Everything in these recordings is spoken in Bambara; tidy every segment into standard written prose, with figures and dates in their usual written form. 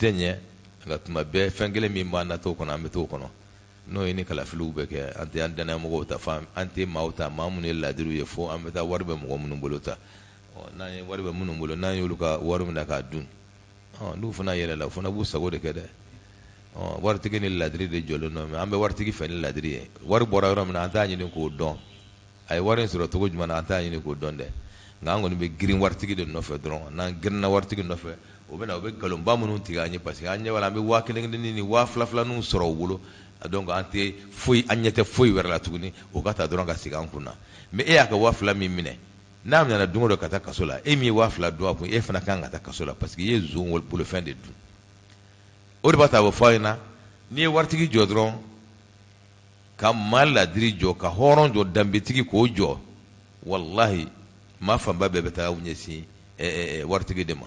tɛ ɲɛ nka tuma bɛɛ fɛn kelen min b'an na t'o kɔnɔ, an bɛ t'o kɔnɔ. N'o ye ni kalafiliw bɛ kɛ, an tɛ an dannayamɔgɔw ta, fo an tɛ maaw ta, maa minnu ye laadiriw ye, fo an bɛ taa wari bɛ mɔgɔ minnu bolo ta. Ɔ, n'an ye wari bɛ minnu bolo, n'an y'olu ka wari minɛ k'a dun, ɔ, n'u fana yɛlɛla, u fana b'u sago de kɛ dɛ. Ɔ, waritigi ni ladiri de jɔlen don, mais an bɛ waritigi fɛ ni ladiri ye. Wari bɔra yɔrɔ min na, an t'a ɲini k'o dɔn. A ye wari in sɔrɔ cogo jumɛn na, an t'a ɲini k'o dɔn dɛ. Nka an kɔni bɛ girin waritigi de nɔfɛ dɔrɔn. N'an girinna waritigi nɔfɛ, o bɛ na, u bɛ nkalonba minnu tigɛ an ye, parce que an ɲɛ b'a la, an bɛ waa kelen kelennin ni waa fila filaninw sɔrɔ u bolo. Donc an tɛ foyi, an ɲɛ tɛ foyi wɛrɛ la tuguni, o ka ta dɔrɔn ka sigi an kun na. Mais e y'a ka 2000 min minɛ, n'a nana don o don ka taa kaso la, e min ye 2000 dun a kun, e fana kan ka taa kaso la, parce que i ye zon bolofɛn de dun. O de b'a to a bɛ fɔ aw ɲɛna, n'i ye waritigi jɔ dɔrɔn, ka maa ladiri jɔ, ka hɔrɔn jɔ, danbetigi k'o jɔ, walahi maa fanba bɛɛ bɛ taa aw ɲɛsin waritigi de ma.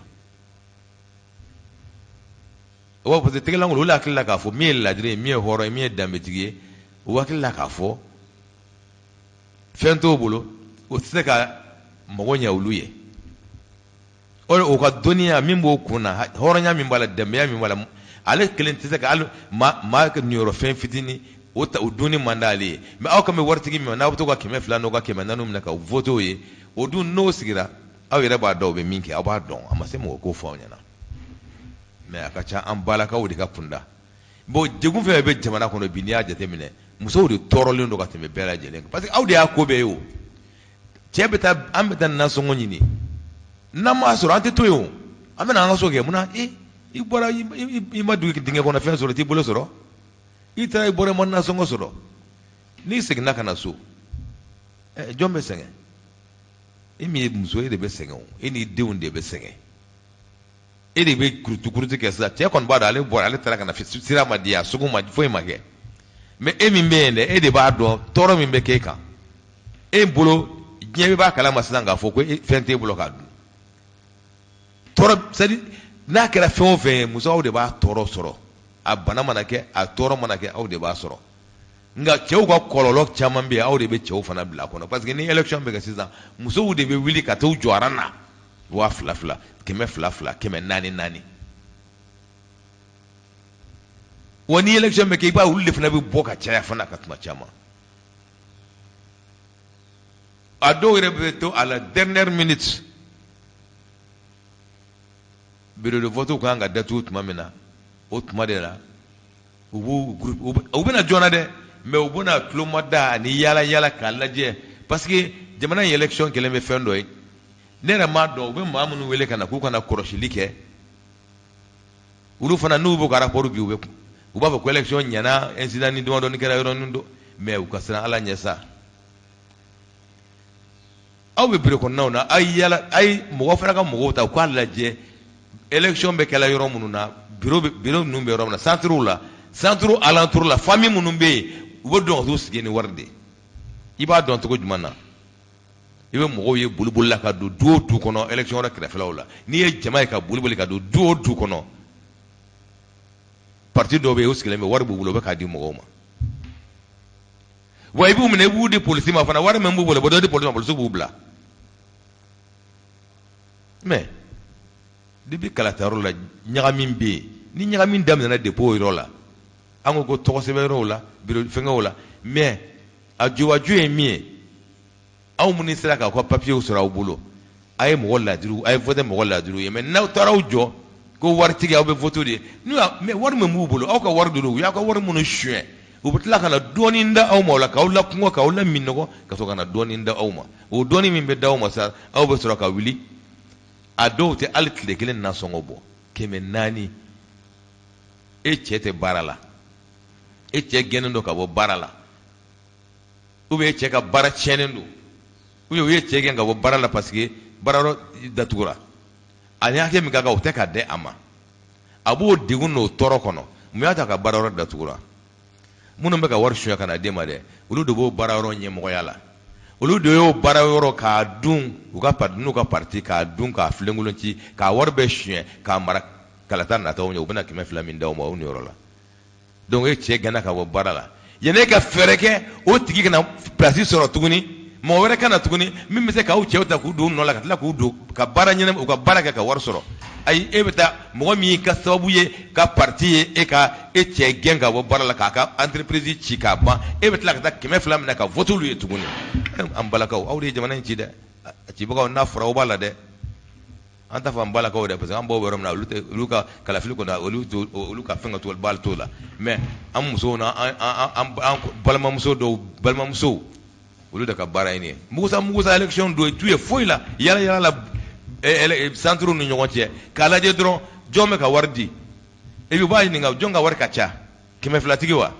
O b'a fɔ parce que tɛgɛlankolon, olu hakili la k'a fɔ min ye ladiri ye, min ye hɔrɔn ye, min ye danbetigi ye, o hakili la k'a fɔ fɛn t'o bolo, o tɛ se ka mago ɲɛ olu ye. O ka dɔnniya min b'o kun na, hɔrɔnya min b'a la, danbeya min b'a la, ale kelen tɛ se ka hali maa niyɔrɔ fɛn fitinin o ta, o dunni man d'ale ye. Mais aw kan bɛ waritigi min ma, n'aw bɛ to ka 200 n'aw ka 400 minɛ ka voter o ye, o dun n'o sigira, aw yɛrɛ b'a dɔn o bɛ min kɛ, aw b'a dɔn, a ma se mɔgɔ k'o fɔ aw ɲɛna. Mais a ka ca an balakaw de ka kunda. Bon, degun fɛn fɛn bɛ jamana kɔnɔ bi, n'i y'a jateminɛ, musow de tɔɔrɔlen don ka tɛmɛ bɛɛ lajɛlen kan, parce que aw de y'a ko bɛɛ ye. O cɛ bɛ taa, an bɛ taa nasɔngɔ ɲini, n'an m'a sɔrɔ, an tɛ to yen o, an bɛna an ka so kɛ. Munna i bɔra, i ma dugu dingɛ kɔnɔ fɛn sɔrɔ, i t'i bolo sɔrɔ, i taara, i bɔra, i ma nasɔngɔ sɔrɔ, n'i seginna ka na so, jɔn bɛ sɛgɛn? E min ye muso ye, e de bɛ sɛgɛn o, e n'i denw de bɛ sɛgɛn, e de bɛ kurutu-kurutu kɛ sisan. Cɛ kɔni b'a dɔn, ale bɔra, ale taara ka na, sira ma di, a sugu ma, foyi ma kɛ. Mais e min bɛ yen dɛ, e de b'a dɔn tɔɔrɔ min bɛ k'e kan. E bolo, diɲɛ bɛɛ b'a kalama sisan k'a fɔ ko fɛn t'e bolo k'a dun. Tɔɔrɔ, c'est à dire n'a kɛra fɛn o fɛn ye, musow de b'a tɔɔrɔ sɔrɔ. A bana mana kɛ, a tɔɔrɔ mana kɛ, aw de b'a sɔrɔ. Nka cɛw ka kɔlɔlɔ caman bɛ yen, aw de bɛ cɛw fana bila a kɔnɔ, parce que ni élection bɛ kɛ sisan, musow de bɛ wuli ka t'u jɔ aran na, 2000 fila, 200 fila, 400 naani. Wa ni élection bɛ kɛ, i b'a ye olu de fana bɛ bɔ ka caya fana ka tuma caman. A dɔw yɛrɛ bɛ to à la dernière minute, bureau de vote kan ka datugu tuma min na, o tuma de la u b'u groupe, u bɛna joona dɛ, mais u bɛna tulomada ani yaala yaala k'a lajɛ, parce que jamana in élection kɛlen bɛ fɛn dɔ ye, ne yɛrɛ m'a dɔn. U bɛ maa minnu wele ka na k'u kana kɔlɔsili kɛ, olu fana n'u b'u ka rapport bi, u b'a fɔ ko élection ɲɛna, incident ni damadɔni kɛra yɔrɔnin dɔ, mais u ka siran Ala ɲɛ sa. Aw bɛ bureau kɔnɔnaw na, a ye yala, a ye mɔgɔ fana ka mɔgɔw ta u k'a lajɛ élection bɛ kɛla yɔrɔ minnu na, bureau ninnu bɛ yɔrɔ min na, centre la, centre alentour la, famille minnu bɛ yen, u bɛ don ka t'u sigi ni wari de ye. I b'a dɔn cogo jumɛn na? I bɛ mɔgɔw ye boliboli la ka don du o du kɔnɔ élection yɔrɔ kɛrɛfɛlaw la. N'i ye jama ye ka boliboli ka don du o du kɔnɔ, parti dɔw bɛ yen, u sigilen bɛ, wari b'u bolo, u bɛ k'a di mɔgɔw ma. Wa i b'u minɛ, i b'u di polisi ma fana, wari min b'u bolo, u bɛ dɔ di polisi ma, polisi b'u bila. Mais depuis kalatayɔrɔ la, ɲagami bɛ yen. Ni ɲagami daminɛna depuis o yɔrɔ la, an ko ko tɔgɔ sɛbɛn yɔrɔw la, bureau fɛngɛw la, mais a jubaju ye min ye, aw minnu sera k'aw ka papiyew sɔrɔ aw bolo, a ye mɔgɔ ladiriw, a ye vote mɔgɔ ladiriw ye. Mais n'aw taara aw jɔ ko waritigi, aw bɛ vote de ye, n'u y'a mais wari min b'u bolo, aw ka wari de don, u y'aw ka wari minnu suɲɛ, u bɛ tila ka na dɔɔnin da aw ma o la, k'aw lakungɔ, k'aw laminɔgɔ, ka sɔrɔ ka na dɔɔnin da aw ma. O dɔɔnin min bɛ da aw ma sa, aw bɛ sɔrɔ ka wuli. A dɔw tɛ hali tile kelen nasɔngɔ bɔ, 400. E cɛ tɛ baara la, e cɛ gɛnnen don ka bɔ baara la, ou bien e cɛ ka baara tiɲɛnen don, ou bien u ye cɛ gɛn ka bɔ baara la parce que baarayɔrɔ datugura, ani hakɛ min ka kan o tɛ ka di a ma, a b'o degun n'o tɔɔrɔ kɔnɔ. Mun y'a ta ka baarayɔrɔ datugura? Minnu bɛ ka wari suɲɛ ka na d'e ma dɛ, olu de b'o baarayɔrɔ ɲɛmɔgɔya la, olu de y'o baarayɔrɔ k'a dun, u ka parti n'u ka parti k'a dun, k'a filenkolon ci, k'a wari bɛɛ suɲɛ k'a mara kalata nataw ɲɛ. U bɛna 200 min d'aw ma o niyɔrɔ la. Donc e cɛ gɛnna ka bɔ baara la, yanni e ka fɛɛrɛ kɛ o tigi kana place sɔrɔ tuguni, Mɔgɔ wɛrɛ ka na tuguni min bɛ se k'aw cɛw ta k'u don nɔ la ka tila k'u don ka baara ɲɛnama u ka baara kɛ ka wari sɔrɔ. Ayi, e bɛ taa mɔgɔ min y'i ka sababu ye ka parti ye e ka e cɛ gɛn ka bɔ baara la k'a ka entreprise ci k'a ban, e bɛ tila ka taa 200 minɛ ka voter olu ye tuguni. An balakaw, aw de ye jamana in ci dɛ. A cibagaw, n'a fɔra aw b'a la dɛ. An t'a fɔ an balakaw dɛ, parce que an baw bɛ yɔrɔ min na, olu tɛ olu ka kalafili kɔni, olu t'o olu ka fɛn ka to baal t'o la. Mais an musow na an balimamuso dɔw, balimamusow, olu de ka baara ye nin ye. Mugusa mugusa élection don t'u ye foyi la, yala yala la centre ni ɲɔgɔn cɛ k'a lajɛ dɔrɔn jɔn bɛ ka wari di. Et puis u b'a ɲininka jɔn ka wari ka ca, 200 tigi wa?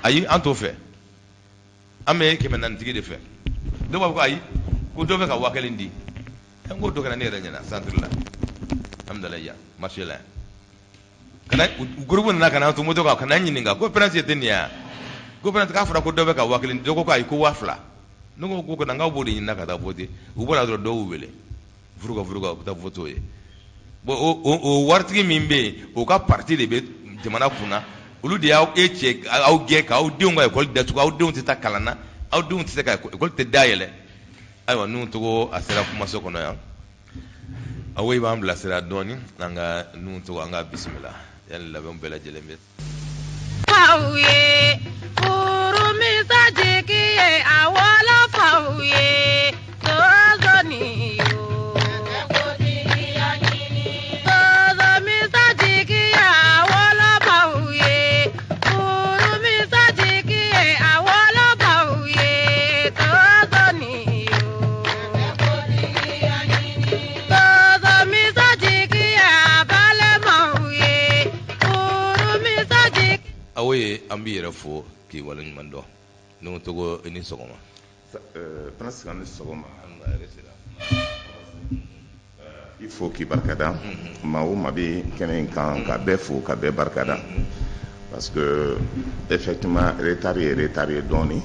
Ayi, an t'o fɛ, an bɛ 400 tigi de fɛ. Dɔw b'a fɔ ko ayi, ko dɔ bɛ ka 1000 di. N ko dɔ kɛra ne yɛrɛ ɲɛna centre la, alhamdulilayi, yan marché la yan. Kana groupe nana ka na to moto kan ka na ɲininka ko prince tɛ nin ya, ko prince k'a fɔra ko dɔ bɛ ka 1000, dɔ ko ayi, ko 2000. Ne ko ko kana, n k'aw b'o de ɲinina ka taa voter. U bɔra dɔrɔn, dɔw y'u wele furuka furuka, u bɛ taa voter o ye. Bon, o waritigi min bɛ yen, o ka parti de bɛ jamana kunna. Olu de y'aw e cɛ aw gɛn k'aw denw ka école datugu, aw denw tɛ taa kalan na, aw denw tɛ se ka école tɛ dayɛlɛ. Ayiwa, n'u togo a sera kumaso kɔnɔ yan, awo i b'an bilasira dɔɔni. An ka n'u togo, an ka bisimila yanni labɛnw bɛɛ lajɛlen bɛ faw ye furumisa jigi ye a wolofaw ye sozoni yo. Sozomisa jigi ye a wolofaw ye furumisa jigi ye a wolofaw ye sozoni yo. Sozomisa jigi ye a balimaw ye furumisa jigi. Awo ye, an b'i yɛrɛ fo k'i waleɲuman dɔn. N'u togo, i ni sɔgɔma. Prince, ni sɔgɔma. I fo k'i barikada. Maa o maa bɛ kɛnɛ in kan, ka bɛɛ fo ka bɛɛ barikada, parce que effectivement retard ye retard ye dɔɔni.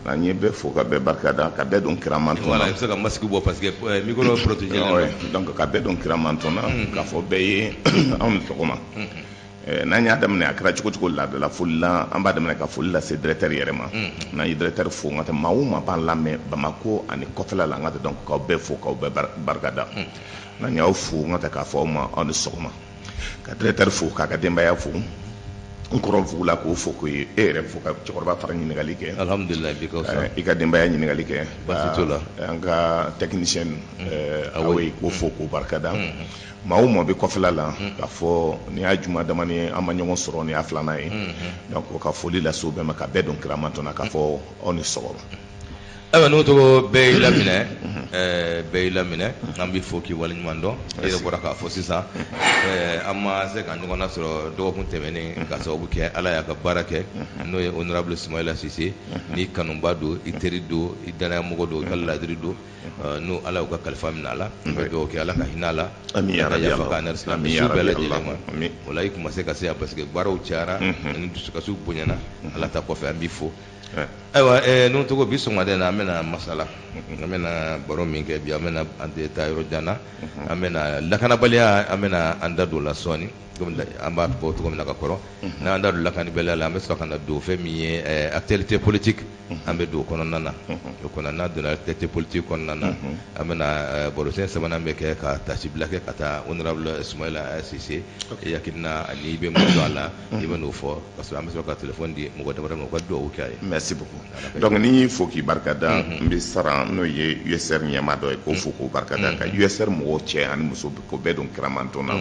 An ye bɛɛ fo ka bɛɛ barikada, ka bɛɛ don kiraman tɔn. Voilà, i bɛ se ka masque bɔ parce que micro protégé. Donc ka bɛɛ don kiraman tɔn na, k'a fɔ bɛɛ ye anw ni sɔgɔma. N'an y'a daminɛ, a kɛra cogo cogo laadala foli la, an b'a daminɛ ka foli lase directeur yɛrɛ ma. N'an ye directeur fo, n ka tɛ maa o maa b'an lamɛn Bamako ani kɔfɛla la, n ka tɛ donc k'aw bɛɛ fo k'aw bɛɛ barikada. N'an y'aw fo, n ka tɛ k'a fɔ aw ma aw ni sɔgɔma, ka directeur fo, k'a ka denbaya fo, n kɔrɔ fugula k'o fo, k'o ye e yɛrɛ fo, ka cɛkɔrɔba fara ɲininkali kɛ. Alhamdulilayi, bi ka fisa. I ka denbaya ɲininkali kɛ. Baasi t'o la. An ka technicien Awoye, k'o fo k'o barikada. Maa o maa bɛ kɔfɛla la, k'a fɔ nin y'a juma damani ye an ma ɲɔgɔn sɔrɔ, nin y'a filanan ye. Donc ka foli lase u bɛɛ ma, ka bɛɛ don kiraman tɔn na, k'a fɔ aw ni sɔgɔma. Ayiwa, n'o tɔgɔ bɛɛ y'i laminɛ, bɛɛ y'i laminɛ, an b'i fo k'i waleɲuman dɔn. E yɛrɛ bɔra k'a fɔ sisan, an ma se ka ɲɔgɔn lasɔrɔ dɔgɔkun tɛmɛnen ka sababu kɛ Ala y'a ka baara kɛ, n'o ye honorable Sumayila Sise. N'i kanuba don, i teri don, i danayamɔgɔ don, i ka ladiri don, n'o Ala y'u ka kalifa minɛ a la, an bɛ dugawu kɛ Ala ka hinɛ a la, Ami. Ala ka yafa k'a n'a silamɛ su bɛɛ lajɛlen ma. O la i kun ma se ka se yan parce que baaraw cayara ani dusukasiw bonyana. Ala ta kɔfɛ, an b'i fo. Ayiwa, n'o tɔgɔ bi sɔgɔmada in na, an bɛna masala, an bɛna baro min kɛ bi, an bɛna an tɛ taa yɔrɔ jan na, an bɛna lakanabaliya, an bɛna an da don o la sɔɔni, komi an b'a fɔ cogo min na ka kɔrɔ. N'an da don lakanabaliya la, an bɛ sɔrɔ ka na don fɛn min ye actualité politique, an bɛ don o kɔnɔna na. O kɔnɔ, n'a donna actualité politique kɔnɔna na, an bɛna barosen sabanan bɛ kɛ ka tasibila kɛ ka taa honorable Sumayila Sise i hakilina ani i bɛ mun dɔn a la, i bɛ n'o fɔ, ka sɔrɔ an bɛ sɔrɔ ka téléphone di mɔgɔ damadɔ ma, u ka dugawu kɛ a ye. Merci beaucoup. Donc ni y'i fo k'i barikada, n bɛ sara n'o ye USR ɲɛmaa dɔ ye, k'o fo k'o barikada, ka USR mɔgɔw cɛ ani muso k'o bɛɛ don kiraman tɔn na,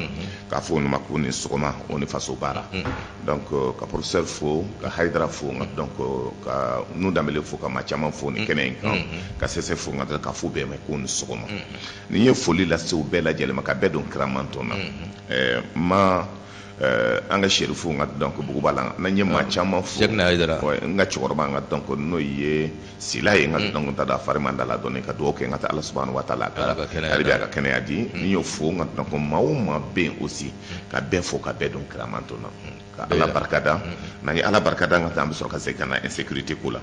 k'a fɔ olu ma k'u ni sɔgɔma, o ni faso baara. Donc ka professeur fo, ka Hayidara fo, donc ka Nu Danbele fo, ka maa caman fo nin kɛnɛ in kan, ka Sɛsɛ fo, nka ka fo bɛɛ ma k'u ni sɔgɔma. Ni n ye foli lase u bɛɛ lajɛlen ma, ka bɛɛ don kiraman tɔn na, ma an ka Serifu, nka donc Buguba la, n'an ye maa caman fo. Cheikhna Hayidara. N ka cɛkɔrɔba, n ka donc n'o ye Sila ye, n ka donc n ta da fari man da la dɔɔni, ka dugawu kɛ n ka taa Ala subahana wa taala ka hali bi a ka kɛnɛya di. Ni y'o fo, n ka donc maa o maa bɛ yen aussi, ka bɛɛ fo ka bɛɛ don kiraman tɔn na, ka Ala barikada. N'an ye Ala barikada, n ka taa an bɛ sɔrɔ ka segin ka na insécurité ko la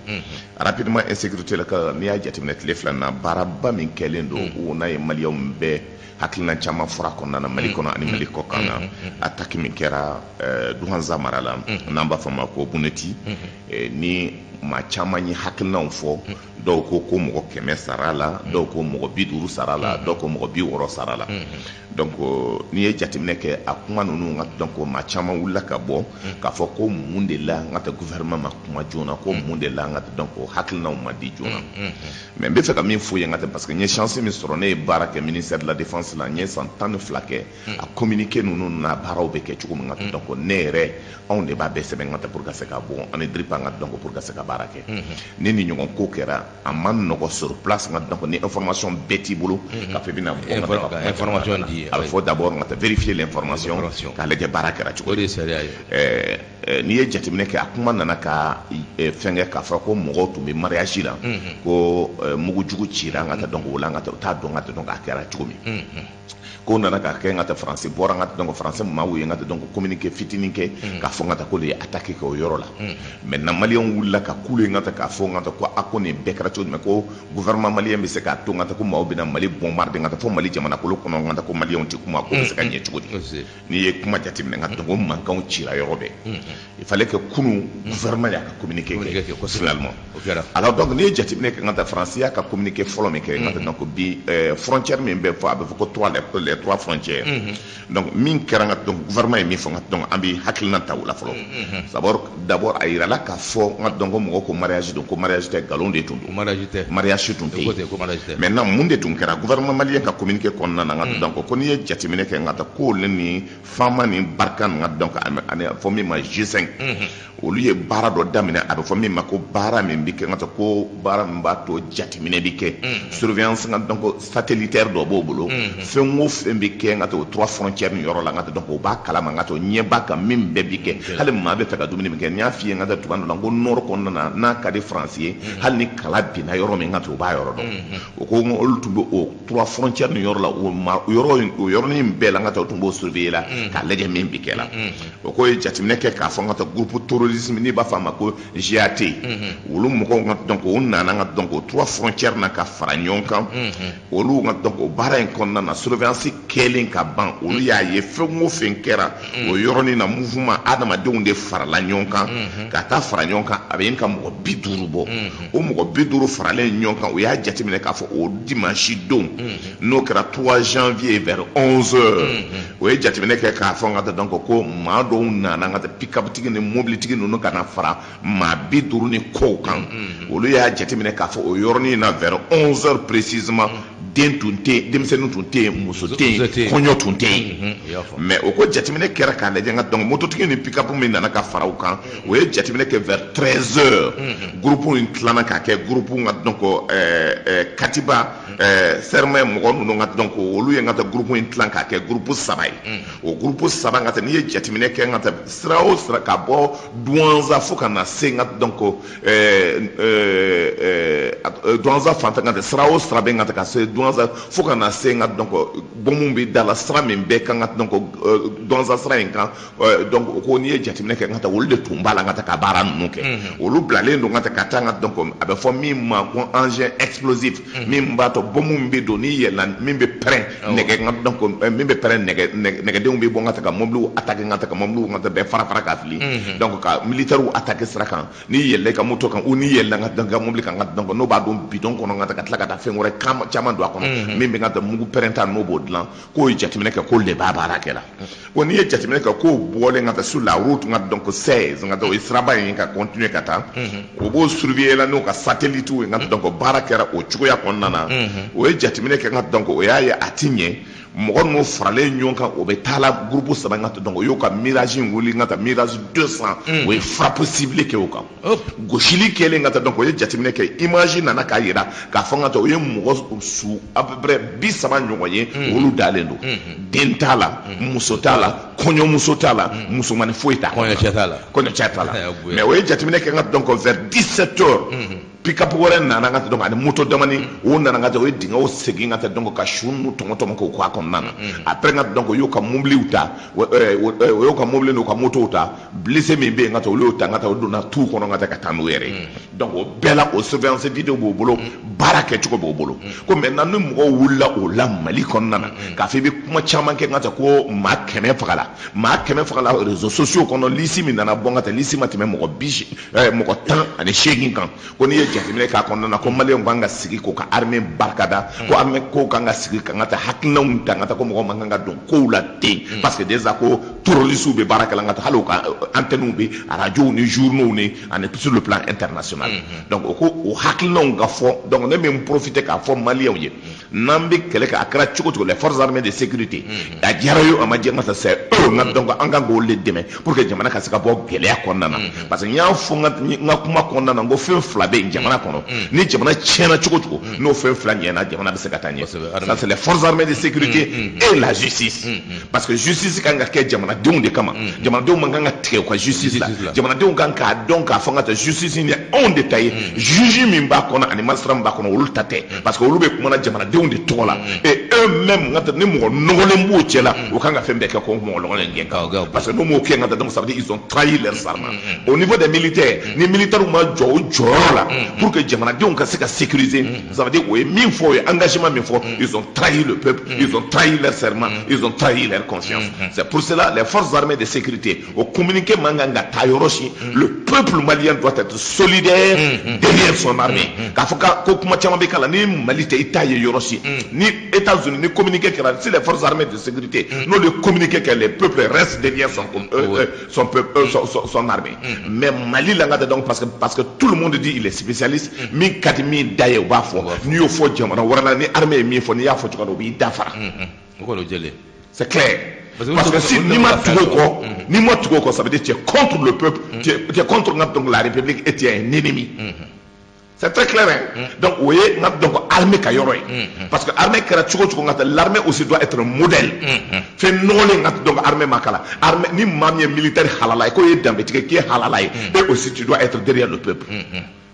rapidement. Insécurité la, ka n'i y'a jateminɛ tile fila na, baaraba min kɛlen don, o n'a ye maliyɛnw bɛɛ hakilina caman fɔra kɔnɔna na, Mali kɔnɔ ani Mali kɔ kan na, attaque min kɛra Duhanza mara la, n'an b'a fɔ a ma ko Buneti, ni maa caman ye hakilinaw fɔ. Dɔw ko ko mɔgɔ 100 sara la, dɔw ko mɔgɔ 50 sara la, dɔw ko mɔgɔ 60 sara la. Donc n'i ye jateminɛ kɛ a kuma ninnu ka, donc maa caman wulila ka bɔ k'a fɔ ko mun de la n ka tɛ gouvernement ma kuma joona, ko mun de la n ka tɛ, donc hakilinaw ma di joona. Mais n bɛ fɛ ka min f'u ye n ka tɛ, parce que n ye chance min sɔrɔ, ne ye baara kɛ ministère de la défense la, n ye san 12 kɛ. A communiqué ninnu n'a baaraw bɛ kɛ cogo min ka tɛ, donc ne yɛrɛ, anw de b'a bɛɛ sɛbɛn n ka tɛ pour ka se ka bɔ ani DIRPA n ka, donc pour ka se ka baara kɛ. Ni nin ɲɔgɔn ko kɛra, a ma nɔgɔ sur place n ka, donc ni information bɛɛ t'i bolo k'a fɔ i bɛna bɔ ka information di. A bɛ fɔ d'abord n ka tɛ vérifier l'information, k'a lajɛ baara kɛra cogo O de ye sariya ye. N'i ye jateminɛ kɛ, a kuma nana ka fɛn kɛ k'a fɔ ko mɔgɔw tun bɛ mariage la, ko mugujugu cira n ka tɛ, donc o la n ka tɛ, u t'a dɔn n ka tɛ, donc a kɛra cogo min. Ko nana ka kɛ n ka tɛ, Faransi bɔra n ka tɛ, donc Faransi maaw ye n ka tɛ, donc communiqué fitinin kɛ k'a fɔ n ka tɛ ko de ye attaque kɛ o yɔrɔ la. Maintenant maliyɛnw wulila ka kule n ka tɛ, k'a fɔ n ka tɛ ko a ko nin bɛɛ kɛra cogo jumɛn, ko gouvernement malien bɛ se k'a to n ka tɛ ko maaw bɛna Mali bombarder n ka tɛ fo Mali jamanakolo kɔnɔ n ka tɛ, ko maliyɛnw tɛ kuma, ko bɛ se ka ɲɛ cogo di? N'i ye kuma jateminɛ n ka tɛ, ko mankanw cira yɔrɔ bɛɛ. Il fallait que kunun gouvernement y'a ka communiqué kɛ finalement. Alors donc n'i ye jateminɛ kɛ n ka tɛ, Faransi y'a ka communiqué fɔlɔ min kɛ n ka tɛ, donc bi frontière min bɛ fɔ, a bɛ fɔ ko trois, les trois frontières. Donc min kɛra n ka, donc gouvernement ye min fɔ n ka, donc an bɛ hakilina ta o la fɔlɔ. D'abord a yirala k'a fɔ n ka, donc mɔgɔ ko mariage don, ko mariage tɛ, nkalon de tun don. Mariage tɛ. Mariage tun tɛ yen. Maintenant mun de tun kɛra? Gouvernement malien ka communiqué kɔnɔna na n ka, donc ko n'i ye jateminɛ kɛ n ka tɛ, ko ne ni FAMa ni Barkhane n ka, donc ani a fɔ min ma G5, olu ye baara dɔ daminɛ, a bɛ fɔ min ma ko baara min bɛ kɛ n ka tɛ, ko baara min b'a to jateminɛ bɛ kɛ, surveillance n ka, donc satellitaire dɔ b'o bolo. Fɛn o fɛn bɛ kɛ n ka tɛ o trois frontières nin yɔrɔ la n ka tɛ, donc o b'a kalama n ka tɛ, o ɲɛ b'a kan min bɛɛ bɛ kɛ. Hali maa bɛ fɛ ka dumuni min kɛ, n y'a f'i ye n ka tɛ tuma dɔ la n ko nord kɔnɔna na, n'a ka di Faransi ye, hali ni kala binna yɔrɔ min n ka tɛ, o b'a yɔrɔ dɔn. O ko olu tun bɛ o trois frontières nin yɔrɔ la, o ma yɔrɔ o yɔrɔnin bɛɛ la n ka tɛ, o tun b'o surveiller la k'a lajɛ min bɛ kɛ la. O ko ye jateminɛ kɛ k'a fɔ n ka tɛ, groupe terrorisme n'i b'a fɔ a ma ko GAT, olu mɔgɔw ka, donc o nana n ka, donc o trois frontières na ka fara ɲɔgɔn kan. Olu ka, donc o baara in kɔnɔna na, surveillance kɛlen ka ban, olu y'a ye fɛn o fɛn kɛra o yɔrɔnin na, mouvement adamadenw de farala ɲɔgɔn kan ka taa fara ɲɔgɔn kan, a bɛ yen ka mɔgɔ 50 bɔ. O mɔgɔ 50 faralen ɲɔgɔn kan, o y'a jateminɛ k'a fɔ o dimanche don, n'o kɛra 3 janvier vers 11 heures, o ye jateminɛ kɛ k'a fɔ n ka taa, donc ko maa dɔw nana n ka taa pick-up tigi ni mobilitigi ninnu ka na fara maa 50 ni kɔw kan. Olu y'a jateminɛ k'a fɔ o yɔrɔnin na vers 11 heures précisément, den tun tɛ yen, denmisɛnnin tun tɛ yen, muso tɛ yen, kɔɲɔ tun tɛ yen. Mais o ko jateminɛ kɛra k'a lajɛ n ka, donc mototigi ni pick-up min nana ka fara u kan, o ye jateminɛ kɛ vers 13 heures, groupe in tilala k'a kɛ groupe n ka, donc katiba serment mɔgɔ ninnu ka, donc olu ye n ka taa groupe in tilan k'a kɛ groupe saba ye. O groupe saba n ka taa, n'i ye jateminɛ kɛ n ka taa, sira o sira ka bɔ Douentza fo ka na se n ka, donc Douentza fan fɛ n ka taa, sira o sira bɛ n ka taa ka se Douentza fo ka na se n ka, donc bɔnmu bɛ da la sira min bɛɛ kan ka, donc Douentza sira in kan. Donc o ko n'i ye jateminɛ kɛ n ka taa, olu de tun b'a la n ka taa ka baara ninnu kɛ. Olu bilalen don n ka taa ka taa n ka, donc a bɛ fɔ min ma ko engin explosif, min b'a to bɔnmu min bɛ don n'i yɛlɛnna, min bɛ pɛrɛn nɛgɛ n ka, donc min bɛ pɛrɛn, nɛgɛ nɛgɛdenw bɛ bɔ n ka taa ka mobiliw attaquer n ka taa ka mobiliw n ka taa bɛɛ fara fara ka fili, donc ka militaires attaquer sira kan. N'i yɛlɛla i ka moto kan ou n'i yɛlɛla n ka mobili kan n ka, donc n'o b'a don bidon kɔnɔ n ka taa ka tila ka taa fɛn wɛrɛ caman don a kɔnɔ min bɛ n ka taa mugu pɛrɛnta n'o b'o dilan, k'o ye jateminɛ kɛ k'olu de b'a baara kɛ la. Ko n'i ye jateminɛ kɛ, k'o bɔlen ka taa sur la route n ka, donc 16 n ka taa, o ye siraba in ka continuer ka taa, o b'o surveiller la n'o ka satellite ye n ka, donc baara kɛra o cogoya kɔnɔna na. O ye jateminɛ kɛ n ka, donc o y'a ye a ti ɲɛ, mɔgɔ ninnu faralen ɲɔgɔn kan, o bɛ taa la groupe saba n ka, donc o y'o ka Mirage in wuli n ka taa Mirage 200, o ye frappe ciblée kɛ o kan. Gosili kɛlen ka taa, donc o ye jateminɛ kɛ, image nana k'a yira k'a fɔ n ka taa o ye mɔgɔ su à peu près 30 ɲɔgɔn ye, olu dalen don, den t'a la, muso t'a la, kɔɲɔmuso t'a la, musomannin foyi t'a Kɔɲɔcɛ t'a la. Kɔɲɔcɛ t'a la. Mais o ye jateminɛ kɛ n ka, donc vers 17 heures, pick-up wɛrɛ nana ka taa, donc ani moto damani, o nana ka taa, o ye dingɛw segin ka taa, donc ka su ninnu tɔmɔ tɔmɔ k'o k'a kɔnɔna na. Après n ka, donc o y'u ka mobiliw ta, o y'u ka mobili n'u ka motow ta, blessé min bɛ yen ka taa, olu y'o ta ka taa, o donna tu kɔnɔ ka taa ka taa n'u yɛrɛ ye. Donc o bɛɛ la, o surveillance vidéo b'o bolo, baara kɛcogo b'o bolo. Ko maintenant ni mɔgɔw wulila o la Mali kɔnɔna na k'a fɔ i bɛ kuma caman kɛ ka taa ko maa 100 fagala, maa 100 fagala réseaux sociaux kɔnɔ, liste min nana bɔ ka taa, liste ma tɛmɛ mɔgɔ bi mɔgɔ 18 kan. Ko n'i ye jateminɛ k'a kɔnɔna na ko maliyɛnw kan ka sigi k'u ka armée barikada, ko armée ko kan ka sigi ka taa hakilinaw ta, ka taa ko mɔgɔ man kan ka don kow la ten, parce que déjà ko terroristes bɛ baara kɛ la, n ka taa hali u ka antennes bɛ radio ni journaux ni ani sur le plan international. Donc o ko o hakilinaw ka fɔ. Donc ne bɛ n profiter k'a fɔ maliyɛnw ye, n'an bɛ kɛlɛ kɛ, a kɛra cogo cogo, les forces armées de sécurité, a diyara ye o, a ma diya n ka, c'est eux. N ka, donc an kan k'olu de dɛmɛ pour que jamana ka se ka bɔ gɛlɛya kɔnɔna na, parce que n y'a fɔ n ka kuma kɔnɔna na, n ko fɛn fila bɛ yen jamana kɔnɔ, ni jamana tiɲɛna cogo cogo, n'o fɛn fila ɲɛna, jamana bɛ se ka taa ɲɛ. Ça, c'est les forces armées de sécurité et la justice, parce que justice kan ka kɛ jamanadenw de kama. Jamanadenw man kan ka tigɛ u ka justice la. Jamanadenw kan k'a dɔn k'a fɔ n ka taa justice ni anw de ta ye. Juge min b'a kɔnɔ ani magistrat min b'a kɔnɔ, olu ta tɛ, parce que olu bɛ kumana jamanadenw de tɔgɔ la. Et eux-mêmes, n ka taa, ni mɔgɔ nɔgɔlen b'o cɛ la, u kan ka fɛn bɛɛ kɛ ko mɔgɔ nɔgɔlen gɛn kan, parce que n'u m'o kɛ, n ka taa, donc ça veut dire ils ont trahi leur serment. Au niveau des militaires, ni militaires ma jɔ o jɔyɔrɔ la pour que jamanadenw ka se ka sécuriser, ça veut dire o ye min fɔ, o ye engagement min fɔ, ils ont trahi le peuple, ils ont trahi leur serment, ils ont trahi leur conscience. C'est pour cela, les forces armées de sécurité, o communiqué man kan ka taa yɔrɔ si. Le peuple malien doit être solidaire derrière son armée. K'a fɔ ko kuma caman bɛ k'a la, ni Mali tɛ, i t'a ye yɔrɔ si. Ni États-Unis ni communiqué kɛra, si les forces armées de sécurité n'olu ye communiqué kɛ, le peuple reste derrière son peuple, son armée. Mais Mali la, n ka tɛ, donc parce que tout le monde dit il est spécialiste, min ka di min da ye, o b'a fɔ. N'i y'o fɔ jamana wɛrɛ la, ni armée ye min fɔ, n'i y'a fɔ cogo min, o b'i dafara. O kɔni, o jɛlen. C'est clair. Parce que si n'i ma tugu o kɔ, n'i ma tugu o kɔ, ça veut dire tu es contre le peuple, tu es contre donc la République et tu es un ennemi. C'est très clair, hein? Donc o ye n ka donc armée ka yɔrɔ ye, parce que armée kɛra cogo cogo, n ka taa, l'armée aussi doit être modèle. Fɛn nɔgɔlen, n ka donc armée ma kala. Armée, ni maa min ye militaire halala ye, k'o ye danbetigɛ k'i ye halala ye, et aussi tu dois être derrière le peuple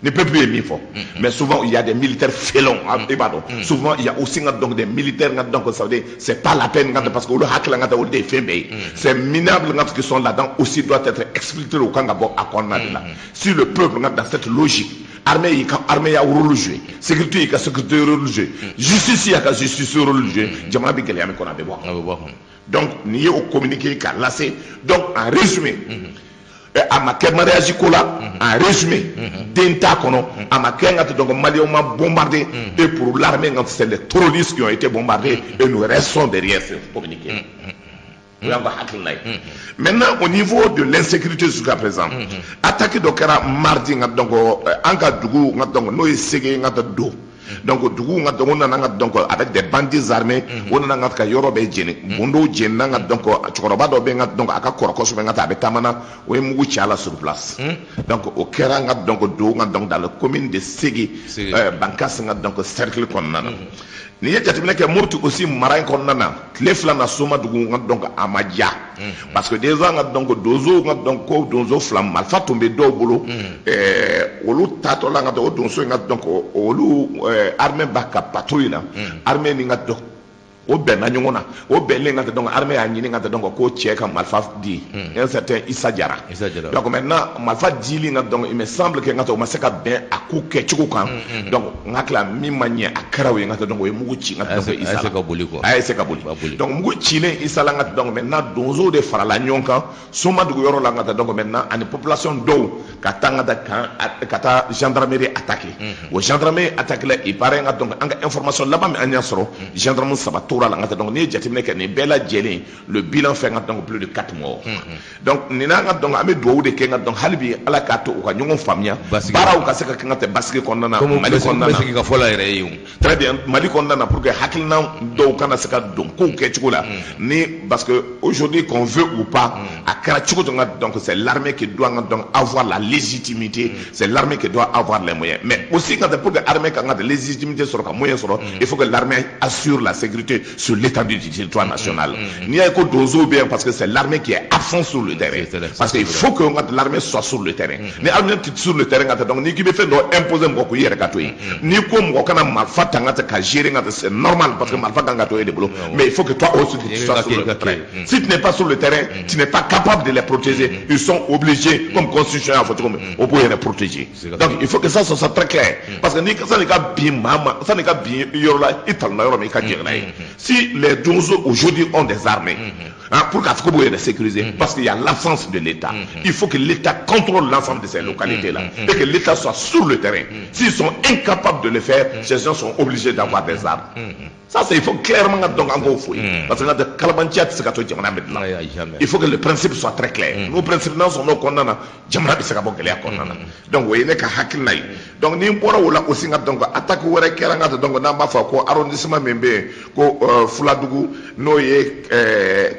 ni peuple ye min fɔ. Mais souvent il y a des militaires félons, i b'a dɔn. Souvent il y a aussi donc des militaires, donc ça veut dire c'est pas la peine, parce que olu hakili la, olu de ye fɛn bɛɛ ye. Ces minables qui sont là-dedans aussi doivent être exfiltrés, u kan ka bɔ a kɔnɔna de la. Si le peuple dans cette logique, armée y'i ka armée ya rôle jouer, sécurité y'i ka sécurité rôle jouer, justice y'a ka justice rôle jouer, jamana bɛ gɛlɛya min kɔnɔ, a bɛ bɔ a bɛ bɔ a kɔnɔ. Donc n'i ye o communiqué k'a lase, donc en résumé, a ma kɛ mariage ko la. En résumé, den t'a kɔnɔ, a ma kɛ n ka tɛ, donc maliyɛnw ma bombardé. Et pour l'armée, c'est les terroristes qui ont été bombardés et nous restons derrière ce communiqué. O y'an ka hakilina ye. Maintenant, au niveau de l'insécurité jusqu'à présent, attaque dɔ kɛra mardi, n ka donc an ka dugu, n ka donc n'o ye Sege, n ka don donc dugu, n ka donc o nana, n ka donc avec des bandits armés, o nana, n ka yɔrɔ bɛɛ jeni, bundow jenina. N ka donc cɛkɔrɔba dɔ bɛ yen, n ka donc a ka kɔrɔ kosɛbɛ, n ka taa a bɛ taama na, o ye mugu ci a la sur place. Donc o kɛra, n ka donc don, n ka donc dans la commune de Sege, Bankas, n ka donc cercle kɔnɔna na. N'i ye jateminɛ kɛ Mopti aussi mara in kɔnɔna na, tile 2 na, Somadugu, n ka donc a ma diya, parce que déjà, n ka donc donso, n ka donc ko donso fila, marifa tun bɛ dɔw bolo, olu taatɔ la, n ka donc o donso in, ka donc olu armée b'a ka patrouille la, armée ni n ka donc o bɛnna ɲɔgɔn na. O bɛnlen, ka tɛ, donc armée y'a ɲini ka tɛ, donc ko cɛ ka marifa di, un certain Issa Diarra. Issa Diarra. Donc maintenant marifa dili, nka donc il me semble que n ka tɛ, o ma se ka bɛn a ko kɛcogo kan. Donc n hakili la, min ma ɲɛ a kɛra o ye, n ka tɛ, donc o ye mugu ci, n ka tɛ, donc Issa A la ka boli quoi. A y'a essayer ka boli. Ka boli. Donc mugu cilen Issa la, n ka tɛ, donc maintenant donsow de farala ɲɔgɔn kan Somadugu yɔrɔ la, n ka tɛ, donc maintenant ani population dɔw ka taa, n ka taa kan ka taa gendarmerie attaquer. O gendarmerie attaquer la, il paraît, n ka donc an ka information laban min an y'a sɔrɔ, gendarme saba tora la. N ka tɛ, donc n'i ye jateminɛ kɛ nin bɛɛ lajɛlen, le bilan fait, n ka donc plus de 4 morts. Donc nin n'an ka donc an bɛ dugawu de kɛ, n ka donc hali bi Ala k'a to u ka ɲɔgɔn faamuya, Basigi. baaraw ka se ka kɛ, n ka tɛ, basigi kɔnɔna na, Comme Mali kɔnɔna bɛ na. segin ka fɔ la yɛrɛ ye o. Très bien. Mali kɔnɔna na, pour que hakilina dɔw kana se ka don kow kɛcogo la ni, parce que aujourd'hui, qu'on veut ou pas, a kɛra cogo cogo, donc c'est l'armée qui doit donc avoir la légitimité, c'est l'armée qui doit avoir les moyens. Mais aussi, quand pour que l'armée ka ka légitimité sɔrɔ, ka moyen sɔrɔ, il faut que l'armée assure la sécurité sur l'étendue du territoire national. N'i y'a ye ko donsow bɛ yen, parce que c'est l'armée qui est absent sur le terrain, parce que il faut que l'armée soit sur le terrain. Ni armée tɛ sur le terrain, ka taa, donc n'i k'i bɛ fɛn dɔ imposer mɔgɔ ko i yɛrɛ ka to yen, n'i ko mɔgɔ kana marifa ta, ka ka gérer, ka c'est normal, parce que marifa kan ka to e de bolo. Mais il faut que toi aussi tu sois sur le terrain. Si tu n'es pas sur le terrain, tu n'es pas capable de les protéger. Ils sont obligés, comme constitution y'a fɔ cogo min, o b'o yɛrɛ protéger. Donc il faut que ça soit très clair, parce que ni sanni ka bin maa ma, sanni ka bin yɔrɔ la, i talonna yɔrɔ min, i ka jɛn n'a ye. Si les donsos aujourd'hui ont des armées, Hein, pour k'a fɔ ko b'o yɛrɛ sécuriser, parce qu'il y a l'absence de l'État. Il faut que l'État contrôle l'ensemble de ces localités là et que l'État soit sur le terrain. S'ils sont incapables de le faire, ces gens sont obligés d'avoir des armes. Ça, c'est, il faut clairement, donc, an k'o fɔ ye, parce que n ka kalabanciya tɛ se ka to jamana bɛ dilan. Jamais. Il faut que le principe soit très clair. N'o principe n'an sɔnn'o kɔnɔna na, jamana bɛ se ka bɔ gɛlɛya kɔnɔna na. Donc o ye ne ka hakilina ye. Donc ni n bɔra o la aussi, n ka, donc attaque wɛrɛ kɛra, n ka, donc n'an b'a fɔ ko arrondissement min bɛ yen ko Fuladugu, n'o ye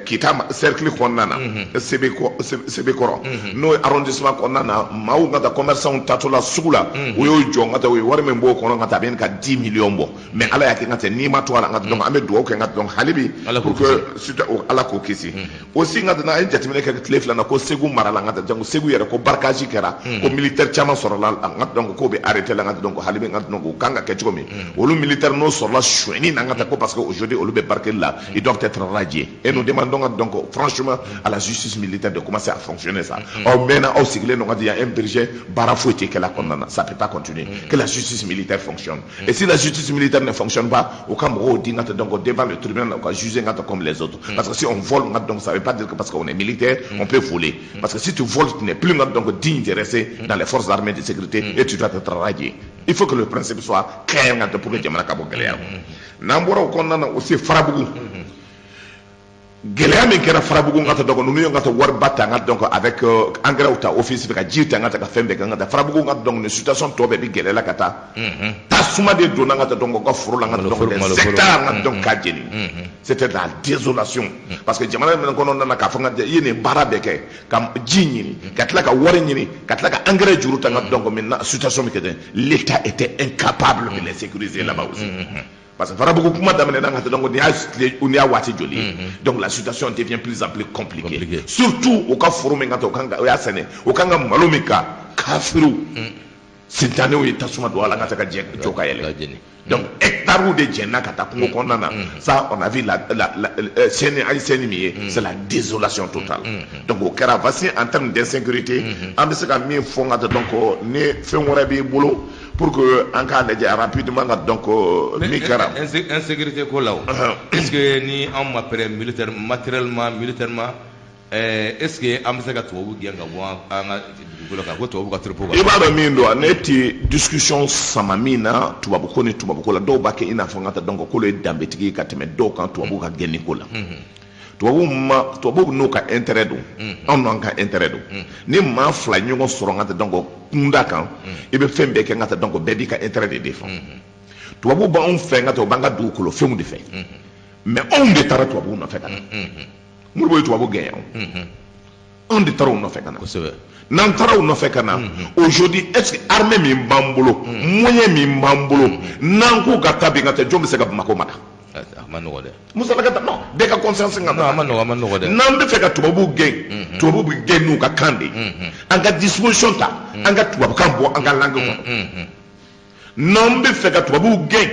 Kita cercle kɔnɔna na, Sebekɔrɔ, n'o ye arrondissement kɔnɔna na, maaw ka taa commerçant tatɔ la sugu la, u y'o jɔ, n ka taa, u ye wari min b'o kɔnɔ, n ka taa, a bɛ ka 10 millions bɔ. Mais Ala y'a kɛ, n ka taa, n'i ma to a la, n ka, donc an bɛ dugawu kɛ, n ka, donc hali bi Ala k'o pour que surtout Ala k'o kisi. Aussi, n ka, an ye jateminɛ kɛ tile 2 na ko Segu mara la, n ka taa, donc Segu yɛrɛ, ko braquage kɛra, ko militaire caman sɔrɔla, n ka, donc k'o bɛ arrêté la. N ka, donc hali bi, n ka, donc o kan ka kɛ cogo min, olu militaire n'o sɔrɔla sonyɛni na, n ka taa, ko parce que aujourd'hui olu bɛ braquage la, ils doivent être radiés. Et nous demandons, donc franchement, à la justice militaire de commencer à fonctionner. Ça, aw mɛnna, aw sigilen don, ka di, un budget, baara foyi tɛ kɛla kɔnɔna na, ça peut pas continuer. Que la justice militaire fonctionne. Et si la justice militaire ne fonctionne pas, o ka mɔgɔw di, n ka taa, donc devant le tribunal, o ka juger, n ka taa, comme les autres. Parce que si on vole, n ka, donc ça veut pas dire que parce qu'on est militaire on peut voler. Parce que si tu voles, tu n'es plus, n ka, donc digne de rester dans les forces armées de sécurité et tu dois être radié. Il faut que le principe soit clair, n ka taa, pour que jamana ka bɔ gɛlɛya kɔnɔ. N'an bɔra o kɔnɔna na aussi, Farabugu, gɛlɛya min kɛra Farabugu, n ka taa, donc ninnu ye, n ka taa, wariba ta, n ka, donc avec engrais ta office fɛ, ka ji ta, n ka taa, ka fɛn bɛɛ kɛ, n ka taa Farabugu, n ka, donc nin situation tɔ bɛɛ bi gɛlɛya la ka taa. Tasuma de donna, n ka taa, donc u ka foro la, n ka taa, donc des hectares, n ka, donc k'a jeni. C'était la désolation, parce que jamana min kɔnɔ nana k'a fɔ, n ka, i ye nin baara bɛɛ kɛ ka ji ɲini, ka tila ka wari ɲini, ka tila ka engrais juru ta, n ka, donc maintenant situation min kɛ ten, l'État était incapable de les sécuriser là-bas aussi. Parce que Farabugu kuma daminɛ na, ka taa, donc nin y'a tile, nin y'a waati joli ye. Donc la situation devient plus en plus compliquée. Compliquée. Surtout u ka foro min ka taa, o kan ka, o y'a sɛnɛ, o kan ka malo min kan, kafiriw sintanɛw ye tasuma don a la, ka taa, ka jɛ jɔ ka yɛlɛ. Ka jeni. Donc hectares de jɛnna ka taa kungo kɔnɔna na. Ça, on a vu la scène, an ye scène min ye, c'est la désolation totale. Donc o kɛra. Voici en termes d'insécurité, an bɛ se ka min fɔ, n ka taa, donc ni fɛn wɛrɛ b'i bolo pour que an k'a lajɛ rapidement, ka, donc min kɛra. Insécurité ko la o, est ce que ni anw ma prêt militaire, matériellement, militairement, est ce que an bɛ se ka tubabu gɛn ka bɔ an ka dugukolo kan, ko tubabu ka troupeau? I b'a dɔn min don, ne ti discussion sama min na tubabu ko ni tubabu ko la. Dɔw b'a kɛ i n'a fɔ n ka taa, donc k'olu ye danbetigi ye ka tɛmɛ dɔw kan tubabu ka gɛnni ko la. Tubabu ma, tubabu n'u ka intérêt don, anw n'an ka intérêt don. Ni maa fila ɲɔgɔn sɔrɔ, n ka taa, donc kunda kan, i bɛ fɛn bɛɛ kɛ, n ka taa, donc bɛɛ b'i ka intérêt de défend. Tubabu b'anw fɛ, n ka taa, u b'an ka dugukolo fɛnw de fɛ. Mais anw de taara tubabuw nɔfɛ ka na. Modibo ye tubabu gɛn yan, anw de taara u nɔfɛ ka na. N'an taara u nɔfɛ ka na, aujourd'hui, est ce que armée min b'an bolo, moyen min b'an bolo, n'an k'u ka taa bi, ka taa, jɔn bɛ se ka Bamakɔ mara? A ma nɔgɔ dɛ. Musa ka taa, non, bɛɛ ka conscience ka Non, a ma nɔgɔ, a ma nɔgɔ dɛ. N'an bɛ fɛ ka tubabuw gɛn, tubabuw bɛ gɛn n'u ka kan de ye. An ka disposition ta, an ka tubabukan bɔ an ka langue kɔnɔ. N'an bɛ fɛ ka tubabuw gɛn,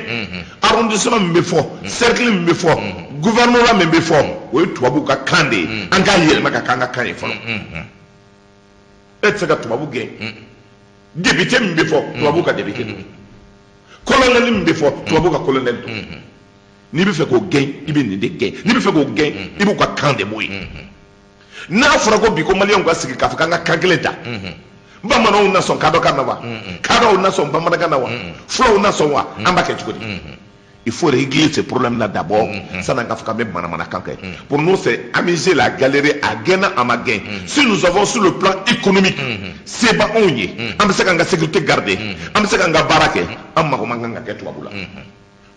arrondissement min bɛ fɔ, cercle min bɛ fɔ, gouvernorat min bɛ fɔ, o ye tubabuw ka kan de ye. An k'a yɛlɛma ka k'an ka kan ye fɔlɔ. E tɛ se ka tubabu gɛn. Député min bɛ fɔ, tubabuw ka député don. Colonel min bɛ fɔ, tubabuw ka colonel don. N'i bɛ fɛ k'o gɛn, i bɛ nin de gɛn. N'i bɛ fɛ k'o gɛn, i b'u ka kan de bɔ yen. N'a fɔra ko bi ko maliyɛnw ka sigi k'a fɔ k'an ka kan kelen ta, bamananw na sɔn kadɔ kan na wa? Kadɔw na sɔn bamanankan na wa? Fulaw na sɔn wa? An b'a kɛ cogo di? Il faut régler ce problème-là d'abord, san'an k'a fɔ k'an bɛ manamanakan kɛ. Pour nous, c'est amuser la galerie, a gɛnna, a ma gɛn. Si nous avons sur le plan économique, se b'anw ye, an bɛ se k'an ka sécurité garder, an bɛ se k'an ka baara kɛ, an mago man kan ka kɛ tubabu la.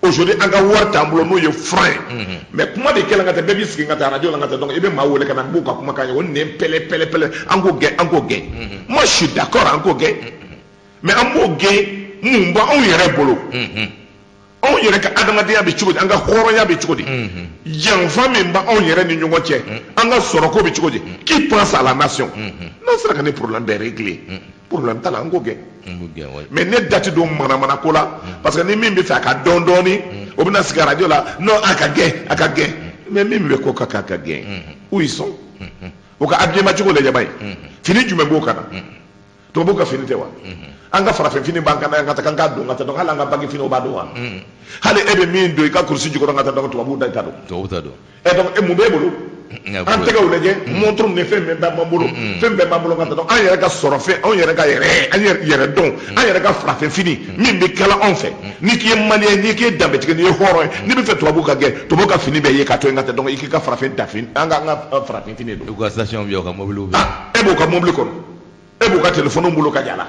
Aujourd'hui, an ka wari t'an bolo, n'o ye franc ye. Mais kuma de kɛlen ka taa, bɛɛ b'i sigi ka taa radio la, ka taa, donc i bɛ maa wele ka na, n b'u ka kumakan ye, o nɛn pɛlɛ pɛlɛ pɛlɛ, an k'o gɛn, an k'o gɛn. Moi, je suis d'accord, an k'o gɛn, mais an b'o gɛn, mun b'anw yɛrɛ bolo? Anw yɛrɛ ka adamadenya bɛ cogo di? An ka hɔrɔnya bɛ cogo di? Janfa min b'anw yɛrɛ ni ɲɔgɔn cɛ, an ka sɔrɔko bɛ cogo di? Qui pense à la nation? N'an sera ka nin problème bɛɛ régler, problème t'a la, an k'o gɛn. Mais ne da ti don manamana ko la, parce que ni min bɛ fɛ a ka dɔn dɔɔni, o bɛna sigi radio la, non, a ka gɛn, a ka gɛn. Mais min bɛ ko ka k'a ka gɛn, où ils sont? O ka habillement cogo lajɛ ba ye, fini jumɛn b'o kan na? Tubabuw ka fini tɛ wa? An ka farafin fini b'an kan na yan, ka taa k'an k'a don, ka taa, donc hali an ka banque fini, o b'a don wa? Hali e bɛ min don i ka kurusi jukɔrɔ, ka taa, donc tubabuw da ta don. Tubabu ta don. Ɛ, donc e mun b'e bolo? An tɛgɛw lajɛ, montre ni fɛn bɛɛ b'an bolo, fɛn bɛɛ b'an bolo ka taa. An yɛrɛ ka sɔrɔ fɛn, anw yɛrɛ ka yɛrɛ, an yɛrɛ dɔn, an yɛrɛ ka farafin fini min bɛ kala anw fɛ. N'i k'i ye malien, n'i k'i ye danbetigi, n'i ye hɔrɔn ye, n'i bɛ fɛ tubabu ka gɛn, tubabu ka fini bɛɛ ye k'a to yen ka taa. Donc i k'i ka farafin dafin, an ka farafin fini don. U ka station bɛ yen, u ka mobiliw bɛ yen. Ah, e b'o ka mobili kɔnɔ, e b'o ka téléphone bolo ka yala,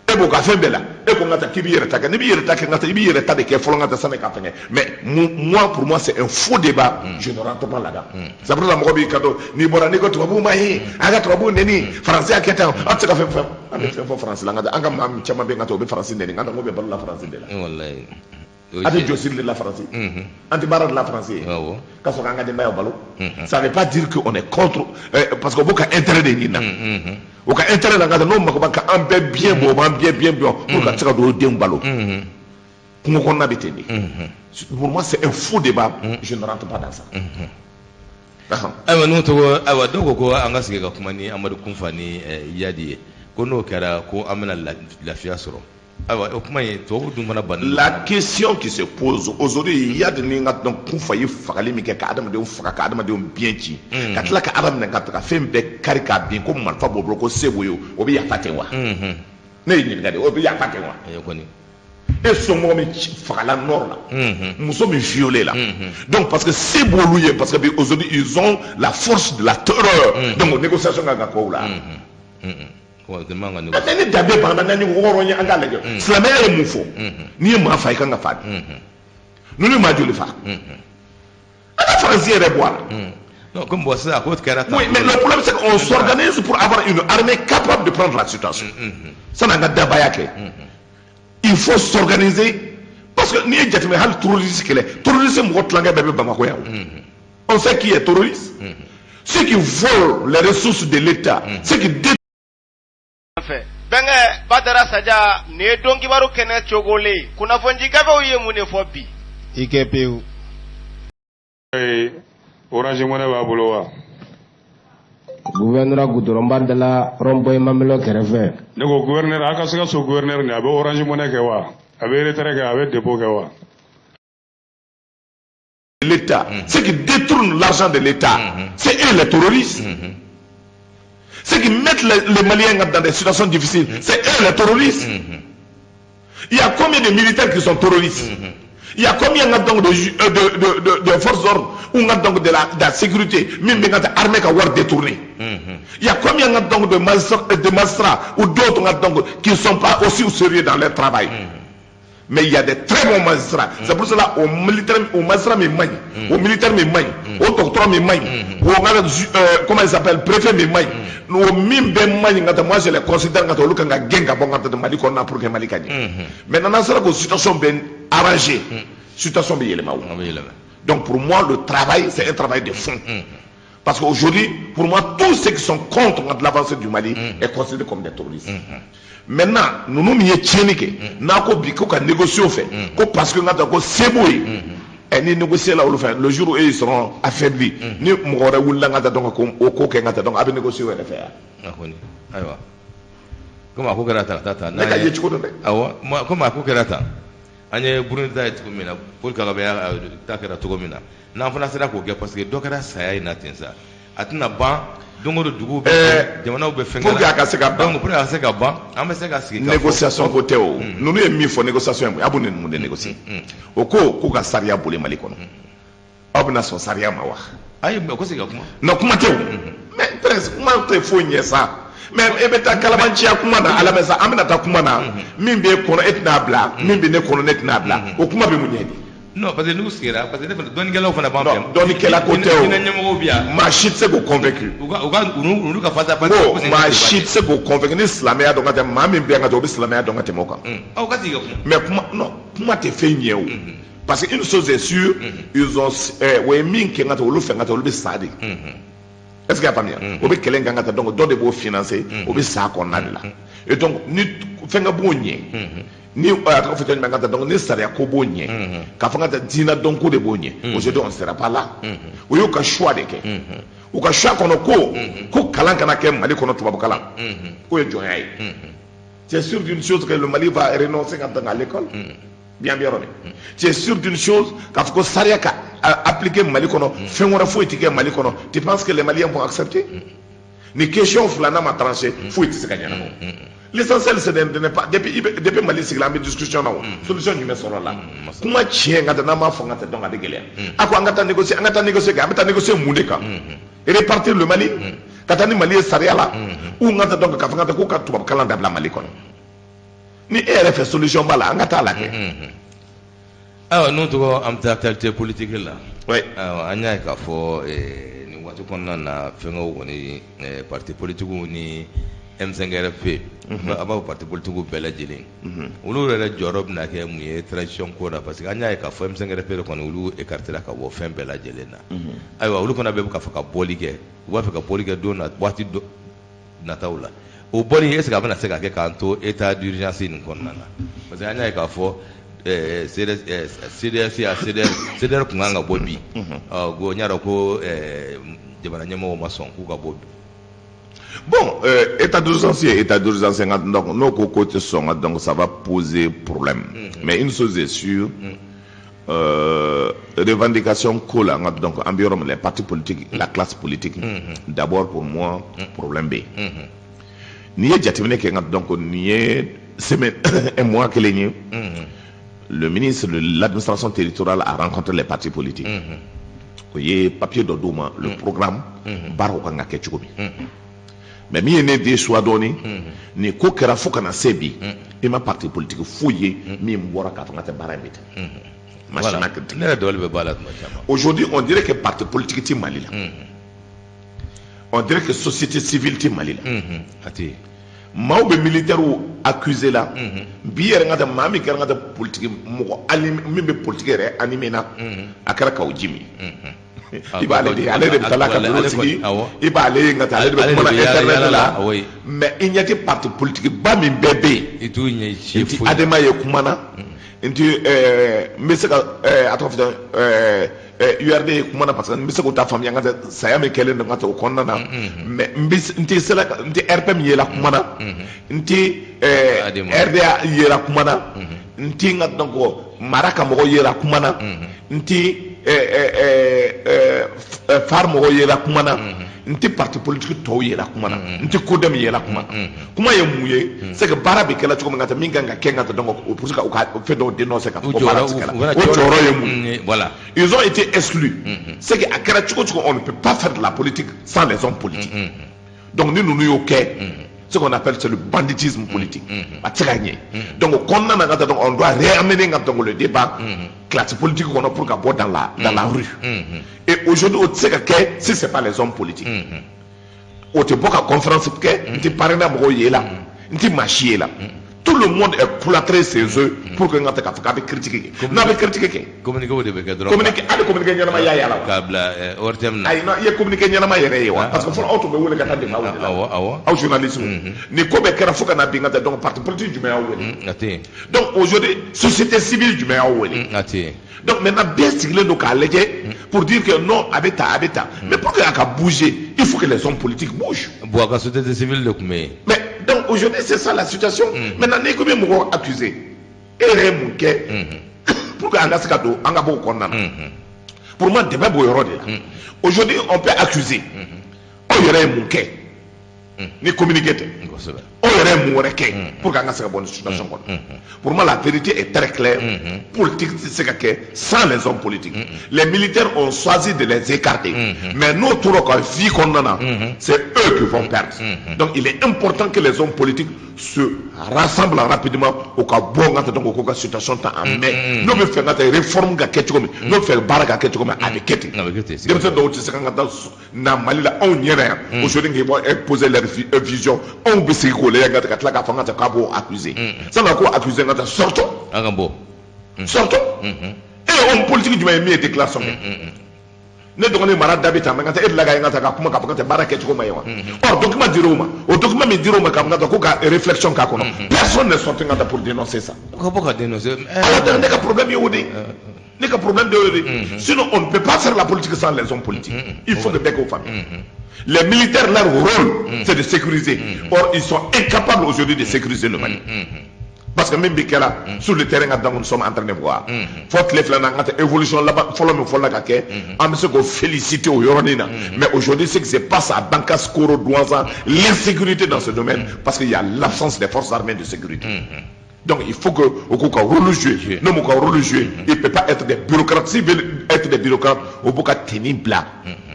e b'o ka fɛn bɛɛ la. E ko n ka taa k'i b'i yɛrɛ ta kɛ. N'i b'i yɛrɛ ta kɛ, n ka taa i b'i yɛrɛ ta de kɛ fɔlɔ, n ka taa sani ka fɛngɛ. Mais moi, pour moi, c'est un faux débat, je ne rentre pas là-dedans. C'est pour ça mɔgɔ b'i kanto, n'i bɔra, n'i ko tubabuw ma ye, a ka tubabuw neni, faransi y'a kɛ tan, an tɛ se ka fɛn fɛn, an bɛ fɛn fɔ faransi la. N ka taa an ka maa caman bɛ yen, n ka taa o bɛ faransi neni, n ka taa n ko bɛ balo la faransi de la. Wallahi. An tɛ jɔsiri de la faransi, an tɛ baara de la faransi ye k'a sɔrɔ k'an ka denbayaw balo. Ça veut pas dire que on est contre, parce que o b'u ka intérêt de ɲini na, o ka intérêt la. N ka taa n'o mago b'a ka an bɛɛ biɲɛ bɔ, o b'an bɛɛ biɲɛ bɔ pour ka se ka don o denw balo. Kungo kɔnɔna bɛ ten de. Pour moi, c'est un faux débat, je ne rentre pas dans ça. Ayiwa, n'o tɔgɔ, ayiwa, dɔw ko ko an ka sigi ka kuma ni Amadu Kunfa ni Iyadi ye, ko n'o kɛra ko an bɛna lafiya sɔrɔ. Ayiwa, o kuma in, tubabu dun fana bannen don. La question qui se pose aujourd'hui, Iyad ni ka dɔn Kunfa ye fagali min kɛ, ka adamadenw faga, ka adamadenw biɲɛ ci, ka tila ka ala minɛ ka taga fɛn bɛɛ kari k'a bin, ko marifa b'o bolo, ko se b'o ye, o bɛ yafa ten wa? Ne ye ɲininka de, o bɛ yafa ten wa? Ayi kɔni. E somɔgɔ min fagala nord la, muso min violé la, donc parce que se b'olu ye, parce que bi aujourd'hui ils ont la force de la terreur, donc négociation kan ka k'o la. Wa tɛ man ka An négocier. tɛ ni danbe banna n'an ni hɔrɔn ye, an k'a lajɛ silamɛya ye mun fɔ. N'i ye maa fa, i kan ka fa de. Ninnu ye maa joli fa? An ka faransi yɛrɛ bɔ a la. Non, comme bon, sisan a ko kɛra tan. Oui, mais le problème, c'est qu'on s'organise pour avoir une armée capable de prendre la situation. San'an ka dabaya kɛ, il faut s'organiser, parce que n'i ye jateminɛ, hali terroriste kɛlɛ, terroriste mɔgɔ tilankɛ bɛɛ bɛ Bamakɔ yan o. On sait qui est terroriste. Ceux qui volent les ressources de l'État, ceux qui détruisent Fɛ bɛnkɛ Badara Saja, nin ye don kibaru kɛnɛ cogolen ye. Kunnafoni gafew ye mun de fɔ bi? I kɛ pewu. Ee, Orange Money b'a bolo wa? Gouverneur goudronba da la rond-point Mamelɔ kɛrɛfɛ. Ne ko gouverneur, a ka Sikaso gouverneur nin, a bɛ Orange Money kɛ wa? A bɛ retrait kɛ, a bɛ dépôt kɛ wa? l'État, ceux qui détournent l'argent de l'État, c'est eux les terroristes. Ceux qui mettent les Maliens dans des situations difficiles, c'est eux les terroristes. Il y a combien de militaires qui sont terroristes? Il y a combien donc de forces d'ordre ou donc de la sécurité, même de l'armée qui a détourné? Il y a combien donc de magistrats ou d'autres donc qui ne sont pas aussi sérieux dans leur travail? Mais il y a des très bons magistrats. C'est pour cela au militaire, au magistrat min man ɲi, au militaire min man ɲi, au docteur min man ɲi, au comment il s'appelle, préfet min man ɲi, o min bɛɛ man ɲi ka taa, moi je les considère ka taa olu kan ka gɛn ka bɔ ka taa Mali kɔnɔ na pour que Mali ka ɲɛ. Maintenant n'an sera k'o situation bɛ arranger, situation bɛ yɛlɛma o. A bɛ yɛlɛma. Donc pour moi, le travail, c'est un travail de fond. Parce qu'aujourd'hui, pour moi, tous ceux qui sont contre l'avancée du Mali est considéré comme des terroristes. Maintenant, ninnu min ye tiɲɛni kɛ, n'a ko bi ko ka négocier o fɛ, ko parce que n ka taa ko se b'o ye, ɛ ni négocier la olu fɛ, le jour où ils seront affaiblis, ni mɔgɔ wɛrɛ wulila n ka taa donc ko o ko kɛ n ka taa, donc a bɛ négocier o yɛrɛ fɛ yan. A kɔni, ayiwa, komi a ko kɛra tan ka taa tan. Ne ka ye cogo dɔn dɛ. Awɔ, komi a ko kɛra tan, an ye Burundi ta ye cogo min na, Paul Kagame y'a ta kɛra cogo min na, n'an fana sera k'o kɛ, parce que dɔ kɛra saya in na ten sa, a tɛna ban don o don, duguw bɛ, jamanaw bɛ fɛn. Pour que a ka se ka ban. Donc pour que a ka se ka ban, an bɛ se ka sigi ka fɔ. Négociation ko tɛ o. Ninnu ye min fɔ, négociation ye mun ye? A b'u ni mun de négocier? O ko k'u ka sariya boli Mali kɔnɔ. Aw bɛna sɔn sariya ma wa? Ayi, mais ko sigi ka kuma. Non, kuma tɛ o. Mais presque kuma tɛ foyi ɲɛ sa. Mais e bɛ taa kalabanciya kuma na, ala bɛ sa, an bɛna taa kuma na, min b'e kɔnɔ e tɛna bila, min bɛ ne kɔnɔ ne tɛna bila, o kuma bɛ mun ɲɛ de? Non, parce que n'u sigira, parce que ne fana, dɔnnikɛlaw fana b'an fɛ yan. Dɔnnikɛla ko tɛ o. Diinɛ ɲɛmɔgɔw bɛ yan. Maa si tɛ se k'o convaincu. U ka olu ka face à face. Ko maa si tɛ se k'o convaincu ni silamɛya dɔn ka tɛmɛ maa min bɛ yan ka tɛmɛ, o bɛ silamɛya dɔn ka tɛmɛ o kan. Aw ka sigi ka kuma. Mais kuma, non, kuma tɛ fɛn ɲɛ o. Parce que une chose est sûre, ils ont o ye min kɛ n ka taa olu fɛ n ka taa, olu bɛ sa de. Est ce que y'a faamuya? O bɛ kɛlɛ in kan ka taa, donc dɔ de b'o financer, o bɛ sa kɔnɔna de la. Et donc ni fɛn ka b'o ɲɛ, ni a tɔgɔ fɔ jumɛn ka taa, donc ni sariya ko b'o ɲɛ, k'a fɔ ka taa diinɛ dɔn ko de b'o ɲɛ, aujourd'hui on sera pas là. O y'u ka choix de kɛ. U ka choix kɔnɔ ko kalan kana kɛ Mali kɔnɔ, tubabu kalan k'o ye jɔnya ye. Tu es sûr d'une chose, que le Mali va renoncer quand à l'école bien bien. Tu es sûr d'une chose, k'a fɔ ko sariya ka appliquer Mali kɔnɔ, fɛn wɛrɛ foyi tɛ kɛ Mali kɔnɔ, tu penses que les Maliens vont accepter? Ni question fila n'a ma tranché, foyi tɛ se ka ɲɛnabɔ. L'essentiel, c'est de ne pas, depuis Mali sigila, an bɛ discussion na, o solution jumɛn sɔrɔ la? Kuma tiɲɛ ka taa n'an m'a fɔ ka taa, donc a bɛ gɛlɛya. A ko an ka taa négocier, an ka taa négocier kɛ, an bɛ taa négocier mun de kan? Répartir le Mali, ka taa ni Mali ye sariya la, ou n ka taa donc k'a fɔ ka taa k'u ka tubabu kalan dabila Mali kɔnɔ? Ni e yɛrɛ fɛ solution b'a la, an ka taa la kɛ. Ayiwa, n'o tɔgɔ, an bɛ taa actualité politique la. Oui. Ayiwa, an y'a ye k'a fɔ nin waati kɔnɔna na, fɛnkɛw kɔni, parti politiques ni M5RFP, a b'a fɔ parti politiques bɛɛ lajɛlen, olu yɛrɛ jɔyɔrɔ bɛna kɛ mun ye transition ko la? Parce que an y'a ye k'a fɔ M5RFP de kɔni, olu écarté ka bɔ fɛn bɛɛ lajɛlen na. Ayiwa, olu fana bɛ k'a fɔ ka bɔli kɛ, u b'a fɛ ka bɔli kɛ don na waati dɔ nataw la. O bɔli, est ce que a bɛna se ka kɛ k'an to état d'urgence nin kɔnɔna na? Parce que an y'a ye k'a fɔ CDS ya CDR, CDR kun kan ka bɔ bi. Ɔ ko n y'a dɔn ko jamana ɲɛmɔgɔw ma sɔn k'u ka bɔ bi. Bon, état d'urgence ye état d'urgence, donc n'o ko ko tɛ sɔn ka, donc ça va poser problème. Mais une chose est sûre, revendication ko la, donc an bɛ yɔrɔ min, les partis politiques, la classe politique, d'abord, pour moi, problème bɛ yen. N'i ye jateminɛ kɛ nka, donc nin ye semaine, un mois kelen ye, le ministre de l'Administration territoriale a rencontré les partis politiques. O ye papier dɔ d'u ma, le programme, baaraw kan ka kɛ cogo min. Mais min ye ne déçoit dɔɔni, nin ko kɛra fo ka na se bi, i ma parti politique foyi ye min bɔra k'a fɔ n ka tɛ baara in bɛ ten. Ma si ma critique. Ne yɛrɛ dabali bɛ b'a la tuma caman. Aujourd'hui, on dirait que parti politique tɛ Mali la. On dirait que société civile tɛ Mali la. A tɛ yen. Maaw bɛ militaires accusé la bi yɛrɛ, n ka tɛ maa min kɛra n ka tɛ politique mɔgɔ ani min bɛ politique yɛrɛ animé na, a kɛra Kawo Jimi. I b'ale de, ale de bɛ taa la ka bureau sigi, i b'ale ye, n ka taa ale de bɛ kuma na internet la. Mais i ɲɛ tɛ parti politique ba min bɛɛ bɛ yen. I t'u ɲɛ si. N ti ADEMA ye kuma na, n ti n bɛ se ka a tɔgɔ fɔ, URD ye kuma na, parce que n bɛ se k'o ta faamuya, n ka tɛ saya min kɛlen don n ka tɛ o kɔnɔna na. Mais n bɛ n tɛ se la, n tɛ RPM yela kuma na, n tɛ RDA yela kuma na, n tɛ n ka donc mara ka mɔgɔ yela kuma na, n tɛ FARE mɔgɔw yela kuma na, n tɛ parti politique tɔw yela kuma na, n tɛ CODEM yela kuma na. Kuma ye mun ye? C'est que baara bɛ kɛla cogo min ka taa, min kan ka kɛ ka taa, donc o pour que u ka fɛn dɔw dénoncer, ka fɔ ko baara tɛ kɛla, o jɔyɔrɔ ye mun ye? Voilà. Ils ont été exclus. C'est que a kɛra cogo cogo, on ne peut pas faire de la politique sans les hommes politiques. Donc ni ninnu y'o kɛ, ce qu'on appelle, c'est le banditisme politique, a tɛ se ka ɲɛ. Donc o kɔnɔna na ka taa, donc on doit réamener ka donc le débat classe politique kɔnɔ pour ka bɔ dans la rue. Et aujourd'hui, o tɛ se ka kɛ si c'est pas les hommes politiques. O tɛ bɔ ka conférence kɛ, n tɛ parrainage mɔgɔw ye la, n tɛ maa si ye la. Tout le monde est cloîtré chez eux pour que n ka taa k'a fɔ k'a bɛ critique kɛ, n'a bɛ critique kɛ. Communiqué de bɛ kɛ dɔrɔn. Communiqué, hali communiqué ɲɛnama y'a la wa? K'a bila ORTM na. Ayi, non, i ye communiqué ɲɛnama yɛrɛ ye wa? Parce que fɔlɔ, aw tun bɛ wele ka taa débat de la. Awɔ awɔ. Aw journaliste, nin ko bɛɛ kɛra fo ka na bin ka taa, donc parti politique jumɛn y'aw wele? A tɛ yen. Donc aujourd'hui, société civile jumɛn y'aw wele? A tɛ yen. Donc maintenant, bɛɛ sigilen don k'a lajɛ pour dire que non, a bɛ tan, a bɛ tan. Mais pour que a ka bouger, il faut que les hommes politiques bougent. Bon, a ka société civile de tun bɛ yen. Mais donc aujourd'hui, c'est ça la situation. Maintenant, n'i ko bɛ mɔgɔw accuser, e yɛrɛ ye mun kɛ pour que an ka se ka don, an ka bɔ o kɔnɔna na? Pour moi, débat b'o yɔrɔ de la. Aujourd'hui, on peut accuser, aw yɛrɛ ye mun kɛ ni communiqué tɛ? Aw yɛrɛ ye mun wɛrɛ kɛ pour que an ka se ka bɔ nin situation kɔnɔ? Pour moi, la vérité est très claire: politique tɛ se ka kɛ sans les hommes politiques. Les militaires ont choisi de les écarter, mais n'o tora ka vie kɔnɔna na, c'est eux qui vont perdre. Donc il est important que les hommes politiques se rassemblent rapidement, o ka bɔ n ka taa, donc o k'u ka situation ta en main. N'o bɛ fɛ ka taa réforme ka kɛ cogo min, n'o bɛ fɛ baara ka kɛ cogo min, a bɛ kɛ ten. Denmisɛn dɔw tɛ se ka taa na Mali la, anw ɲɛna yan aujourd'hui, k'i bɔ imposer leur vision, anw bɛ sigi k'o lajɛ ka tila k'a fɔ n ka taa k'a b'o accuser. Sanni k'o accuser, n ka taa, sortons. An ka bɔ. Sortons. E ye homme politique jumɛn ye min ye déclaration kɛ? Ne dɔgɔnin mara da bɛ tan, mais n ka taa e delila ka ye n ka taa ka kuma k'a fɔ ka taa baara kɛcogo ma ye wa? Or document dir'o ma, o document min dir'o ma k'a fɔ ka taa ko ka réflexion k'a kɔnɔ, personne n'est sorti n ka taa pour dénoncer ça. Ka bɔ ka dénoncer. Ala, ne ka problème ye o de ye, ne ka problème de y'o de ye. Sinon, on ne peut pas faire la politique sans les hommes politiques. Il faut que bɛɛ k'o faamuya. Les militaires, leur rôle, c'est de sécuriser. Or, ils sont incapables aujourd'hui de sécuriser le Mali. Parce que min bɛ kɛra sur le terrain ka, donc nous sommes en train de voir fɔ tile 2 na, an ka taa évolution laban fɔlɔ min fɔlɔ ka kɛ, an bɛ se k'o féliciter o yɔrɔnin na. Mais aujourd'hui, ce qui se passe à Bankass, Koro, Douentza, l'insécurité dans ce domaine, parce qu'il y a l'absence des forces armées de sécurité. Donc il faut que u k'u ka rôle jouer. N'u m'u ka rôle jouer, il peut pas être des bureaucrates. S'ils veulent être des bureaucrates, u b'u ka tenue bila,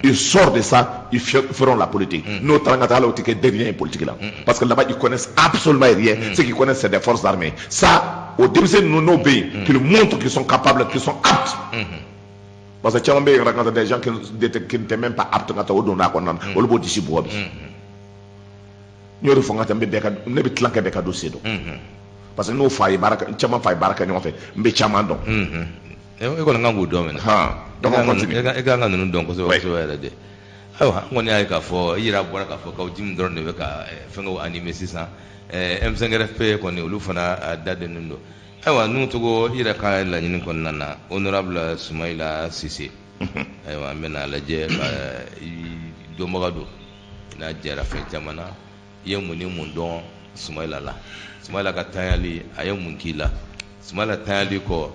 ils sortent de ça, ils feront la politique. N'o taara ka taa ala, o tɛ kɛ dernier ye politique la, parce que là-bas, ils connaissent absolument rien. Ce qu'ils connaissent, c'est des forces armées. Ça, o denmisɛnnin ninnu, n'o bɛ yen, qu'ils montrent qu'ils sont capables, qu'ils sont aptes, parce que caman bɛ yen ka taa, des gens qui n'étaient même pas aptes ka taa o donna a kɔnɔna na, olu b'o disi bugɔ bi. N y'o de fɔ n ka taa, n bɛ bɛɛ ka, ne bɛ tila kɛ bɛɛ ka dossier dɔn, parce que n'o fa ye baara kɛ, caman fa ye baara kɛ ɲɔgɔn fɛ, n bɛ caman dɔn. E kɔni kan k'o dɔn minɛ. Han, donc on continue. E kan ka ninnu dɔn kosɛbɛ kosɛbɛ yɛrɛ de. Ayiwa, an kɔni y'a ye k'a fɔ i yɛrɛ bɔra k'a fɔ Kaou Djim dɔrɔn de bɛ ka fɛnkɛw animer sisan. M5RFP kɔni, olu fana da dennen don. Ayiwa, n'u togo i yɛrɛ ka laɲini kɔnɔna na, honorable Soumaïla Cissé, ayiwa, an bɛna lajɛ ka i dɔnbaga don, n'a jɛra fɛn caman na. I ye mun ni mun dɔn Soumaïla la? Soumaïla ka tanyali, a ye mun k'i la? Soumaïla tanyali kɔ,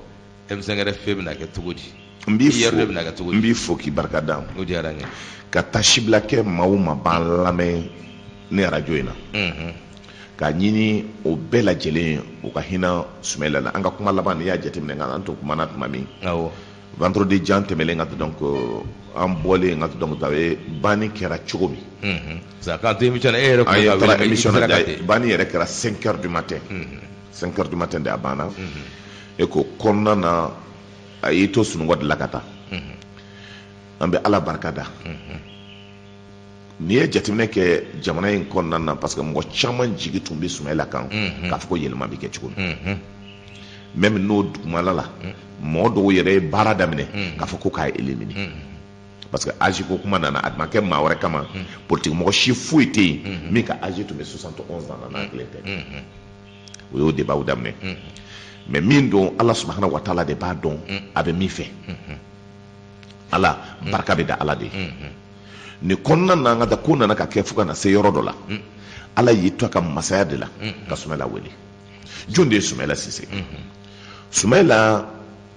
M5RFP bɛna kɛ cogo di? N b'i IRD fo bɛna kɛ cogo n di? b'i fo k'i barika da. O diyara n ye. Ka tasibila kɛ maa o maa b'an lamɛn ni arajo in na, k'a ɲini o bɛɛ lajɛlen u ka hinɛ Soumaïla la. An ka kuma laban, n'i y'a jateminɛ, nka an tun kumana tuma min, vendredi jan tɛmɛlen ka, donc an bɔlen ka, donc a bɛ banni kɛra cogo min. Sa k'an to émission na, e yɛrɛ an ye kun bɛ ka taara wele, i émission na sera ka da ten. Banni yɛrɛ kɛra 5 heures du matin, 5 heures du matin de a banna. E ko kɔnɔna na, a y'i to sunɔgɔ de la ka taa. An bɛ Ala barika da. N'i ye jateminɛ kɛ jamana in kɔnɔna na, parce que mɔgɔ caman jigi tun bɛ Soumaïla kan k'a fɔ ko yɛlɛma bɛ kɛ cogo min, même n'o dugumala la, mɔgɔ dɔw yɛrɛ ye baara daminɛ k'a fɔ ko k'a éliminer, parce que âge ko kuma nana, a ma kɛ maa wɛrɛ kama. Politique mɔgɔ si foyi tɛ yen min ka âge tun bɛ 71 ans na n'a kelen tɛ. O y'o débat daminɛ. Mais min don, Ala subahana wa taala de b'a dɔn a bɛ min fɛ. Ala barika bɛ da Ala de ye. Nin kɔnɔna na, an ka taa, ko nana ka kɛ fo ka na se yɔrɔ dɔ la, Ala y'i to a ka masaya de la ka Soumaïla wele. Jɔn de ye Soumaïla Cissé? Soumaïla,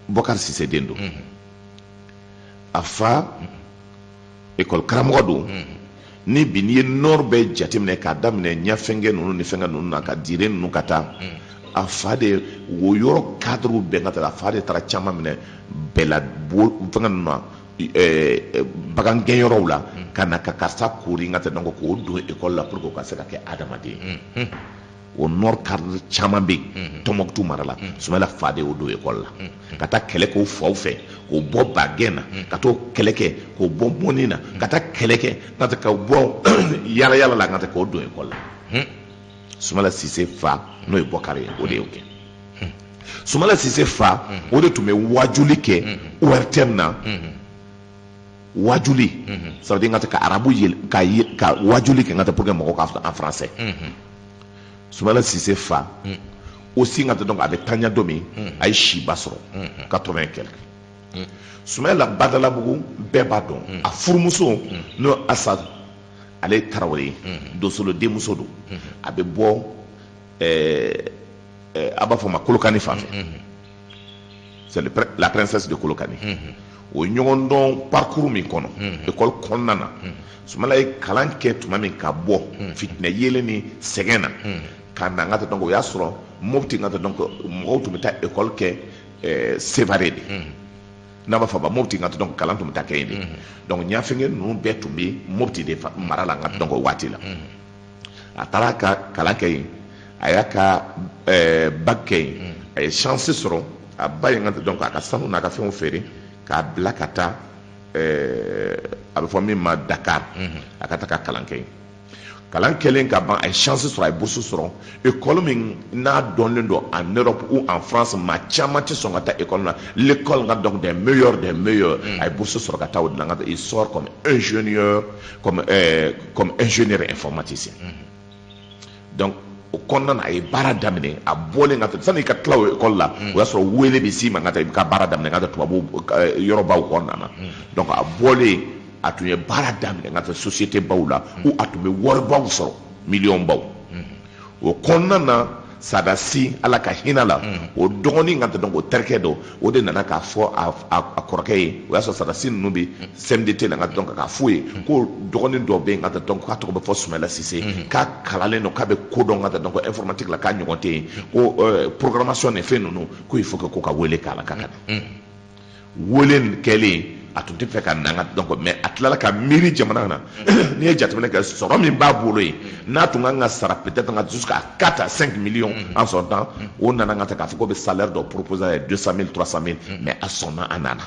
Bɔkari Cissé den don. A fa école karamɔgɔ don. Ni bi n'i ye nord bɛɛ jateminɛ, k'a daminɛ ɲafɛnkɛ ninnu ni fɛnkɛ ninnu na, ka dire ninnu ka taa, a fa de o yɔrɔ cadre bɛɛ ka taa, a fa de taara caman minɛ bɛɛla bo fɛnkɛ ninnu na, bagan gɛnyɔrɔw la, ka na ka karisa koori n ka taa, donc k'o don école la pour que o ka se ka kɛ adamaden ye. O nord cadre caman bɛ yen Tɔnbɔkutu mara la, Soumaïla fa de y'o don école la, ka taa kɛlɛ k'o faw fɛ, k'o bɔ bagɛn na, ka t'o kɛlɛ kɛ, k'o bɔ mɔni na, ka taa kɛlɛ kɛ, ka taa k'o bɔ yala yala la, ka taa k'o don école la. Soumaïla Cissé fa, n'o ye Bɔkari ye, o de y'o kɛ. Soumaïla Cissé fa, o de tun bɛ wajuli kɛ ORTM na. Wajuli, ça veut dire n ka taa ka arabu yɛlɛ ka wajuli kɛ n ka taa pour que mɔgɔw k'a fɔ en français. Soumaïla Cissé fa aussi, n ka taa, donc a bɛ tanya don min, a ye siba sɔrɔ 80 et quelque. Soumaïla Badalabugu, bɛɛ b'a dɔn. A furumuso, n'o ye Asa, ale ye Tarawele ye, Dosolo denmuso don. A bɛ bɔ a b'a fɔ ma Kolokani fan fɛ, c'est la princesse de Kolokani. O ye ɲɔgɔn dɔn parcours min kɔnɔ école kɔnɔna na. Soumaïla ye kalan kɛ tuma min ka bɔ fitinɛ yeelen ni sɛgɛn na ka na n ka taa, donc o y'a sɔrɔ Mopti, n ka taa, donc mɔgɔw tun bɛ taa école kɛ Sévaré de, n'a b'a fɔ ma Mopti, n ka taa, donc kalan tun bɛ taa kɛ yen de. Donc ɲafɛnkɛ ninnu bɛɛ tun bɛ Mopti de mara la n ka donc o waati la. A taara ka kalan kɛ yen, a y'a ka bac kɛ yen. A ye chance sɔrɔ, a ba ye n ka taa, donc a ka sanu n'a ka fɛnw feere k'a bila ka taa a bɛ fɔ min ma Dakar, a ka taa ka kalan kɛ yen. Kalan kɛlen ka ban, a ye chance sɔrɔ, a ye bourse sɔrɔ école min n'a dɔnlen don en Europe ou en France, maa caman tɛ sɔn ka taa école na, l'école nka donc des meilleurs des meilleurs. A ye bourse sɔrɔ ka taa o de la. N ka il sort comme ingénieur, comme ingénieur informaticien. Donc o kɔnɔna na, a ye baara daminɛ. A bɔlen ka taa, sani i ka tila o école la, o y'a sɔrɔ wele bɛ s'i ma ka taa, i bɛ ka baara daminɛ ka taa tubabu yɔrɔbaw kɔnɔna na. Donc a bɔlen, a tun ye baara daminɛ ka taa société baw la, ou a tun bɛ waribaw sɔrɔ, miliyɔn baw. O kɔnɔna na, Sada Si, Ala ka hinɛ la, o dɔgɔnin ka donc o terikɛ dɔ, o de nana k'a fɔ a kɔrɔkɛ ye. O y'a sɔrɔ Sada Si ninnu bɛ CMDT la, ka donc k'a f'u ye ko dɔgɔnin dɔ bɛ yen, ka donc k'a tɔgɔ bɛ fɔ Sumayila Sise, k'a kalanlen don, k'a bɛ ko dɔn, ka donc informatique la, k'a ɲɔgɔn tɛ yen, ko programmation ni fɛn ninnu, ko il faut que ko ka wele k'a la k'a ka na. Wele nin kɛlen, a tun tɛ fɛ ka na, ka donc, mais a tilala ka miiri jamana na. N'i ye jateminɛ kɛ, sɔrɔ min b'a bolo yen, n'a tun kan ka sara peut-être ka jusqu'à 4 à 5 millions en son temps, o nana ka ta k'a fɔ ko bɛ salaire dɔ proposer a ye, 200 000, 300 000, mais a sɔnna, a nana,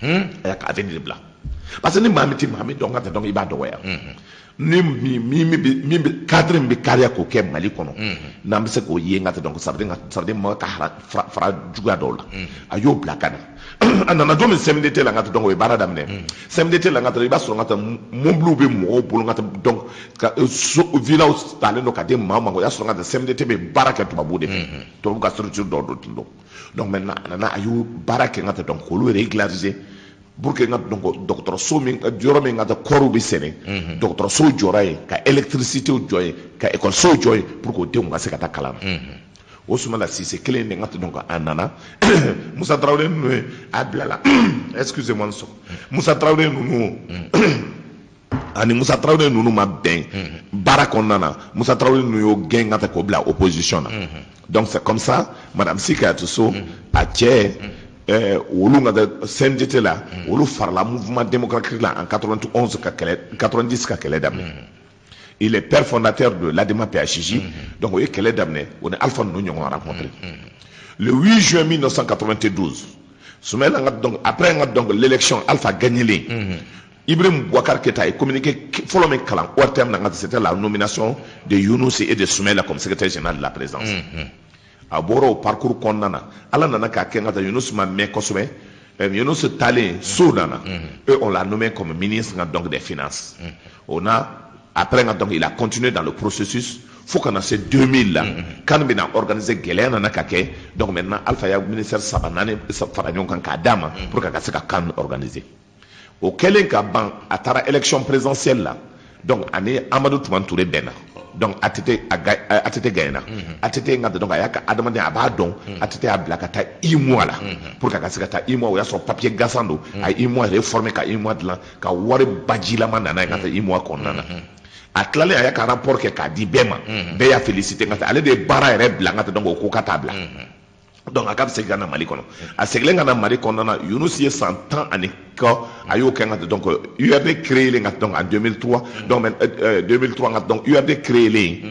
a y'a ka avenir bila, parce que ni maa min tɛ maa min dɔn ka tɛ, donc i b'a dɔgɔya. Ni min bɛ cadre min bɛ kariya k'o kɛ Mali kɔnɔ, n'an bɛ se k'o ye n ka tɛ, donc ça veut dire ma ka fara juguya dɔw la. A y'o bila ka na. A nana don min CMDT la, n ka tɛ, donc o ye baara daminɛ CMDT la. N ka tɛ, i b'a sɔrɔ n ka tɛ, mobiliw bɛ mɔgɔw bolo, n ka tɛ, donc ka so villaw talen don ka di maa ma. O y'a sɔrɔ n ka tɛ, CMDT bɛ baara kɛ tubabuw de fɛ, tubabu ka structure dɔw don tun don. Donc maintenant, a nana, a y'o baara kɛ, n ka tɛ, donc k'olu régulariser pour que n ka donc dɔgɔtɔrɔso min, yɔrɔ min ka taa kɔɔriw bɛ sɛnɛ, dɔgɔtɔrɔsow jɔra yen, ka électricité jɔ yen, ka ekɔlisow jɔ yen, pour que o denw ka se ka taa kalan na. O Sumala Sise kelen de, n ka tɛ, donc a nana Musa Tarawele ninnu ye, a bilala, excusez moi, n sɔgɔ, Musa Tarawele ninnu ani Musa Tarawele ninnu ma bɛn baara kɔnɔna na. Musa Tarawele ninnu y'o gɛn ka ta k'o bila opposition na. Donc c'est comme ça, Madame Sy Kayatu So, a cɛ, olu ka CMDT la, olu farala Mouvement démocratique la en 91 ka kɛlɛ, 90 ka kɛlɛ daminɛ. Il est père fondateur de l'ADEMA PHJ. Donc o ye kɛlɛ daminɛ, o ni Alpha ninnu ɲɔgɔn rencontré le 8 juin 1992. Soumaïla nga, donc après nga, donc l'élection Alpha gagné, Ibrahim Boubacar Keïta ye communiqué fɔlɔ min kalan ORTM na, c'était la nomination de Younous et de Soumaïla comme secrétaire général de la présidence. A bɔra o parcours kɔnɔna na, Ala nana k'a kɛ, n ka taa, Younous ma mɛn kosɛbɛ. Younous taalen so nana, et on l'a nommé comme ministre donc des finances. On a après, donc il a continué dans le processus fo ka na se 2000 la, kan bɛna organiser, gɛlɛya nana ka kɛ. Donc maintenant, Alpha ya ministère saba naani fara ɲɔgɔn kan k'a d'a ma pour que a ka se ka kan organiser. O kɛlen ka ban, a taara élection présidentielle la. Donc ani Amadu Tumani Ture bɛnna. Donc ATT a ATT gagnera. ATT nga, donc a y'a ka adamadenya, a b'a dɔn, ATT y'a bila ka taa UEMOA la pour que a ka se ka taa UEMOA. O y'a sɔrɔ papier gansan don. A ye UEMOA réformer, ka UEMOA dilan, ka wari bajilama nana ye ka taa UEMOA kɔnɔna na. A tilalen, a y'a ka rapport kɛ k'a di bɛɛ ma, bɛɛ y'a félicité. N ka taa, ale de ye baara yɛrɛ bila, n ka taa, donc o ko k'a t'a bila. Donc a k'a bɛ segin ka na Mali kɔnɔ. A seginnen ka na Mali kɔnɔna na, Yunus ye san 10 ani kɔ, a y'o kɛ, n ka taa, donc URD créé ka, donc en 2003, donc 2003, ka donc URD créé,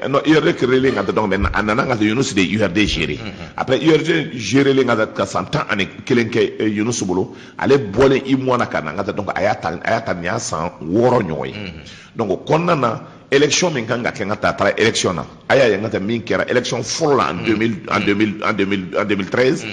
non, URD créé ka, donc maintenant a nana, ka Yunus de ye URD géré. Après URD géré ka san 11 kɛ Yunus bolo, ale bɔlen UEMOA na ka na, n ka taa, donc a y'a ta nin y'a san 6 ɲɔgɔn ye. Donc o kɔnɔna na, élection min kan ka kɛ, n ka taa, a taara élection na. A y'a ye, n ka taa, min kɛra élection fɔlɔ la en 2000, en 2000, en 2000, en 2013,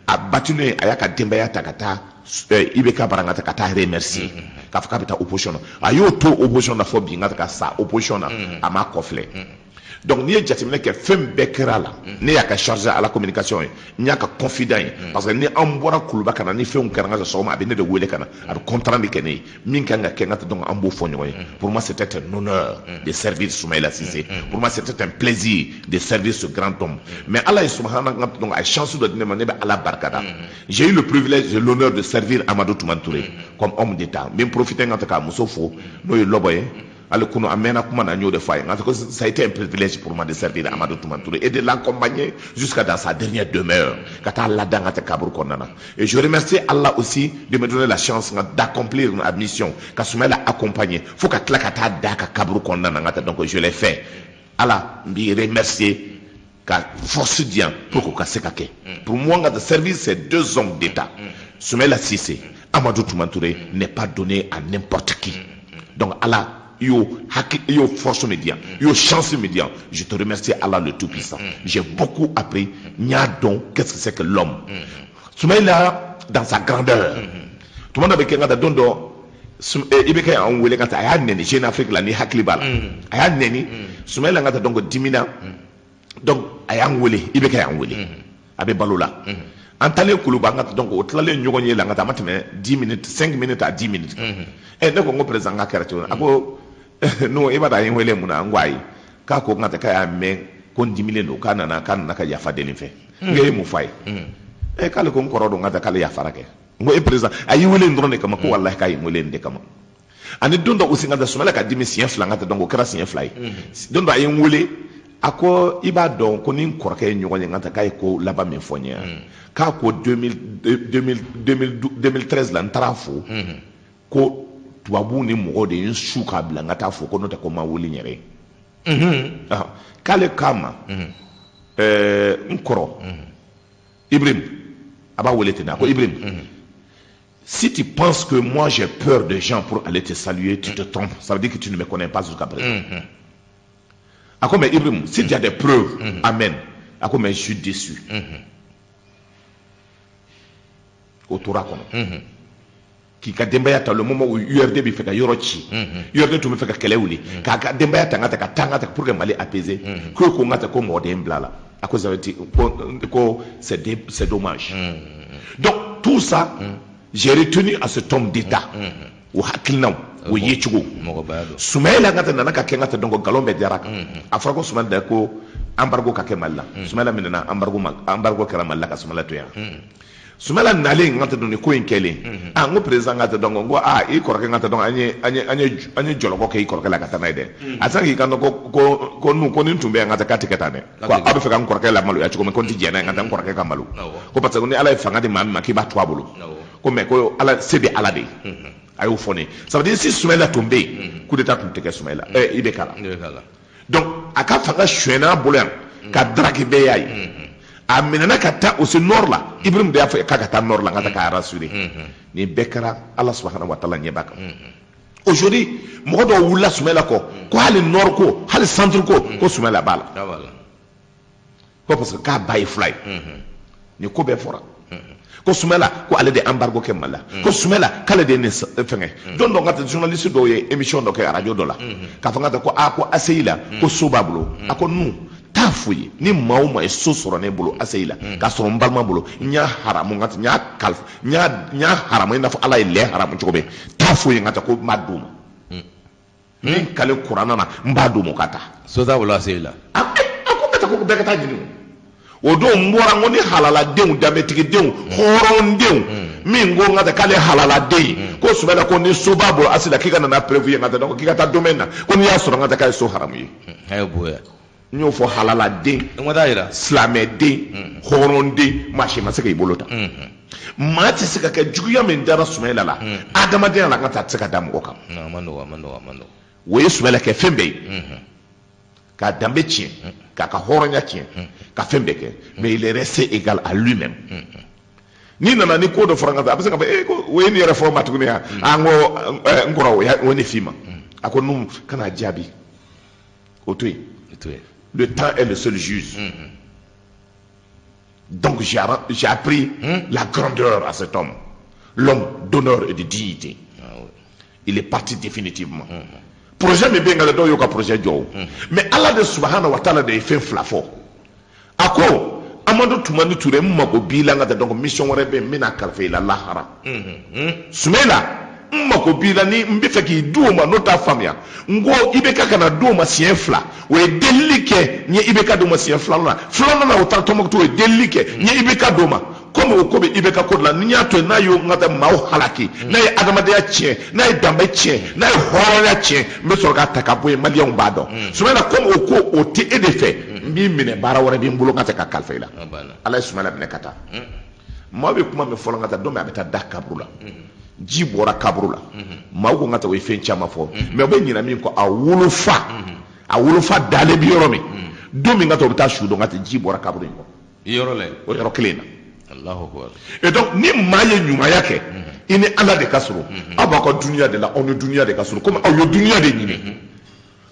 a batulen, a y'a ka denbaya ta ka taa IBK bara, n ka taa, ka taa remercier, k'a fɔ k'a bɛ taa opposition na. A y'o to opposition na fɔ bi, n ka taa, ka sa opposition na, a m'a kɔfilɛ. Donc n'i ye jateminɛ kɛ, fɛn bɛɛ kɛra a la. Ne y'a ka chargé à la communication ye, n y'a ka confident ye, parce que ni an bɔra Kuluba ka na, ni fɛnw kɛra n ka sɔgɔma, a bɛ ne de wele ka na, a bɛ compte rendu kɛ ne ye, min kan ka kɛ, n ka donc an b'o fɔ ɲɔgɔn ye. Pour moi, c'était un honneur de servir Soumaïla Cissé. Pour moi, c'était un plaisir de servir ce grand homme. Mais Ala ye subahana, n ka donc a ye chance dɔ di ne ma, ne bɛ Ala barika da. J'ai eu le privilège et l'honneur de servir Amadou Toumani Touré comme homme d'État. N bɛ n profiter, n ka ta k'a muso fo, n'o ye Lɔbɔ ye. Hali kunu, an mɛnna kuma na, n y'o de fɔ a ye. N ko ça a été un privilège pour moi de servir Amadou Toumani Touré et de l'accompagner jusqu'à dans sa dernière demeure, ka taa ladan ka taa kaburu kɔnɔna na. Et je remercie Allah aussi de me donner la chance d'accomplir ma mission, ka Soumaïla accompagner fo ka tila ka taa da ka kaburu kɔnɔna na, n ka taa. Donc je l'ai fait. Ala n b'i remercier ka force di yan pour k'o ka se ka kɛ. Pour moi, n ka servir ces deux hommes d'État, Soumaïla Cissé, Amadou Toumani Touré, n'est pas donné à n'importe qui. Donc Ala, i y'o hakili, i y'o force min di yan, i y'o chance min di yan, je te remercie, Allah le Tout-Puissant. J'ai beaucoup appris. N y'a dɔn qu'est-ce que c'est que l'homme Soumaïla dans sa grandeur. Tuma dɔ bɛ kɛ, n ka taa, don dɔ i bɛ kɛ y'an wele ka taa, a y'a nɛni Jeune Afrique la, ni hakili b'a la, a y'a nɛni Soumaïla, n ka taa, donc dimina. Donc a y'an wele, i bɛ kɛ y'an wele, a bɛ balo la. An taalen Kuluba, an ka donc o tilalen ɲɔgɔn ye la, n ka taa, a ma tɛmɛ 10 minutes, 5 minutes à 10 minutes. Ne ko n ko président ka kɛra cogo? A ko non, i b'a dɔn a ye n wele mun na? N ko ayi. K'a ko n ka taa, k'a y'a mɛn ko Ko n dimilen don, k'a nana ka yafa deli n fɛ. N ko e ye mun f'a ye? E k'ale ko n kɔrɔ don, n ka taa k'ale yafara kɛ. N ko e président a y'i wele nin dɔrɔn de kama? Ko walahi, k'a ye n wele nin de kama. Ani don dɔ aussi, n ka taa Sumayila ka dimi siɲɛ fila, n ka taa, donc o kɛra siɲɛ fila ye. Don dɔ a ye n wele, a ko i b'a dɔn ko ni n kɔrɔkɛ ye ɲɔgɔn ye, n ka taa, k'a ye ko laban min fɔ n ye, k'a ko 2013 la, n taara fo ko tubabuw ni mɔgɔw de ye n su k'a bila n ka taa fo, ko n'o tɛ ko n ma wuli n yɛrɛ ye. K'ale k'a ma, n kɔrɔ Ibrahim, a b'a wele ten, a ko Ibrahim, si tu penses que moi j'ai peur des gens pour aller te saluer, tu te trompes. Ça veut dire que tu ne me connais pas jusqu'à présent. A ko mais Ibrahim, si tu as des preuves, amen. A ko mais je suis déçu. O tora kɔnɔ. K'i ka denbaya ta le moment où URD bɛ fɛ ka yɔrɔ ci, URD tun bɛ fɛ ka kɛlɛ wuli, k'a ka denbaya ta n ka ta ka taa n ka ta pour que Mali apaiser, ko ko n ka ta ko mɔgɔ de ye n bila la. A ko ça veut dire ko c'est dommage. Donc tout ça, j'ai retenu à cet homme d'État o hakilinaw, o yecogo. Sumayila ka ta nana ka kɛ n ka ta, donc nkalon bɛɛ diyara kan. A fɔra ko Sumayila ko embargo ka kɛ Mali la. Sumayila minɛna, embargo ma, embargo kɛra Mali la ka Sumayila to yan. Sumayila nalen, n ka ta dɔn nin ko in kɛlen, ah, n ko président, n ka ta dɔn, n ko ah, i kɔrɔkɛ, n ka ta dɔn, an ye jɔlɔkɔ kɛ i kɔrɔkɛ la ka taa n'a ye dɛ. A sina k'i kanto ko nu ko nin tun bɛ yan, n ka taa, k'a tɛ kɛ tan dɛ, ko aw bɛ fɛ ka n kɔrɔkɛ lamaloya cogo min, ko n tɛ jɛn n'a ye, n ka taa n kɔrɔkɛ ka malo, ko parce que ni Ala ye fanga di maa min ma, k'i b'a to a bolo, ko mais ko Ala se bɛ Ala de ye. A y'o fɔ ne ye. Ça veut dire si Sumayila tun bɛ yen, coup d'état tun tɛ kɛ Sumayila IBK la. Donc a ka fanga sonyɛna a bolo yan ka daraki bɛɛ y'a ye. A minɛna ka taa aussi nord la. Ibrahim de y'a fɔ k'a ka taa nord la, n ka taa k'a rassurer. Nin bɛɛ kɛra, Ala subahana wa taala ɲɛ b'a kan. Aujourd'hui, mɔgɔ dɔw wulila Sumayila kɔ ko hali nord ko, hali centre ko, ko Sumayila b'a la, ko parce que k'a ba ye fila ye. Nin ko bɛɛ fɔra ko Sumayila ko ale de embargo kɛ Mali la, ko Sumayila k'ale de ye nin fɛngɛ. Don dɔ, n ka taa, journaliste dɔw ye émission dɔ kɛ radio dɔ la k'a fɔ n ka taa ko aa, ko ACI la, ko so b'a bolo. A ko nu t'a f'u ye, ni maa o maa ye so sɔrɔ ne bolo ACI la k'a sɔrɔ n balima bolo, n y'a haramu, n ka taa, n y'a kalifa, n y'a haramu i n'a fɔ Ala ye lɛ haramu cogo min. T'a f'u ye, n ka taa, ko n b'a d'u ma. N bɛ n kale kuranna na, n b'a d'u ma, u ka taa. So t'a bolo ACI la. A ko n ka taa, ko bɛɛ ka taa ɲini. O don n bɔra, n ko ni halaladenw, danbetigidenw, hɔrɔndenw min ko n ka taa k'ale halaladen ye, ko Sumayila ko ni so b'a bolo ACI la, k'i ka na n'a preuve ye, n ka taa, k'i ka taa domaine na, ko n'i y'a sɔrɔ, n ka taa, k'a ye so haramu ye. A ye bonya. N y'o fɔ, halaladen, n ko t'a yira. Silamɛden, hɔrɔnden, maa si ma se k'i bolo ta. Maa tɛ se ka kɛ juguya min dara Sumayila la adamadenya la, n ka taa, a tɛ se ka da mɔgɔ kan. A ma nɔgɔ, a ma nɔgɔ, a ma nɔgɔ. O ye Sumayila kɛ fɛn bɛɛ ye, k'a danbe tiɲɛ, k'a ka hɔrɔnya tiɲɛ, ka fɛn bɛɛ kɛ, mais il est resté égal à lui-même. N'i nana ni ko dɔ fɔra n ka taa, a bɛ se ka fɔ e ko o ye nin yɛrɛ fɔ ma tuguni yan. A n ko n kɔrɔ, o ye nin f'i ma. A ko nu kana jaabi, o to yen. Le temps est le seul juge. Donc j'ai appris la grandeur à cet homme, l'homme d'honneur et de dignité. Il est parti définitivement. Projet min bɛ yen ka dɔw y'o ka projet jɔ o, mais Ala de subahana wa taala de ye fɛn fila fɔ. A ko Amadu Tumani Ture, n mago b'i la, n ka taa, donc mission wɛrɛ bɛ yen, n bɛna kalifa i la lahara. Sumayila, n mago b'i la, ni n bɛ fɛ k'i di o ma, n'o t'a faamuya. N ko i bɛ ka na di o ma siɲɛ fila, o ye delili kɛ n ye. I bɛ ka di o ma siɲɛ filanan na, filanan na o taara Tɔnbukutu, o ye delili kɛ n ye. I bɛ ka di o ma komi o ko bɛ i bɛ ka ko de la. Ni n y'a to yen, n'a y'o n ka taa maaw halaki, n'a ye adamadenya tiɲɛ, n'a ye danbe tiɲɛ, n'a ye hɔrɔnya tiɲɛ, n bɛ sɔrɔ k'a ta ka bɔ yen. Maliyɛnw b'a dɔn. Sumayila, komi o ko o tɛ e de fɛ, n b'i minɛ, baara wɛrɛ bɛ n bolo, n ka tɛ ka kalifa i la. Ala ye Sumayila minɛ ka taa. Maaw bɛ kuma min fɔlɔ, n ka taa, don min a bɛ taa da kaburu la, ji bɔra kaburu la, maaw ko n ka taa, o ye fɛn caman fɔ, mais u bɛ ɲinɛ min kɔ, a wolofa dalen bɛ yɔrɔ min, don min ka taa o bɛ taa su dɔn, n ka taa, ji bɔra kaburu in kɔnɔ. Yɔrɔ la. O yɔrɔ kelen in na. Allahu akbar. Et donc ni maa ye ɲumanya kɛ, i ni Ala de ka surun. Aw b'aw ka duniya de la, aw ni duniya de ka surun, komi aw ye duniya de ɲini.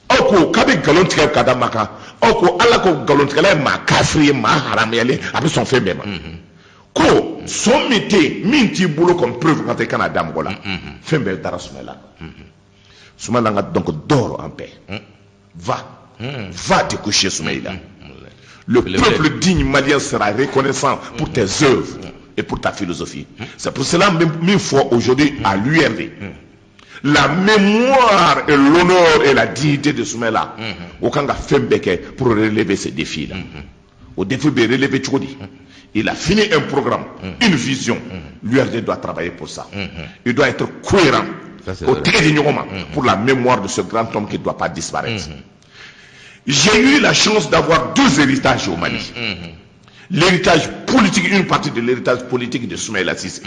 Aw ko k'a bɛ nkalon tigɛ ka da maa kan. Aw ko Ala ko nkalontigɛla ye maa kafiri ye, maa haramuyalen, a bɛ sɔn fɛn bɛɛ ma. Ko sɔn min tɛ yen, min t'i bolo comme preuve, ka taa i kana da mɔgɔ la. Fɛn bɛɛ dara Sumayila kan. Sumayila ka, donc dors en paix, va, va te coucher, Sumayila. Le peuple digne malien sera reconnaissant pour tes œuvres et pour ta philosophie. C'est pour cela min fɔ aujourd'hui à l'URD. La mémoire et l'honneur et la dignité de Soumaïla, o kan ka fɛn bɛɛ kɛ pour relever ces défis là. O défi bɛ relever cogo di? Il a fini un programme, une vision. L'URD doit travailler pour ça. Il doit être cohérent. Ça, c'est Au vrai. Tɛgɛ di ɲɔgɔn ma pour la mémoire de ce grand homme qui ne doit pas disparaître. J'ai eu la chance d'avoir deux héritages au Mali. L'héritage politique, une partie de l'héritage politique de Soumaïla Cissé.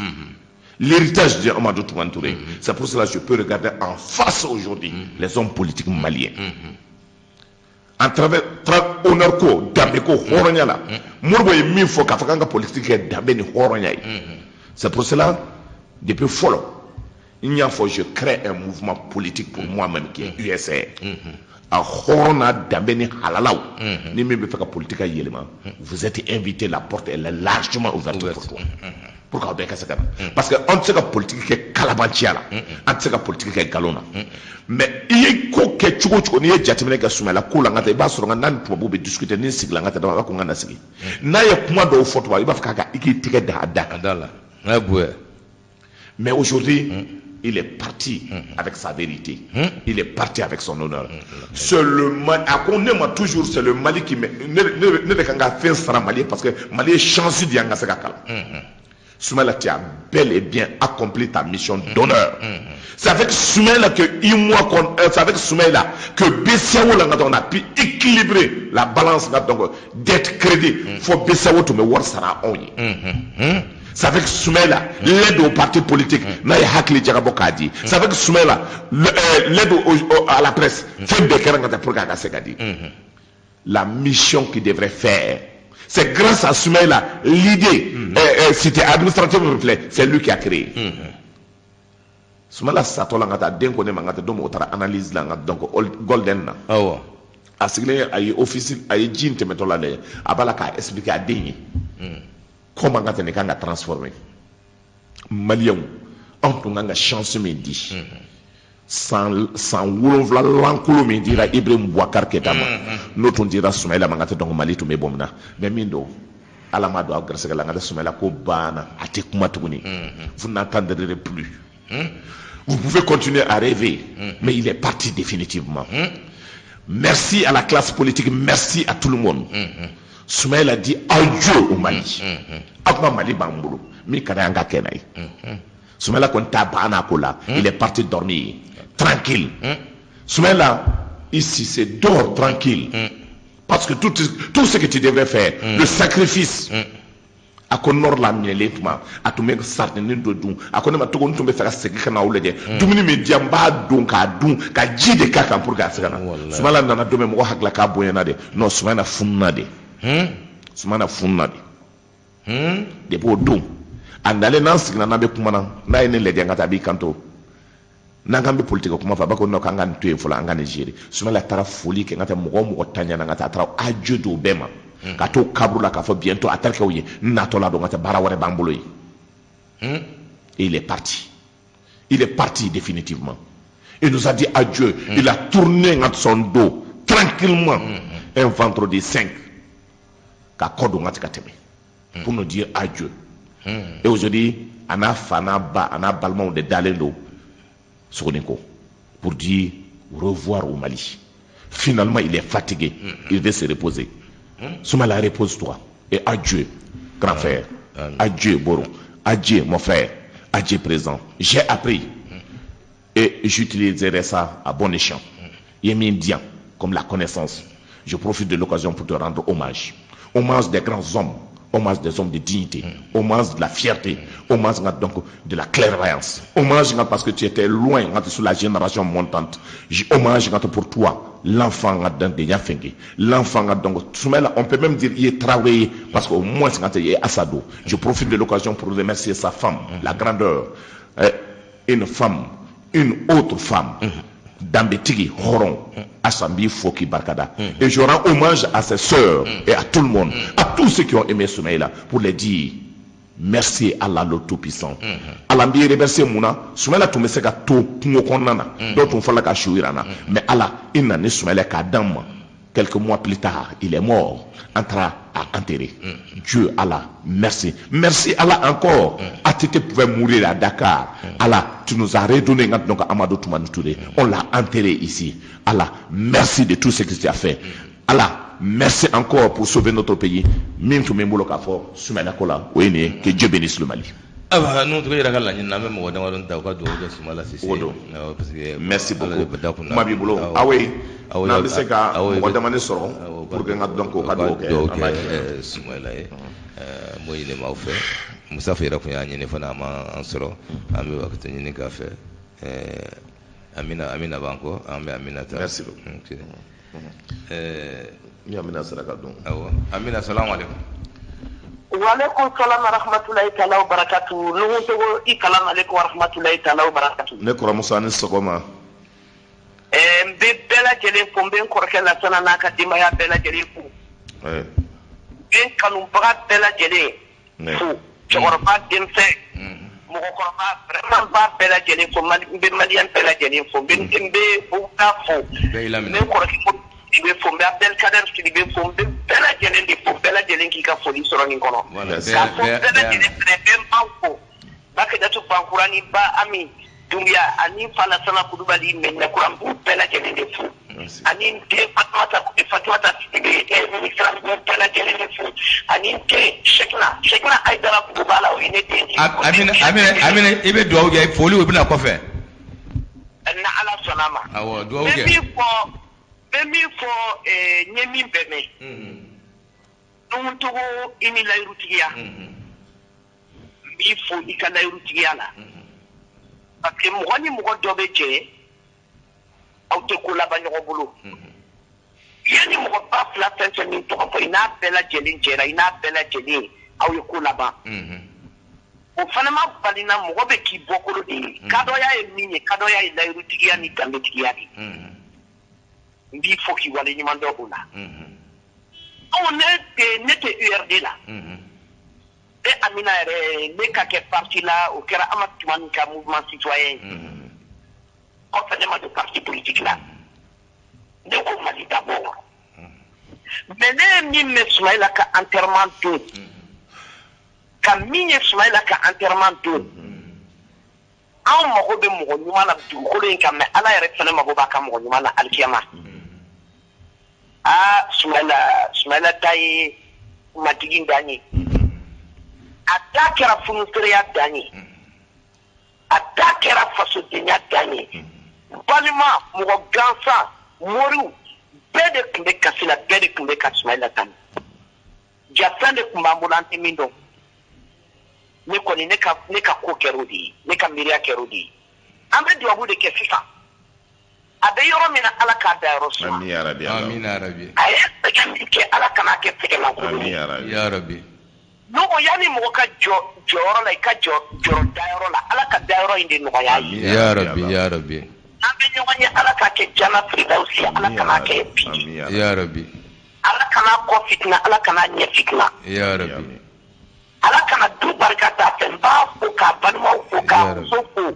L'héritage de Amadou Toumani Touré. C'est pour cela que je peux regarder en face aujourd'hui les hommes politiques maliens. En travers honneur ko, danbe ko, hɔrɔnya la. Modibo ye min fɔ k'a fɔ k'an ka politique kɛ danbe ni hɔrɔnya ye. C'est pour cela, depuis fɔlɔ, n y'a fɔ, je crée un mouvement politique pour moi-même qui est USR. A hɔrɔn n'a danbe ni halalaw. Ni min bɛ fɛ ka politique ka yɛlɛma, vous êtes invité, la porte, elle est largement ouverte pour toi. Pour k'aw bɛɛ ka se ka na. Parce que an tɛ se ka politique kɛ kalabanciya la. An tɛ se ka politique kɛ nkalon na. Mais i ye ko kɛ cogo o cogo, n'i ye jateminɛ kɛ Sumayila ko la n ka taa, i b'a sɔrɔ nka n'a ni tubabuw bɛ discuter, ni n sigila n ka taa, a b'a fɔ ko n ka na sigi. N'a ye kuma dɔw fɔ tubabu, i b'a fɔ k'a ka i k'i tɛgɛ da a da kan. A da la n'a ye bonya. Mais aujourd'hui, il est parti avec sa vérité. Il est parti avec son honneur. C'est le Mali, a ko ne ma toujours, c'est le Mali qui me, ne de kan ka fɛn sara Mali ye parce que Mali ye chance di an ka se ka kalan. Soumaïla, tu as bel et bien accompli ta mission d'honneur. C'est avec Soumaïla que UEMOA, c'est avec Soumaïla que BCEAO la, on a pu équilibrer la balance là, donc dette crédit. Fo BCEAO tun bɛ wari sara anw ye. C'est avec Soumaïla l'aide aux partis politiques n'a ye hakili jagabɔ k'a di. C'est avec Soumaïla l'aide à la presse. Fɛn bɛɛ kɛra ka taa pour que a ka se ka di. La mission qu'il devrait faire. C'est grâce à Soumaïla, l'idée, c'était administratif, c'est lui qui a créé. Soumaïla satɔ la, n ka taa den ko ne ma, n ka taa don min o taara analyse la, n ka donc Golden na. A sigilen, a ye office, a ye ji in tɛmɛtɔ la dɛ, a b'a la k'a expliquer a den ye comment n ka taa nin kan ka transformer. Maliyɛnw, anw tun kan ka chance min di, san 7 lankolon min dira Ibrahim Boubacar Keita ma, n'o tun dira Soumaïla ma, n ka taa donc Mali tun bɛ bɔ min na. Mais min don, Ala m'a don aw garisɛgɛ la, n ka taa Soumaïla ko banna, a tɛ kuma tuguni. Vous n'entendrez plus. Vous pouvez continuer à rêver, mais il est parti définitivement. Merci à la classe politique, merci à tout le monde. Soumaïla dit adieu au Mali. Aw kuma, Mali b'an bolo min ka di an ka kɛ n'a ye. Soumaïla kɔni t'a banna ko la, il est parti dormir tranquille. Soumaïla, ici, c'est dors tranquille. Parce que tout ce que tu devrais faire, le sacrifice, a ko nord la minɛlen tuma, a tun bɛ sardine dɔ dun. A ko ne ma togo, n tun bɛ fɛ ka segin ka na aw lajɛ, dumuni min di yan, n b'a don k'a dun ka ji de k'a kan pour que a se ka na. Soumaïla nana don min, mɔgɔ hakili k'a bonyana de. Non, Soumaïla fununa de. Soumaïla fununa de. Depuis o don a nalen, n'an siginna, n'an bɛ kuma na, n'a ye ne lajɛ, n ka taa, a b'i kanto n'an k'an bɛ politique kuma fɔ, a b'a ko non, k'an ka nin to yen fɔlɔ, an ka nin gérer. Soumaïla taara foli kɛ, n ka taa mɔgɔ o mɔgɔ ta ɲɛna, n ka taa, a taara adieu d'o bɛɛ ma, ka t'o kaburu la k'a fɔ bientôt a terikɛw ye, n natɔ la don, n ka taa, baara wɛrɛ b'an bolo yen. Et il est parti, il est parti définitivement. Il nous a dit adieu. Il a tourné son dos tranquillement un vendredi 5 ka kɔ don n ka ka tɛmɛ pour nous dire adieu. Et aujourd'hui, a n'a fa n'a ba a n'a balimaw de dalen don Sogoniko pour dire au revoir au Mali. Finalement, il est fatigué, il veut se reposer. Soumaïla, repose-toi et adieu, grand frère. Adieu, Boro. Adieu, mon frère. Adieu, président. J'ai appris et j'utiliserai ça à bon escient. I ye min di yan comme la connaissance, je profite de l'occasion pour te rendre hommage. Hommage des grands hommes, hommage des hommes de dignité, hommage de la fierté, hommage donc de la clairvoyance, hommage parce que tu étais loin sous la génération montante. Hommage pour toi, l'enfant de Yafengue, l'enfant donc Soumaïla, on peut même dire il est travaillé parce qu'au moins il est Assado. Je profite de l'occasion pour remercier sa femme, la grandeur, une femme, une autre femme, danbetigi, hɔrɔn, Asa, n b'i fo k'i barikada. Et je rends hommage à ses sœurs et à tout le monde, à tous ceux qui ont aimé Soumaïla, pour les dire merci Allah le Tout-Puissant. Ala, n b'i remercier. Mun na? Soumaïla tun bɛ se ka to kungo kɔnɔna na, dɔw tun fɔla ka su yira n na, mais Ala, i nana ni Soumaïla k'a d'an ma. Quelques mois plus tard, il est mort. An taara a enterrer. Dieu, Allah, merci. Merci Allah encore. ATT pouvait mourir à Dakar. Allah, tu nous as redonné donc Amadou Toumani Touré. On l'a enterré ici. Allah, merci de tout ce que tu as fait. Allah, merci encore pour sauver notre pays. Min tun bɛ n bolo k'a fɔ Sumayila ko la, o ye nin ye. Que Dieu bénisse le Mali. Ayiwa, n'u tɔgɔ yɛrɛ ka laɲini na, an bɛ mɔgɔ damadɔ ta u ka dugawu kɛ Sumala Sise. O don. Awɔ, parce que Merci Ala de beaucoup. bɛ da kunna. Kuma b'i bolo. Awɔ. Awe, Awɔ, n'an bɛ se ka awɔ, mɔgɔ damani sɔrɔ awɔ, pour que n ka dɔn k'o ka dugawu kɛ. dugawu An b'a kɛ kɛ. Sumayila ye. N b'o ɲini maaw fɛ. Musafa yɛrɛ tun y'a ɲini fana, a ma an sɔrɔ. An bɛ hakɛto ɲini k'a fɛ. Amina, Amina b'an kɔ, an bɛ Amina ta. Merci beaucoup. Ok. Ni Amina sera ka don. Awɔ, Amina, salamu aleykum. Waaleykum salam wa rahmatulahi taala wa barakatu. Nuhu Togo, i kalam aleykum wa rahmatulahi taala wa barakatu. Ne kɔrɔmuso, a ni sɔgɔma. N bɛ bɛɛ lajɛlen fo, n bɛ n kɔrɔkɛ Lasana n'a ka denbaya bɛɛ lajɛlen fo. N bɛ n kanubaga bɛɛ lajɛlen fo. Cɛkɔrɔba, denmisɛn, mɔgɔkɔrɔba, vraiment n b'a bɛɛ lajɛlen fo. Mali, n bɛ maliyɛn bɛɛ lajɛlen fo. N bɛ Buguda fo. Bɛɛ y'i N laminɛ. bɛ n kɔrɔkɛ Sidibe fo, n bɛ Abdelkader Sidibe fo, n bɛ bɛɛ lajɛlen de fo, bɛɛ lajɛlen k'i ka foli sɔrɔ nin kɔnɔ. Voilà, K'a bɛɛ fɔ bɛɛ bɛɛ bɛɛ lajɛlen fɛnɛ, bɛ n baw fo. Bakɛdatu Bankura ni ba Ami Dunbiya ani fa Lasana Kulubali Mɛnɛkura, n b'u bɛɛ lajɛlen de fo. Merci. Ani n den Fatumata Sidibe ministre, n b'u bɛɛ lajɛlen de fo. Ani n den Shekina Ayidara Buguba la, o ye ne den ye. Amina, Amina, Amina, i bɛ dugawu kɛ, foli o bɛna kɔfɛ. Na Ala sɔnna a ma. Awɔ, dugawu N bɛ kɛ. min fɔ, n bɛ min fɔ, n ye min bɛɛ mɛn. Nuhu Togo, i ni layirutigiya. N b'i fo i ka layirutigiya la. Parce que mɔgɔ ni mɔgɔ dɔ bɛ jɛ, aw tɛ ko laban ɲɔgɔn bolo. Yanni mɔgɔ ba fila fɛn fɛn min tɔgɔ fɔ, i n'a bɛɛ lajɛlen jɛra, i n'a bɛɛ lajɛlen aw ye ko laban. O fana ma bali na mɔgɔ bɛ k'i bɔkolo de ye. Kadɔya ye min ye, kadɔya ye layirutigiya ni danbetigiya de ye. N b'i fo k'i waleɲuman dɔn o la. Donc ne tɛ URD la. Ne Amina yɛrɛ, ne ka kɛ parti la, o kɛra Amadu Tumani ka mouvement citoyen ye. Kɔfɛ ne ma don parti politique la. Ne ko Mali d'abord. Mais ne ye min mɛn Sumayila ka enterrement don, ka min ye Sumayila ka enterrement don, anw mago bɛ mɔgɔ ɲuman na dugukolo in kan, mais Ala yɛrɛ fana mago b'a ka mɔgɔ ɲuman na alikiyama. Aa, Sumayila ta ye majigin dan ye. A ta kɛra funusereya dan ye. A ta kɛra fasodenya dan ye. Balima, mɔgɔ gansan, moriw, bɛɛ de tun bɛ kasi la, bɛɛ de tun bɛ ka Sumayila tanu. Ja fɛn de tun b'an bolo, an tɛ min dɔn. Ne kɔni, ne ka ko kɛra o de ye, ne ka miiriya kɛra o de ye. An bɛ dubabu de kɛ sisan. A bɛ yɔrɔ min na, Ala k'a da yɔrɔ suma. Amin ya Rabbi Allah. Amina rabi. A ye sɛgɛn min kɛ, Ala kana kɛ sɛgɛnlankolon Amin ye. ya Rabbi. Ya rabi. N'o yanni mɔgɔ ka jɔ jɔyɔrɔ la, i ka jɔ jɔyɔrɔ dayɔrɔ la, Ala ka dayɔrɔ in de nɔgɔya ye. Amin Ya Rabbi rabi, Allah. ya rabi. An bɛ ɲɔgɔn ye, Ala k'a kɛ jana firidawusi ye, Ala Amin ya kana kɛ Rabbi. bi. Amin ya Rabbi. Ya rabi. Ala kana kɔ fitina, Ala kana ɲɛ fitina. Ya rabi. Amin. Ala kana du barika t'a fɛ. N b'a fo k'a balimaw fo, k'a Ya Rabbi. muso fo,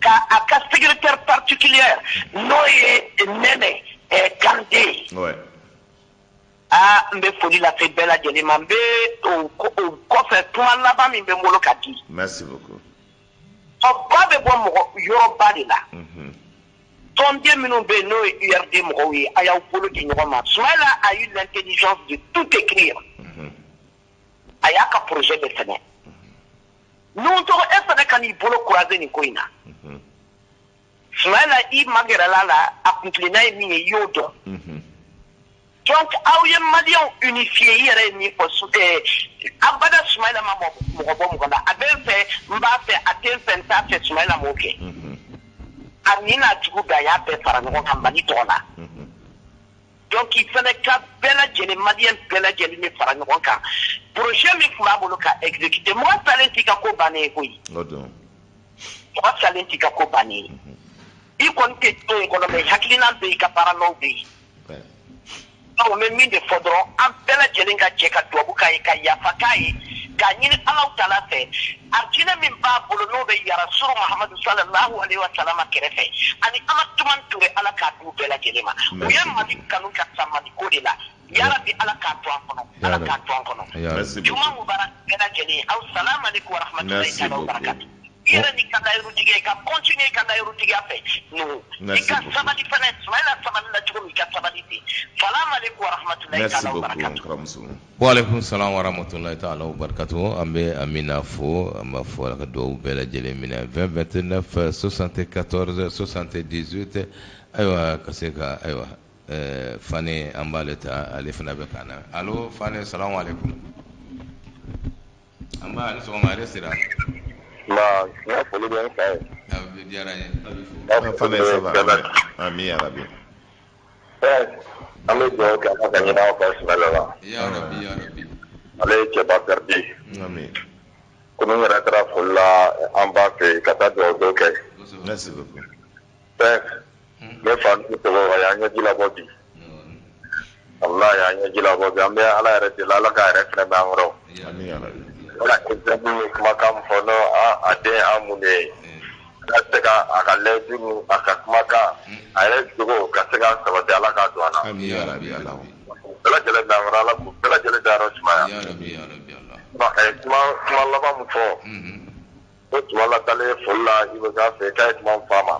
ka a ka secrétaire particulier n'o ye Nɛnɛ Kande ye. Aa, n bɛ foli lase bɛɛ lajɛlen ma. N bɛ o kɔfɛ, kuma laban min bɛ n bolo ka di. Merci beaucoup. Ɔ, ba bɛ bɔ mɔgɔ yɔrɔba de la. Tɔnden minnu bɛ yen n'o ye URD mɔgɔw ye, a y'aw bolo di ɲɔgɔn ma. Sumayila a eu l'intelligence de tout écrire. A y'a ka projet bɛɛ sɛbɛn. Nuhu Togo, e fana ka n'i bolo croiser nin ko in na. Sumayila, i magɛrɛla la, a kuntilenna ye min ye, i y'o dɔn. Donc aw ye maliyɛnw unifié, i yɛrɛ ye min fɔ su abada, Sumayila ma mɔgɔ bɔ mɔgɔ la. A bɛ n fɛ, n b'a fɛ, a tɛ n fɛ, n t'a fɛ, Sumayila m'o kɛ. A nin n'a jugu bɛɛ, a y'a bɛɛ fara ɲɔgɔn kan Mali tɔgɔ la. Donc i fana ka bɛɛ lajɛlen, maliyɛn bɛɛ lajɛlen de fara ɲɔgɔn kan. Projet min tun b'a bolo ka exécuter, mɔgɔ salen t'i ka ko bannen ye koyi. O don. Mɔgɔ salen t'i ka ko bannen ye. I kɔni tɛ to yen kɔnɔ, mais hakilina bɛ yen, i ka baara nɔw bɛ yen. Donc n bɛ min de fɔ dɔrɔn, an bɛɛ lajɛlen ka jɛ ka dubabu k'a ye, ka yafa k'a ye, k'a ɲini Alahu taala fɛ, arijinɛ min b'a bolo n'o bɛ Yarasuru Muhamadu sallallahu alaihi wa sallam kɛrɛfɛ ani Amadu Tumani Ture, Ala k'a d'u bɛɛ lajɛlen ma. U ye Mali kanu ka sa Mali ko de de la. Yarabi, Ala k'a to an kɔnɔ, Ala k'a to an kɔnɔ. Juma mubarak bɛɛ lajɛlen, aw salamu aleykum wa rahmatulahi taala wa barakatu. I yɛrɛ ni ka layirutigiya, i ka continuer i ka layirutigiya fɛ Nuhu, i ka sabali fana. Sumayila sabali la cogo min, i ka sabali ten. Salamu aleykum wa rahmatulahi taala wa barakatu. Waaleykum salam wa rahmatulahi taala wa barakatu. An bɛ Amina fo, an b'a fo, Ala ka dugawu bɛɛ lajɛlen minɛ. 20 29 74 78. Ayiwa, ka se ka, ayiwa, Fane, an b'ale ta, ale fana bɛ ka na. Allo Fane, salamu aleykum. An ba, ni sɔgɔma, hɛrɛ sira. Nba, n ka foli bɛ n fa ye. A diyara n ye. Fane, ça va? Amin ya Rabbi. An bɛ dugawu kɛ, Ala ka ɲinɛ aw fa Sumayila la. Ya Rabbi, ya Rabbi. Ale ye cɛba garidi. Amin. Komi n yɛrɛ taara foli la an ba fɛ yen ka taa dugawu don kɛ. Merci beaucoup. Ne fa ni tɔgɔ, a y'an ɲɛji labɔ bi. Walahi, a y'an ɲɛji labɔ bi. An bɛ Ala yɛrɛ deli, Ala k'a yɛrɛ fɛnɛ bɛ an kɔrɔ. Amin ya Rabbi. Ala président ye kumakan min fɔ, n'o a den an mun de ye. Ala se ka a ka layidu ni a ka kumakan, a yɛrɛ jogo ka se ka sabati, Ala k'a don an na. Amin ya Rabbi, Allah. Bɛɛ lajɛlen bɛ an kɔrɔ, Ala k'u bɛɛ lajɛlen dayɔrɔ sumaya. Ya Rabbi, ya Rabbi, Allah. A ye kuma laban min fɔ, ko Sumayila taalen foli la IBK fɛ, k'a ye kuma min fɔ a ma.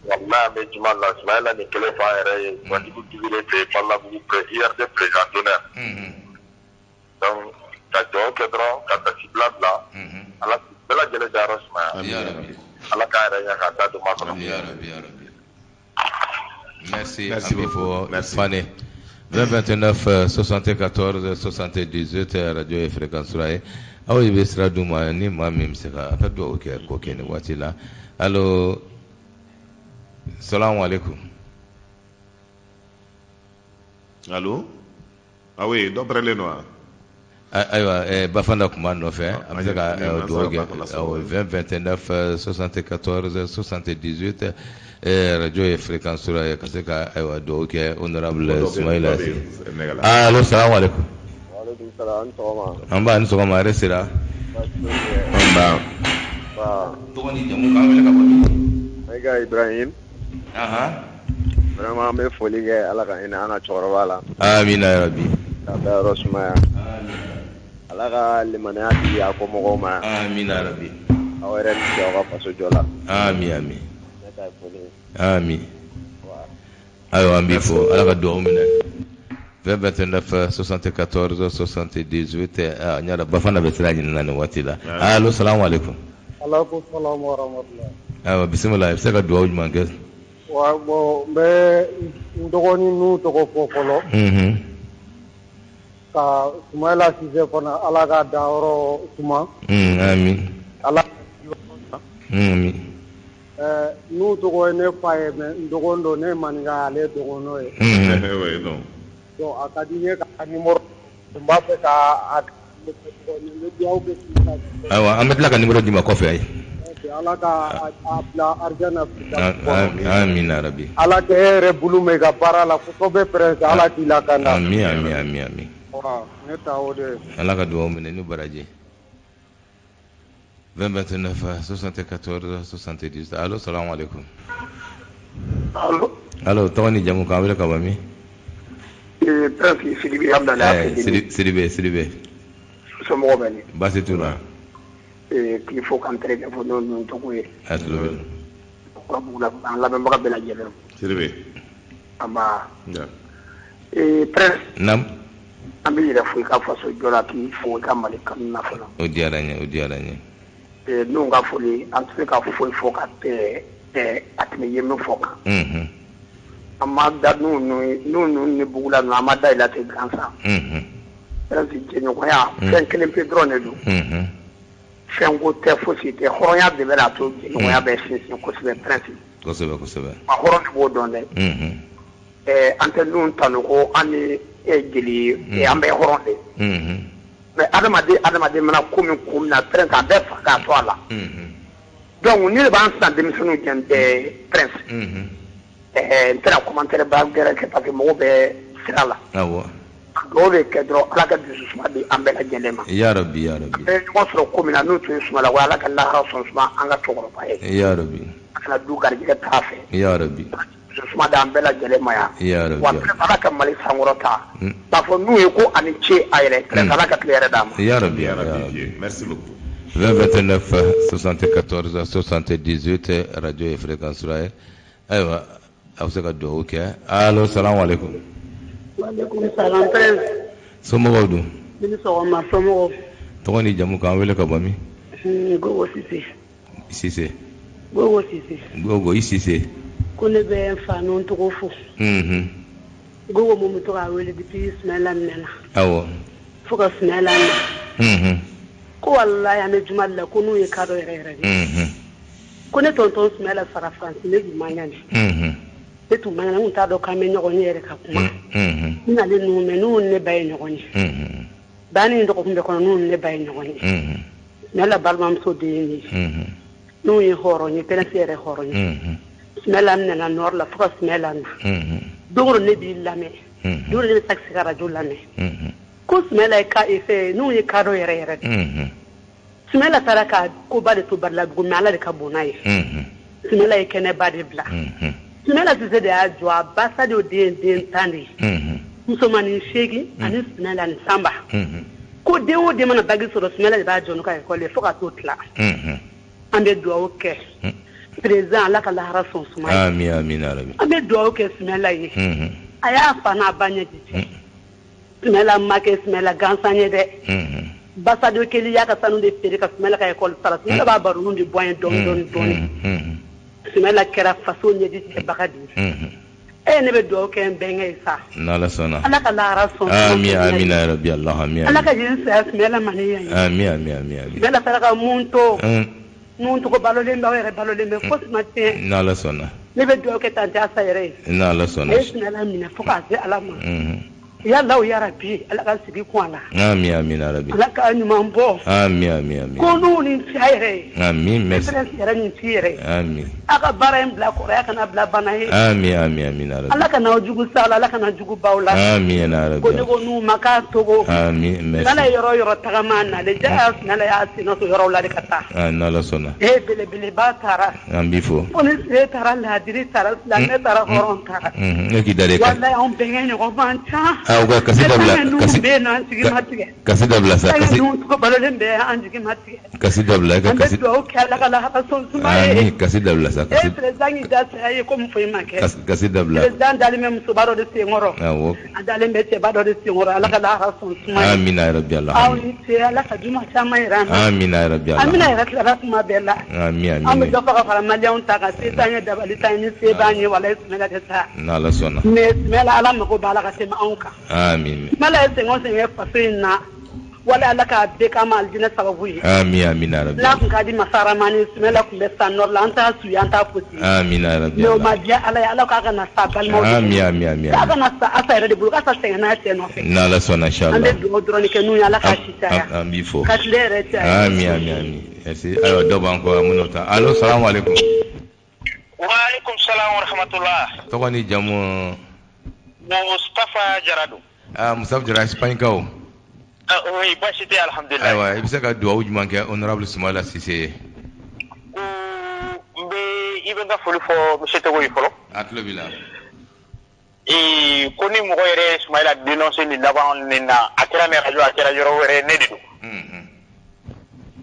Walahi, an bɛ juma la, Sumayila nin kelen fɔ a yɛrɛ ye, Wajibi Dugure fɛ yen, Balabugu URD président d'honneur. Donc ka dugawu kɛ dɔrɔn, ka tasibila bila, Ala k'u bɛɛ lajɛlen dayɔrɔ sumaya. Ala k'a yɛrɛ ɲɛ k'a da don ma kɔnɔ. Ya Rabbi, ya Rabbi. Merci. Merci beaucoup. Merci. Fane. 20 29 74 78, radio ye fréquence ye. Aw de bɛ sira d'u ma ni maa min bɛ se ka a ka dugawu kɛ ko kɛ nin waati la. Allo, salamu aleykum. Allo, ah oui, dɔ pɛrɛnlen don wa? Ayiwa, Bafana tun b'a nɔfɛ, an bɛ se ka dugawu kɛ. 20 29 74 78, radio ye fréquence ye, ka se ka, ayiwa, dugawu kɛ honorable Sumayila. Allo, salamu aleykum. An ba, ni sɔgɔma, hɛrɛ sira. An ba. Tɔgɔ ni jamu, k'an wele ka bɔ min? Mayiga Ibrahim. Vraiment, an bɛ foli kɛ, Ala ka hinɛ an ka cɛkɔrɔba la. Amina ya Rabbi. Ka dayɔrɔ sumaya. Ala ka limaniya di a kɔmɔgɔw ma. Amina ya Rabbi. Aw yɛrɛ ni ce aw ka faso jɔ la. Ami, ami. Ne ta ye foli ye. Ami. Ayiwa, an b'i fo, Ala ka dugawu minɛ. 20 29 74 78. N y'a dɔn Bafana bɛ sira ɲini na nin waati la. Allo, salamu aleykum. Aleykum salam wa rahmatulah. Ayiwa, bisimila, i bɛ se ka dugawu jumɛn kɛ? Wa bon, n bɛ n dɔgɔnin ninnu tɔgɔ fɔ fɔlɔ. Ka Sumayila Sise fana, Ala ka dayɔrɔ suma. Ami. Ala. Ami. N'u tɔgɔ ye ne fa ye, mais n dɔgɔnin don, ne ye maninka, ale ye dɔgɔnɔ ye. Donc a ka di n ye ka numéro, n b'a fɛ ka a n bɛ dugawu kɛ. Ayiwa, an bɛ tila ka numéro d'i ma kɔfɛ. Ala ka a bila arijana. Amina rabi. Ala k'e yɛrɛ bolo mɛn i ka baara la kosɛbɛ, prince, Ala k'i lakanda. Ami, ami, ami, ami. Ne ta o de ye. Ala ka dugawu minɛ ni baraji. 20 29 74 78. Allo, salamu aleykum. Allo. Allo, tɔgɔ ni jamu, k'an wele ka bɔ min? Prince Sidibe Abdalayi. Sidibe, Sidibe. Somɔgɔw bɛ di? Baasi t'u la. K'i fo k'an terikɛ fo, n'o ninnu tɔgɔ ye. A tulo bɛ. Kurabugu an lamɛnbaga bɛɛ lajɛlen. Sidibe. An ba. Prince. Naam. An bɛ yɛrɛ fo i ka faso jɔ la, k'i fo i ka Mali kanu na fɔlɔ. O diyara n ye, o diyara n ye. N'u ka foli, an tɛ se ka foyi fɔ ka a tɛmɛ ye min fɔ kan. An ma da n'u ni bugula ninnu, an ma da i la ten gansan. Prince, jɛɲɔgɔnya fɛn kelen pe dɔrɔn de don. Fɛn ko tɛ, fosi tɛ, hɔrɔnya de bɛ n'a to jɛɲɔgɔnya bɛ sinsin kosɛbɛ, prince. Kosɛbɛ, kosɛbɛ. Ma hɔrɔn de b'o dɔn dɛ. An tɛ ninnu tanu ko an ni jeli ye, an bɛ hɔrɔn de. Mais adamaden mana ko min kun na, prince, a bɛɛ fa k'a to a la. Donc ne de b'an san denmisɛnninw jɛn, prince. N tɛna commentaire ba gɛrɛ kɛ parce que mɔgɔw bɛ sira la. Awɔ. Dɔw de kɛ dɔrɔn, Ala ka dusu suma di an bɛɛ lajɛlen ma. Ya Rabbi, ya Rabbi. An bɛ ɲɔgɔn sɔrɔ ko min na, n'o tun ye Sumayila ko, Ala ka lahara sɔn suma an ka cɛkɔrɔba ye. Ya Rabbi. A kana du garijɛgɛ t'a fɛ. Ya Rabbi. Dususuma d'an bɛɛ lajɛlen ma yan. Wa Ala ka Mali sankɔrɔta. K'a fɔ n'u ye ko a ni ce a yɛrɛ Ala ka tile hɛrɛ d'an ma. Ya Rabbi, ya Rabbi. Merci beaucoup. 20 29 74 78 radio ye fréquence ye. Ayiwa, a bɛ se ka dugawu kɛ. Allo, salamu aleykum. Waaleykum salam prince. Somɔgɔw dun? I ni sɔgɔma, somɔgɔw? Tɔgɔ ni jamu, k'an wele ka bɔ min? Gogo Sise. Sise. Gogo Sise. Gogo i Sise. Ko ne bɛ n fa n'o tɔgɔ fo. Gogo mun bɛ to k'a wele depuis Sumayila minɛna. Awɔ. Fo ka Sumayila na. Ko walayi an bɛ juma de la ko n'u ye kadɔ yɛrɛ yɛrɛ de. Ko ne tonton Sumayila sara Faransi, ne tun man kɛnɛ. Ne tun man kɛnɛ, n tun t'a dɔn k'an bɛ ɲɔgɔn ye yɛrɛ ka kuma. N n'ale ninnu mɛ n'u ni ne ba ye ɲɔgɔn ye. Ba ni dɔgɔkun bɛɛ kɔnɔ n'u ni ne ba ye ɲɔgɔn ye. Sumayila balimamuso den ye ne ye. N'u ye hɔrɔn ye, prince yɛrɛ hɔrɔn ye. Sumayila nana nord la fo ka Sumayila na. Don o don ne b'i lamɛn. Don o don ne bɛ taxi ka radio lamɛn. Ko Sumayila ye ka fɛ n'u ye kadɔ yɛrɛ yɛrɛ de. Sumayila taara ka koba de to Badiladugu mais Ala de ka bon n'a ye. Sumayila ye kɛnɛba de bila. Sumayila Sise de y'a jɔ, a ba Sadio den ye den 10 de ye. Musomanin 8 ani Sumayila ani Sanba. Ko den o den mana bac sɔrɔ, Sumayila de b'a jɔ n'u ka école ye fo ka t'o tila. An bɛ dugawu kɛ président, Ala ka lahara sɔn suma ye. Amin, amin rabi. An bɛ dugawu kɛ Sumayila ye. A y'a fa n'a ba ɲɛ jigin. Sumayila ma kɛ Sumayila gansan ye dɛ. Basadio Keli y'a ka sanu de feere ka Sumayila ka école sara. Sumayila b'a baronu de bɔ an ye dɔɔni dɔɔni dɔɔni. Sumayila kɛra faso ɲɛji cɛbaga de ye. E ne bɛ dugawu kɛ n bɛnkɛ ye sa. N'Ala sɔnna. Ala ka lahara sɔn. Amin, amin ya Rabbi, Allah, amin. Ala ka yen saya Sumayila ma ni yan ye. Amin, amin, amin, amin. Sumayila taara ka mun to. Mun tɔgɔ balolen bɛ, aw yɛrɛ balolen bɛ, fosi ma tiɲɛ. N'Ala sɔnna. Ne bɛ dugawu kɛ tante Asa yɛrɛ ye. N'Ala sɔnna. A ye Sumayila minɛ fo k'a se Ala ma. Yala yarabi, Ala ka sigi kun a la. Amin, amin ya Rabbi. Ala ka ɲuman bɔ. Amin, amin, amin. Ko n'u ni ci yɛrɛ ye. Amin, merci. Yɛrɛ ni ci yɛrɛ ye. Amin. A ka baara in bila kɔrɔya kana bila bana ye. Amin, amin, amin ya Rabbi. Ala kana aw jugu sa la, Ala kana jugu baw la. Amin ya Rabbi. Ko ne ko n'u ma k'a togo. Amin, merci. N'Ala ye yɔrɔ yɔrɔ tagama nalen ja, N'Ala y'a sen to yɔrɔw la de ka taa. Ah, n'Ala sɔnna. E belebeleba taara. An b'i fo. Ko ni se taara, laadiri taara, silamɛ taara, hɔrɔn taara. Ne k'i da de. Walayi anw bɛnkɛ ɲɔgɔn man ca. Ah, ka kasi dabila, kasi bɛ yen nɔ, an jigi ma tigɛ. Kasi dabila sa, kasi. Balolen bɛ, an jigi ma tigɛ. Kasi dabila, ka kasi. An bɛ dugawu kɛ Ala ka lahara sɔn suma ye. Amin, kasi dabila sa, kasi. E président y'i da saya ye komi foyi ma kɛ. Kasi dabila. Président dalen bɛ musoba dɔ de senkɔrɔ. Awɔ. A dalen bɛ cɛba dɔ de senkɔrɔ, Ala ka lahara sɔn suma ye. Amina ya Rabbi Allah. Aw ni ce, Ala ka juma caman yira an na. Amina ya Rabbi Allah. An bɛna yɛrɛ tilala kuma bɛɛ la. Amin, amin. An bɛ dɔ fɔ ka fara maliyɛnw ta kan, se t'an ye, dabali t'an ye, ni se b'an ye, walayi Sumayila tɛ taa. N'Ala sɔnna. Mais Sumayila, Ala mago b'a la ka tɛmɛ anw kan. Amin. Sumayila ye sɛgɛn o sɛgɛn faso in na, wala Ala k'a bɛɛ k'a ma alijinɛ sababu ye. Amin, amin ya Rabbi. N'a tun ka di masa Ramani, Sumayila tun bɛ sa nord la, an t'a su ye, an t'a fosi ye. Amin ya Rabbi. Mais o ma diya Ala ye, Ala k'a kana sa balimaw de bolo. Amin, amin, amin. K'a kana sa Asa yɛrɛ de bolo, k'a sa sɛgɛn n'a cɛ nɔfɛ. N'Ala sɔnna, inchallah. An bɛ dugawu dɔrɔn de kɛ n'u ye, Ala k'a si caya. An b'i fo. Ka tile yɛrɛ caya. Amin, amin, amin. Merci. Ayiwa, dɔ b'an kɔ, an bɛn'o ta. Allo, salamu aleykum. Wa aleykum salam wa rahmatullah. Tɔgɔ ni jamu? Mustafa Jara don. Ah, Mustafa Jara, Espagne kaw. Oui, baasi tɛ, alhamdulilayi. Ayiwa, i bɛ se ka dugawu jumɛn kɛ honorable Sumayila Sise ye? Ko n bɛ i bɛ n ka foli fɔ monsieur Togo ye fɔlɔ. A tulo b'i la. Ee, ko ni mɔgɔ yɛrɛ ye Sumayila dénoncer nin laban nin na, a kɛra nin radio, a kɛra yɔrɔ wɛrɛ, ne de don.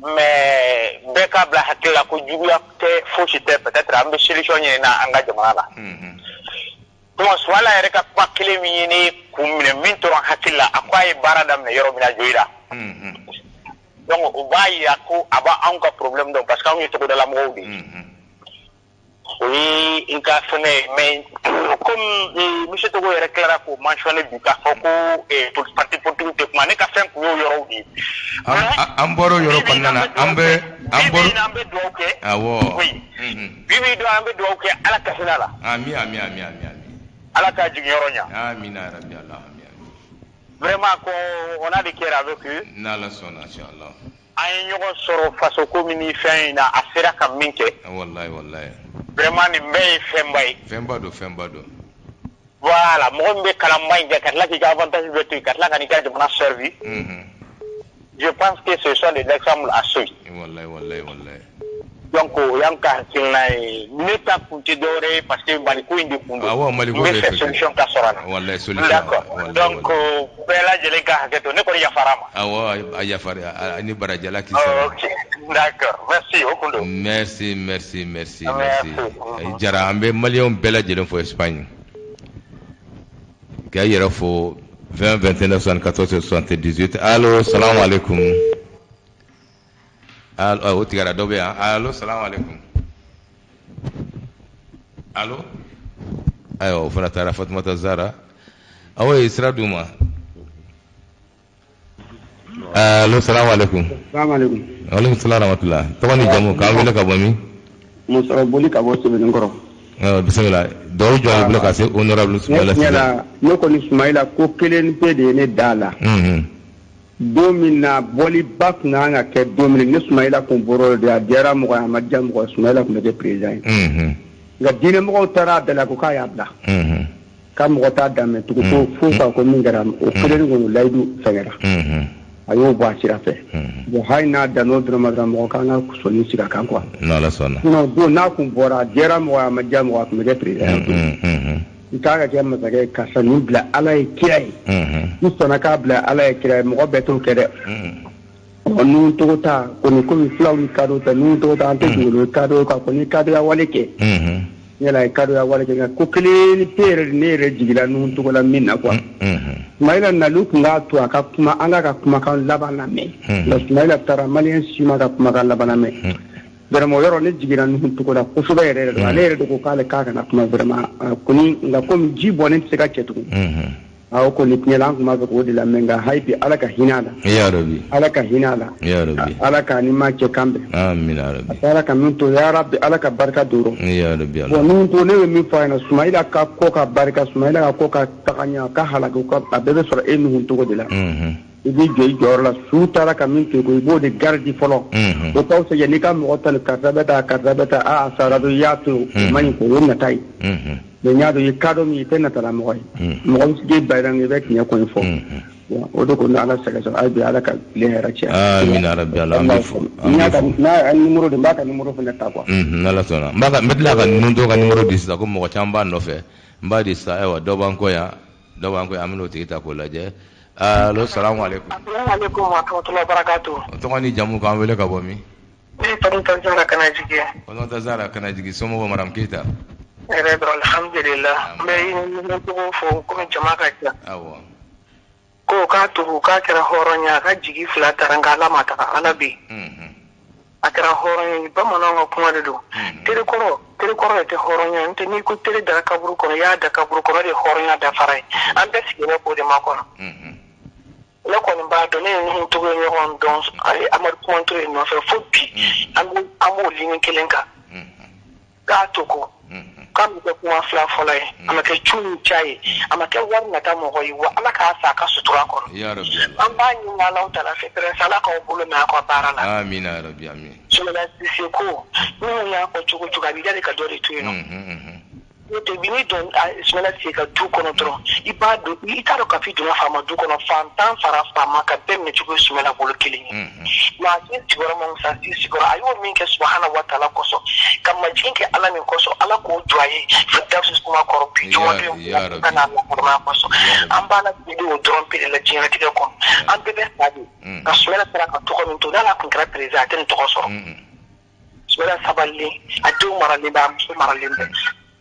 Mais bɛɛ k'a bila hakili la ko juguya tɛ, fosi tɛ, peut-être an bɛ solution ɲini na an ka jamana la. Donc Sumayila yɛrɛ ka kuma kelen min ye ne kun minɛ, min tora n hakili la, a ko a ye baara daminɛ yɔrɔ min na, Joyila. Donc o b'a yira ko a b'anw ka problème dɔn, parce que anw ye togodala mɔgɔw de ye. O ye n ka fɛngɛ ye, mais comme monsieur Togo yɛrɛ tilara k'o mentionner bi, k'a fɔ ko parti politique tɛ kuma, ne ka fɛn kun y'o yɔrɔw de ye. An bɔra o yɔrɔ kɔnɔna na, an bɛ an bɔra. An bɛ dugawu kɛ. Awɔ. Oui. Bi bi don, an bɛ dugawu kɛ Ala ka hinɛ la. Amin, amin, amin, amin. Ala ka jiginyɔrɔ ɲa. Amin ya Rabbi Allah, amin. Vraiment ko on a des cœurs avec eux. N'Ala sɔnna, inchallah. An ye ɲɔgɔn sɔrɔ faso ko min ni fɛn in na, a sera ka min kɛ. Wallahi, wallahi. Vraiment nin bɛɛ ye fɛnba ye. Fɛnba don, fɛnba don. Voilà, mɔgɔ min bɛ kalanba in kɛ ka tila k'i ka avantage bɛɛ to yen, ka tila ka n'i ka jamana servi. Je pense que ce sont des exemples à suivre. Wallahi, wallahi, wallahi. Donc o y'an ka hakilina ye. Ne ta kun tɛ dɔwɛrɛ ye, parce que Mali ko in de kun don. Awɔ, Mali ko N bɛ de fɛ solution ka sɔrɔ a la. Wallahi, solution. D'accord. Wallahi. Donc bɛɛ lajɛlen ka hakɛ to, ne kɔni yafara ma. Awɔ, a yafara a ni baraji, Ala k'i sara. Ok, d'accord, merci, o kun don. Merci, merci, merci, merci. Jara, an bɛ maliyɛnw bɛɛ lajɛlen fo Espagne. K'a yɛrɛ fo 20 29 74 78. Allo, salamu alaikum. Allo, o tigɛra, dɔ bɛ yan. Allo, salamu alaikum. Allo. Ayiwa, o fana taara. Fatumata Zara. Awɔ, ye sira d'u ma. Allo, salamu alaikum. Salamu alaikum. Alaikum salam rahmatullah. Tɔgɔ ni jamu, k'an wele ka bɔ min? Musɔrɔ boli ka bɔ Sebeninkɔrɔ. Bisimila. Dɔw jɔ bolo ka se honorable Sumayila Tiɲɛ Sise. la, ne kɔni Sumayila, ko kelen pe de ye ne da la. Don min na bɔliba tun kan ka kɛ, don min na ne Sumayila kun bɔra o de, a diyara mɔgɔ ye, a ma diya mɔgɔ ye, Sumayila tun bɛ kɛ président ye. Nka diinɛmɔgɔw taara a da la ko k'a y'a bila. Ka mɔgɔ t'a daminɛ tugun ko fo ka ko min kɛra, o kelen kɔni layidu fɛngɛra. A y'o bɔ a sira fɛ. Bon, hali n'a dan n'o dɔrɔn ma dɔrɔn, mɔgɔ kan ka sɔnni sigi a kan quoi. N'Ala sɔnna. Sinon don n'a kun bɔra, a diyara mɔgɔ ye, a ma diya mɔgɔ ye, a tun bɛ kɛ président ye. I k'a ka kɛ masakɛ ye, karisa nin bila Ala ye kira ye. I sɔnna k'a bila Ala ye kira ye, mɔgɔ bɛɛ t'o kɛ dɛ. Ɔ nun togo ta kɔni, komi fulaw ni kadɔ ta, nun togo ta, an tɛ dugukolo kadɔ kan kɔni, kadoya wale kɛ. Yala ye kadoya wale kɛ, nka ko kelen pe yɛrɛ de ne yɛrɛ jigila nun togo la min na quoi. Sumayila nali tun k'a to a ka kuma, an k'a ka kumakan laban lamɛn. Nka Sumayila taara, maliyɛn si ma ka kumakan laban lamɛn. Vraiment, o yɔrɔ ne jiginna Nuhu togo la kosɛbɛ yɛrɛ yɛrɛ. Ale yɛrɛ de ko k'ale k'a kana kuma vraiment kɔni, nka komi ji bɔnnen tɛ se ka cɛ tugun. Awɔ, kɔni tiɲɛ la, an tun b'a fɛ k'o de lamɛn, nka hali bi Ala ka hinɛ a la. Ya Rabbi. Ala ka hinɛ a la. Ya Rabbi. Ala k'a ni maa cɛ kan bɛn. Amin ya Rabbi. Ala ka min to, ya Rabbi, Ala ka barika don o rɔ. Ya Rabbi. Bon, Nuhu to, ne bɛ min fɔ a ɲɛna, Sumayila ka ko ka barika, Sumayila ka ko ka taga ɲɛ, a ka halaki ka a bɛɛ bɛ sɔrɔ e Nuhu togo de la. I b'i jɔ i jɔyɔrɔ la, su taara ka min to yen ko i b'o de garidi fɔlɔ. O k'aw fisa n'i ka mɔgɔ ta ni karisa bɛ taa, karisa bɛ taa, aa a sara dɔrɔn i y'a to yen, o man ɲi ko o ye nata ye. Mais n y'a dɔn i ka dɔn min i tɛ natala mɔgɔ ye. Mɔgɔ bɛ se k'e ba i bɛ tiɲɛ kɔni fɔ. O de ko ni Ala sɛgɛ sɔrɔ, hali bi Ala ka tile hɛrɛ caya. Amin ya Rabbi Allah, an b'i fo. N y'a ka n'a ka numéro de, n b'a ka numéro fana ta quoi. N'Ala sɔnna. N b'a ka n bɛ tila ka ninnu dɔw ka numéro di sisan ko mɔgɔ caman b'a nɔfɛ. N b'a di sisan, ayiwa, dɔ b'an kɔ yan, dɔ b'an kɔ yan, an bɛn'o tigi ta k'o lajɛ. Allo, salamu alaikum. Alaikum wa rahmatullahi wa barakatuh. Tɔgɔ ni jamu, k'an wele ka bɔ min? Ne ye Fatumata Zara Kanajigi ye. Fatumata Zara Kanajigi, somɔgɔw, madame Keyita? Yɛrɛ dɔrɔn, alhamdulillah. N bɛ ɲɛcogo fo komi jama ka ca. Awɔ. Ko k'a tugu k'a kɛra hɔrɔn ye, a ka jigi fila taara, nka Ala ma taga, Ala bɛ yen. A kɛra hɔrɔn ye, bamananw ka kuma de don. Teri kɔrɔ, teri kɔrɔ de tɛ hɔrɔnya, n'o tɛ n'i ko teri dara kaburu kɔnɔ, i y'a da kaburu kɔnɔ, o de ye hɔrɔnya dafara ye. An bɛɛ sigilen k'o de makɔnɔ. Ne kɔni b'a dɔn, ne ni Nuhu Togo ye ɲɔgɔn dɔn, a ye Amadu Kumanture nɔfɛ fo bi, an b'o ligne kelen kan. K'a to ko k'a ma kɛ kuma fila fɔlɔ ye, a ma kɛ cu ni ca ye, a ma kɛ wari nata mɔgɔ ye, wa Ala k'a sa a ka sutura kɔnɔ. Ya Rabbi Allah. An b'a ɲini Alahu taala fɛ, prince, Ala k'aw bolo mɛn aw ka baara la. Amin ya Rabbi, amin. Sumayila Sise ko minnu y'a fɔ cogo cogo, a b'i da de ka dɔ de to yen nɔ. N'o tɛ bi n'i don Sumayila Sise ka du kɔnɔ dɔrɔn, i b'a dɔn, i t'a dɔn k'a fɔ i donna faama du kɔnɔ, fantan fara faama ka bɛɛ minɛ cogo ye Sumayila bolo kelen ye. Maa si sigiyɔrɔ ma fisa si sigiyɔrɔ, a y'o min kɛ subahana wa taala kosɔn, ka majigin kɛ Ala min kosɔn, Ala k'o jɔ a ye firdawusi suma kɔrɔ bi jɔnden ka n'a lakɔrɔmaya kosɔn. An b'a la deli o dɔrɔn pe de la diɲɛlatigɛ kɔnɔ, an bɛɛ bɛ sa de. Nka Sumayila sera ka tɔgɔ min to, n'Ala tun kɛra président, a tɛ nin tɔgɔ sɔrɔ. Sumayila sabalilen, a denw maralen bɛ, a muso maralen bɛ.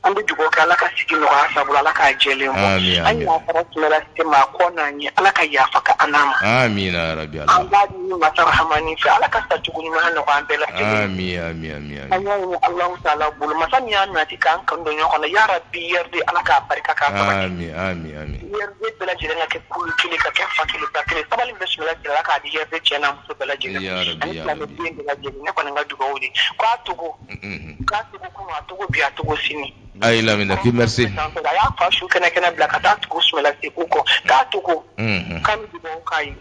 An bɛ dugawu kɛ Ala ka sigi nɔgɔya sabu Ala k'a jɛlen bɔ. An yafara Sumayila Sise ma, a kɔ n'a ɲɛ, Ala ka yafa ka an n'a ma. Amina ya Rabbi Allah. An b'a ɲini Masa Rahamani fɛ, Ala ka sacogo ɲuman nɔgɔya an bɛɛ lajɛlen. Ami, ami, ami, ami. An y'a ɲini Alahu taala bolo, masa min y'a nati k'an kanu don ɲɔgɔn kɔnɔ, ya Rabbi URD, Ala k'a barika k'a sabati. Ami, ami, ami. URD bɛɛ lajɛlen ka kɛ kulu kelen, ka kɛ fa kelen ba kelen, sabali min bɛ Sumayila Sise la, Ala k'a di URD cɛ n'a muso bɛɛ lajɛlen. Ya Rabbi, Ani ya silamɛ Rabbi. den bɛɛ lajɛlen, ne kɔni ka dugawu de. K'a togo. K'a togo kunun, a togo bi, a togo sini. Ayi Lamina, k'i merci. A y'a fa su kɛnɛ kɛnɛ bila ka taa tugu Sumayila Sise ko kɔ, k'a togo. K'an bɛ dugawu k'a ye.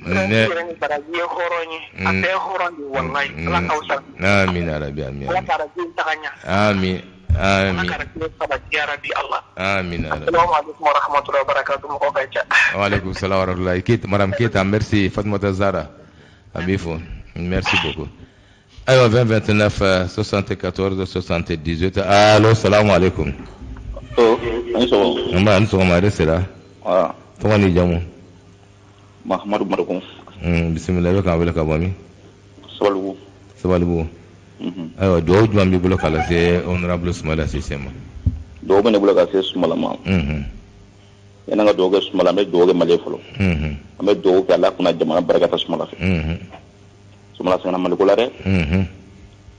Ne yɛrɛ ni baraji ye hɔrɔn ye, a bɛɛ ye hɔrɔn de ye, walayi. Ala k'aw sara. Amin ya Rabbi, amin. Ala ka arajo in taga ɲɛ. Amin. Ala Amin. ka arajo sabati ya Rabbi Allah. Amin ya Rabbi. Assalamu alaikum wa rahmatullahi wa barakatuh, mɔgɔ ka ca. Wa alaikum salam wa rahmatullahi. Keita, Madame Keita, merci. Fatoumata Zara. An b'i fo. Merci beaucoup. Ayiwa, 20 29 74 78. Allo, salamu alaikum. Ani sɔgɔma. Nba, ani sɔgɔma, yɛrɛ sera. Tɔgɔ ni jamu? Mahamadu Mariko. Bisimila, i bɛ k'an wele ka bɔ min? Sabalibugu. Sabalibugu. Ayiwa, dugawu jumɛn b'i bolo k'a lase honorable Sumala Sise ma? Dugawu bɛ ne bolo ka se Sumala ma. Yanni an ka dugawu kɛ Sumala, an bɛ dugawu kɛ Mali ye fɔlɔ. An bɛ dugawu kɛ Ala kana jamana barika ta Sumala fɛ. Sumala sɛgɛnna Maliko la dɛ.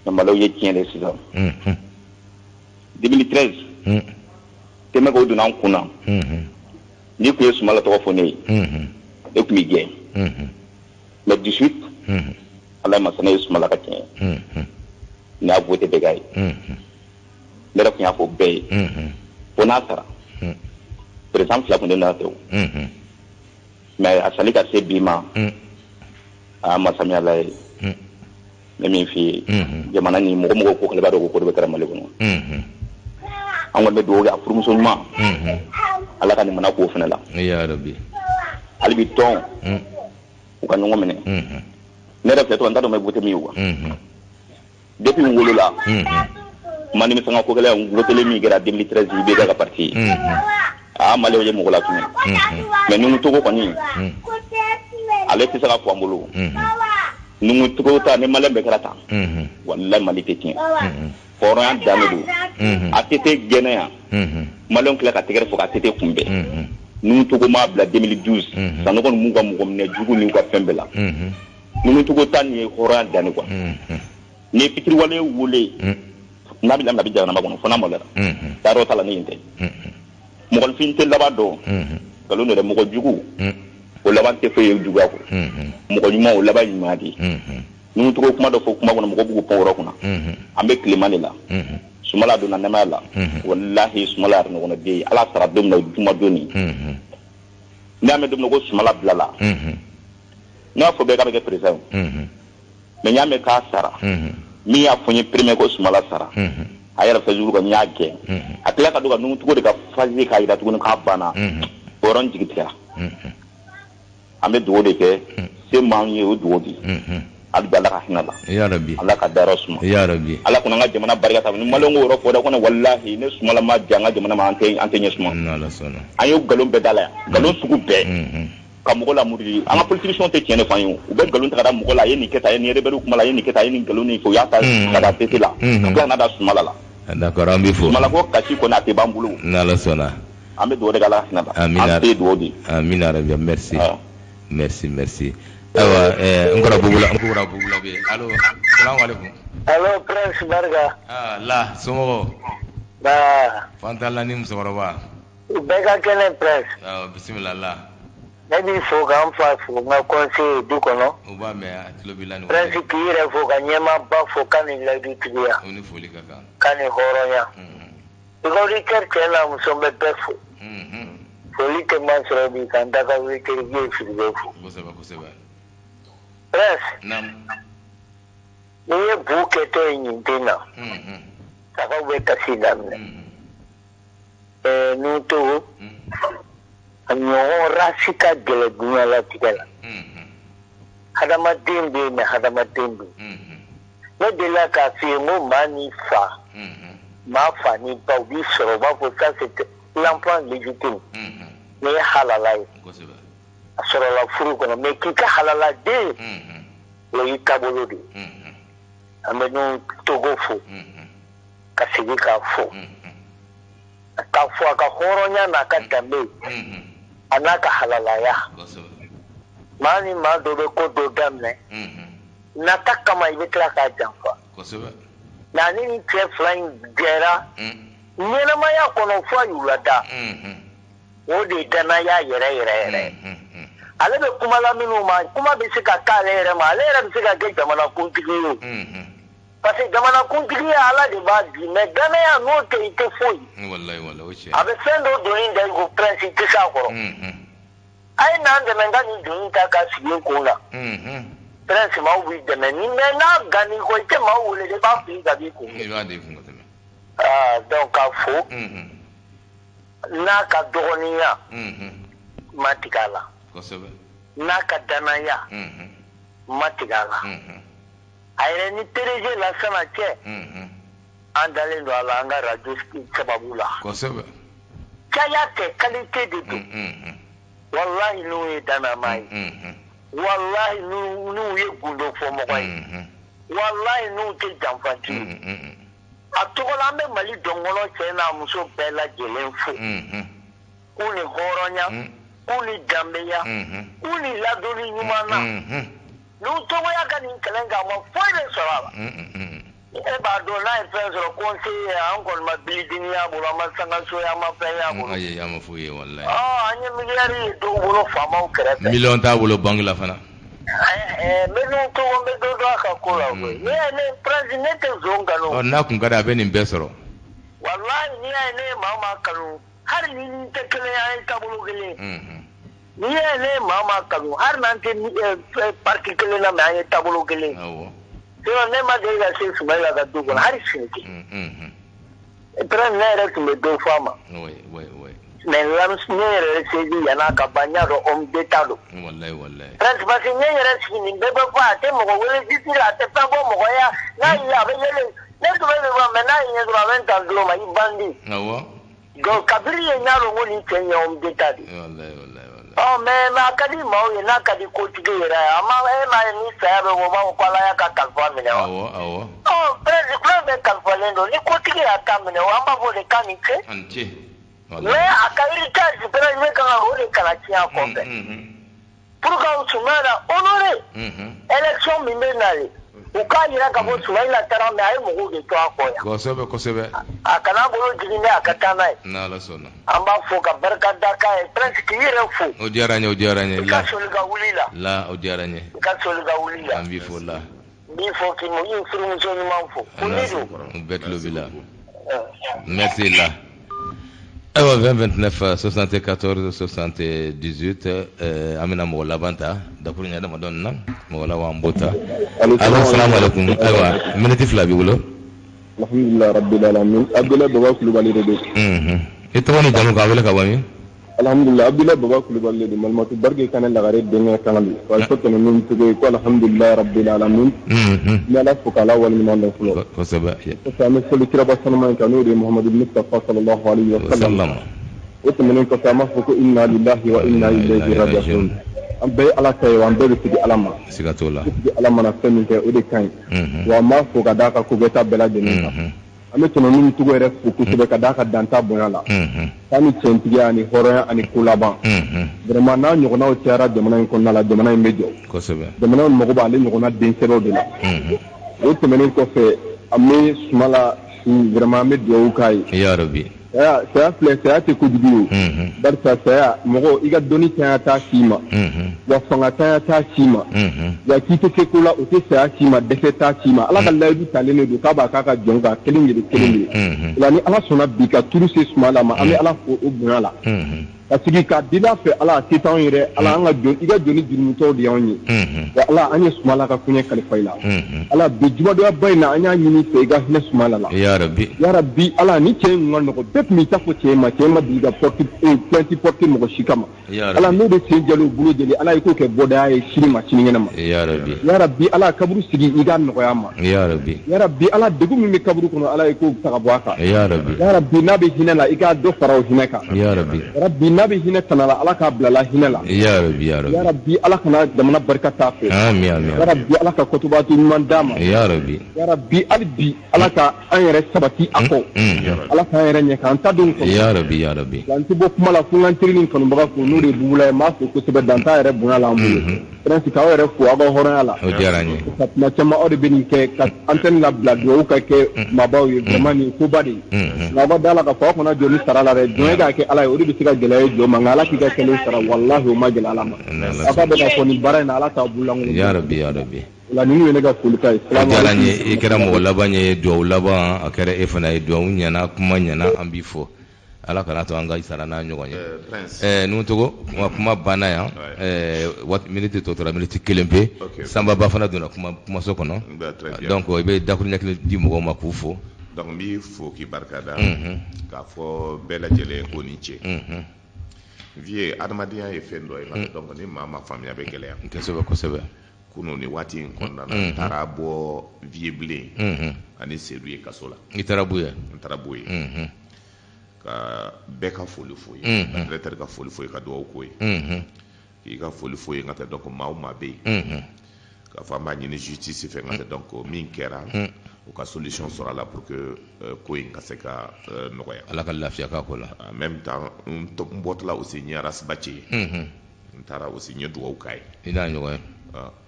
Mais Maliw ye tiɲɛ de sisan. 2013. Tɛmɛ k'o donna an kun na. N'i tun ye Sumala tɔgɔ fɔ ne ye, ne tun b'i gɛn. Mais 18, Ala ma sɔn, ne ye Sumala ka tiɲɛ ye. Ne y'a voté bɛɛ k'a ye. Ne yɛrɛ tun y'a fɔ bɛɛ ye. Fo n'a sara. Président fila tun tɛ n'a tɛ o. Mais a sali ka se bi ma, a masa min Ala ye. N bɛ min f'i ye, jamana ni mɔgɔ mɔgɔ ko k'ale b'a dɔn ko ko dɔ bɛ kɛra Mali kɔnɔ. An kɔni bɛ dugawu kɛ a furumuso ɲuman, Ala ka nin mana k'o fana la. Ya Rabbi. Hali bi tɔn, u ka ɲɔgɔn minɛ. Ne yɛrɛ filɛ tɔgɔ, n t'a dɔn n bɛ voté min ye quoi. Depuis n wolola, ma nimisa n ka ko kɛlɛ, n votelen min kɛra 2013 IBK ka parti ye. Aa, Maliyɛnw ye mɔgɔ latunu. Mais Nuhu Togo kɔni, ale tɛ se ka fɔ an bolo. Nuhu Togo ta ni Maliyɛn bɛɛ kɛra tan, walahi Mali tɛ tiɲɛ. Hɔrɔnya dan de don. ATT gɛnna yan. Maliyɛnw tila ka tɛgɛrɛ fɔ ka ATT kunbɛn. Nuhu Togo m'a bila 2012. Sanogo ninnu ka mɔgɔ minɛ jugu n'u ka fɛn bɛɛ la. Nuhu Togo ta nin ye hɔrɔnya dan de quoi. Ni ye fitiriwale wele, n'a bɛ daminɛ a bɛ jahanama kɔnɔ fo n'a maloyara. Taayɔrɔ t'a la ni yen tɛ. Mɔgɔninfin tɛ laban dɔn. Nkalon don dɛ, mɔgɔ jugu o laban tɛ foyi ye juguya kɔ. Mɔgɔ ɲuman o laban ye ɲumanya de ye. Nuhu Togo kuma dɔ fɔ kuma kɔnɔ, mɔgɔ b'u pɔn yɔrɔ kunna. An bɛ tilema de la. Sumala donna nɛmaya la. Walahi Sumala yɛrɛ ɲɔgɔnna den ye. Ala sara don min na o juma don nin. N'i y'a mɛn don min na ko Sumala bilala. Ne y'a fɔ bɛɛ k'a bɛ kɛ président ye. Mais n y'a mɛn k'a sara. Min y'a fɔ n ye premier ko Sumala sara. A yɛrɛ Facebook kan n y'a gɛn. A tila ka don ka Nuhu Togo de ka phase k'a jira tuguni k'a banna. O yɔrɔ n jigi tigɛra. An bɛ dugawu de kɛ. Se m'anw ye o dugawu de ye. Hali bi Ala ka hinɛ la. Ya Rabbi. Ala ka dayɔrɔ suma. Ya Rabbi. Ala kana an ka jamana barika ta. Ni Maliyɛnw k'o yɔrɔ fɔ dɛ, ko ne walahi ne Sumala ma diya an ka jamana ma, an tɛ ɲɛ suma. N'Ala sɔnna. An y'o nkalon bɛɛ da la yan. Nkalon sugu bɛɛ. Ka mɔgɔ lamurudi. An ka politiciens tɛ tiɲɛ de fɔ an ye. U bɛ nkalon ta ka da mɔgɔ la, a ye nin kɛ tan, a ye nin rebelle kuma la, a ye nin kɛ tan, a ye nin nkalon nin fɔ, u y'a ta ka da ATT la. Ka tila ka na da Sumala la. D'accord, an b'i fo. Sumala ko kasi kɔni a tɛ ban bolo. N'Ala sɔnna. An bɛ dugawu de kɛ Ala ka hinɛ la. Amina. An tɛ dugawu de. Amina rabi, merci. Merci, merci. Ayiwa, n kɔrɔ Bugula, n kɔrɔ Bugula bɛ yen. Allo, salamu alaikum. Allo, Prince Barika. Ah, la, somɔgɔw? Ba. Fantala ni musokɔrɔba. U bɛɛ ka kɛnɛ Prince. Awɔ, bisimila la. Ne b'i fo k'an fa fo, n ka conseiller du kɔnɔ. U b'a mɛn, a tulo b'i la nin Prince k'i yɛrɛ fo ka ɲɛmaaba fo k'a ni layidutigiya. O ni foli ka kan. K'a ni hɔrɔnya. I ka auditeur cɛ n'a muso n bɛ bɛɛ fo. Foli tɛ man sɔrɔ bi ka n da ka auditeur ye Sidibe fo. Kosɛbɛ, kosɛbɛ. Prince. Naamu. N'i ye bu kɛtɔ ye ɲintin na. Sagaw bɛ kasi daminɛ. Ɛɛ Nuhu Togo. A ɲɔgɔn rasi ka gɛlɛn diɲɛlatigɛ la. Hadamaden bɛ yen mais hadamaden bɛ yen. Ne delila k'a f'i ye n ko maa ni fa. Maa fa ni ba u b'i sɔrɔ u b'a fɔ ça c'est l'enfant légitime. Nin ye halala ye. A sɔrɔla furu kɔnɔ mais k'i ka halala den. O y'i taabolo de ye. An bɛ Nuhu Togo fo. Ka segin k'a fo. K'a fo a ka hɔrɔnya n'a ka danbe. A n'a ka halalaya. Maa ni maa dɔ bɛ ko dɔ daminɛ. Nata kama i bɛ tila k'a janfa. Nka ni nin cɛ fila in jɛra ɲɛnamaya kɔnɔ fo a y'u lada. O de ye danaya yɛrɛ yɛrɛ yɛrɛ. Ale bɛ kuma la minnu ma, kuma bɛ se ka k'ale yɛrɛ ma, ale yɛrɛ bɛ se ka kɛ jamanakuntigi ye. Parce que jamanakuntigi ye Ala de b'a di mais danaya n'o tɛ i tɛ foyi. Walayi, walayi, o tiɲɛ. A bɛ fɛn dɔ doni da i kun Prince i tɛ s'a kɔrɔ. A ye n'an dɛmɛ n ka nin doni ta k'a sigi n kun na. Prince maaw b'i dɛmɛ ni mais n'a gann'i kɔ i tɛ maaw wele dɛ, i b'a fili ka b'i kun. I b'a di kun ka tɛmɛ. Aa donc k'a fo. N'a ka dɔgɔninya. Ma tigɛ a la. Kosɛbɛ. N'a ka danaya. Ma tigɛ a la. A A yɛrɛ ni PDG Lasana cɛ. An dalen don a la an ka radio sababu la. Kosɛbɛ. Caya tɛ, qualité de don. Walahi n'u ye danama ye. Walahi n'u ye gundo fɔ mɔgɔ ye. Walahi n'u tɛ janfanci ye. A tɔgɔ la an bɛ Mali dɔnkɔnɔ cɛ n'a muso bɛɛ lajɛlen fo. K'u ni hɔrɔnya, k'u ni danbeya, k'u ni ladonni ɲuman na. N'u tɔgɔya ka nin kɛlɛ kɛ, a ma foyi de sɔrɔ a la. E b'a dɔn n'a ye fɛn sɔrɔ conseiller, an kɔni ma bilidini y'a bolo, an ma sangaso ye, an ma fɛn y'a bolo. Ayi, an ma foyi ye walayi. An ye miliyari ye dɔw bolo faamaw kɛrɛfɛ. Miliyɔn t'a bolo banque la fana. N bɛ n'u tɔgɔ, n bɛ dɔ dɔn a ka ko la koyi. N'i y'a ye ne prince, ne tɛ zon kanu. Ɔ, n'a kun ka di a bɛ nin bɛɛ sɔrɔ. Walayi n'i y'a ye ne ye maa maa kanu, hali ni n tɛ kelen ye, an ye taabolo kelen ye. N'i y'a ye ne ye maa maa kanu, hali n'an tɛ parti kelen na, mais an ye taabolo kelen ye. Awɔ. Sinon ne ma deli ka se Sumayila ka du kɔnɔ hali siɲɛ kelen. Prince, ne yɛrɛ tun bɛ dɔ fɔ a ma. Oui, oui, oui. Mais ne yɛrɛ sezi yan'a ka ban, n y'a dɔn homme d'état don. Wallahi, wallahi. Prince, parce que n ye n yɛrɛ sigi nin bɛɛ bɛ fɔ, a tɛ mɔgɔ wele justice la, a tɛ fɛn fɔ mɔgɔ ye, n'a y'i ye a bɛ yɛlɛ. Ne tun bɛ min fɔ, mais n'a y'i ye dɔrɔn a bɛ n ta n tulo ma, i bandi. Awɔ. Donc kabiri ye n y'a dɔn ko nin cɛ in ye homme d'état de ye. Wallahi, wallahi, wallahi. Ɔ mais a ka di maaw ye, n'a ka di kotigi yɛrɛ ye, a ma e m'a ye ni saya bɛ bɔ, u b'a fɔ ko Ala y'a ka kalifa minɛ wa. Awɔ, awɔ. Ɔ prince, fɛn bɛɛ kalifalen don, ni kotigi y'a ta minɛ, an b'a fɔ de k'a ni ce. A ni ce. Mais a ka héritage prince bɛ kan ka o de kana tiɲɛ a kɔfɛ. Pour que Sumayila honoré. Élection min bɛ nalen, u k'a jira k'a fɔ Sumayila taara, mais a ye mɔgɔw de to a kɔ yan. Kosɛbɛ, kosɛbɛ. A kana bolo jigin dɛ, a ka taa n'a ye. N'Ala sɔnna. An b'a fo ka barika da k'a ye. Prince, k'i yɛrɛ fo. O diyara n ye, o diyara n ye. I ka soli ka wuli la. La, o diyara n ye. I ka soli ka wuli la. An b'i fo la. N b'i fo k'i furumuso ɲuman fo. Ko ne don. U bɛɛ tulo b'i la. Merci la. Ayiwa, 20 29 74 78, an bɛna mɔgɔ laban ta dakuru ɲɛ damadɔ na, mɔgɔ laban an b'o ta. Allo, salamu alaikum. Ayiwa, miniti 2 b'i bolo. Alhamdulilah rabbil alamin. Abdoulaye Baba Kulubali de don. I tɔgɔ ni jamu, k'a wele ka bɔ min? Alhamdulilah, Abdoulaye Baba Kulubali de don. Malimatu Barike Kane Lagare denkɛ kan don. Wa fɔ tɛmɛ min cogo ye ko alhamdulilah rabbil alamin. N bɛ Ala fo k'Ala waleɲuman dɔn fɔlɔ. Kosɛbɛ. Kɔfɛ an bɛ soli kiraba sanuman in kan, n'o de ye Muhamadu Mustafa sallallahu alayhi wa sallam. O tɛmɛnen kɔfɛ, an b'a fɔ ko inna lillahi wa inna ilayhi raji'un. An bɛɛ ye Ala ta ye, wa an bɛɛ bɛ segin Ala ma. Siga t'o la. Ala mana fɛn min kɛ, o de ka ɲi. Wa an b'a fo ka d'a ka ko bɛɛ ta bɛɛ lajɛlen kan. An bɛ tɛmɛ min cogo yɛrɛ fo kosɛbɛ ka d'a ka danta bonya la. K'a ni tiɲɛtigiya ani hɔrɔnya ani ko laban. Vraiment, n'a ɲɔgɔnnaw cayara jamana in kɔnɔna la, jamana in bɛ jɔ. Kosɛbɛ. Jamana in mago b'ale ɲɔgɔnna den sɛbɛw de la. O tɛmɛnen kɔfɛ, an bɛ Sumala su, vraiment an bɛ dugawu k'a ye. Ya Rabbi. Saya, saya filɛ, saya tɛ kojugu ye. Barisa saya, mɔgɔ i ka dɔnni tanya t'a s'i ma. Wa fanga tanya t'a s'i ma. Wa k'i tɛ se ko la, o tɛ saya s'i ma, dɛsɛ t'a s'i ma. Ala ka layidu talen de don k'a b'a k'a ka jɔn kan kelen kelen kelen kelen. O la ni Ala sɔnna bi ka turu se Sumala ma, an bɛ Ala fo o bonya la. Ka sigi k'a deli a fɛ, Ala a se t'anw ye dɛ. Ala an ka jɔn, i ka jɔn ni jurumutɔw de y'anw ye. Wa Ala an ye Sumala ka koɲɛ kalifa i la. Ala bi jumadonyaba in na, an y'a ɲini fɛ i ka hinɛ Sumala la. Ya Rabbi. Ya Rabbi, Ala ni cɛ in ka nɔgɔ, bɛɛ tun b'i ta fɔ cɛ ma, cɛ ma deli ka porte plainte porter mɔgɔ si kama. Ala n'o bɛ sen jalo bolo jeli, Ala i k'o kɛ bɔdaya ye sini ma sinikɛnɛ ma. Ya Rabbi. Ya Rabbi, Ala kaburu sigi i ka nɔgɔya ma. Ya Rabbi. Ya Rabbi, Ala degun min bɛ kaburu kɔnɔ, Ala i k'o ta ka bɔ a kan. Ya Rabbi. Ya Rabbi, n'a bɛ hinɛ la, i k'a dɔ fara o hinɛ kan. Ya Rabbi. Ya Rabbi, n'a bɛ hinɛ tana la, Ala k'a bila la hinɛ la. Ya Rabbi, ya Rabbi. Ya Rabbi, Ala kana jamana barika t'a fɛ. Amin, amin. Ya Rabbi, Ala ka kɔtɔbato ɲuman d'a ma. Ya Rabbi. Ya Rabbi, hali bi Ala ka an yɛrɛ sabati a kɔ. Ala k'an yɛrɛ ɲɛ k'an ta don kɔnɔ. Ya Rabbi, ya Rabbi. Wa n tɛ bɔ kuma la fo n ka n teri ni kanubaga fo, n'o de ye Bubula ye, n b'a fo kosɛbɛ danta yɛrɛ bonya la an bolo. Prince, k'aw yɛrɛ fo aw ka hɔrɔnya la. O diyara n ye. Ka tuma caman aw de bɛ nin kɛ ka antenne labila dugawu ka kɛ maabaw ye, vraiment nin koba de ye. Nka aw ka da la k'a fɔ aw kana jɔ ni sara la dɛ, jɔn ye k'a kɛ Ala ye, o de bɛ se ka gɛlɛya ye jɔn ma, nka Ala k'i ka kɛlen sara, walahi o ma gɛlɛya Ala ma. Aw ka dɔn k'a fɔ nin baara in na, Ala t'aw bolo lankolon. Ya Rabbi, ya Rabbi. La ninnu ye ne ka folikan ye. O diyara n ye, i kɛra mɔgɔ laban ye, dugawu laban a kɛra e fana ye, dugawu ɲɛna, kuma ɲɛna, an b'i fo. Ala kana to an ka sara n'a ɲɔgɔn ye. Nuhu Togo, kuma banna yan, waati miniti tɔ tora miniti 1 pe. Sanba Ba fana donna kumaso kɔnɔ. Donc i bɛ dakuruɲɛ kelen di mɔgɔw ma k'u fo. Donc n b'i fo k'i barika da. K'a fɔ bɛɛ lajɛlen ko ni ce. Vieux, adamadenya ye fɛn dɔ ye, donc ni maa ma faamuya bɛ gɛlɛya. Kosɛbɛ, kosɛbɛ. Kunun ni waati in kɔnɔna na, n taara bɔ Vieux Bilen ani Sedu ye kaso la. I taara b'u ye? N taara b'u ye ka bɛɛ ka foli fo ye, ka directeur ka foli fo ye, ka dugawu k'o ye, k'i ka foli fo ye. N ka tɛ donc maa o maa bɛ yen k'a fɔ an b'a ɲini justice fɛ, n ka tɛ donc min kɛra, u ka solution sɔrɔ a la pour que ko in ka se ka nɔgɔya. Ala ka lafiya k'a ko la. En même temps, n bɔtɔla aussi, n ye Ras Bath ye, n taara aussi, n ye dugawu k'a ye. I n'a ɲɔgɔn ye.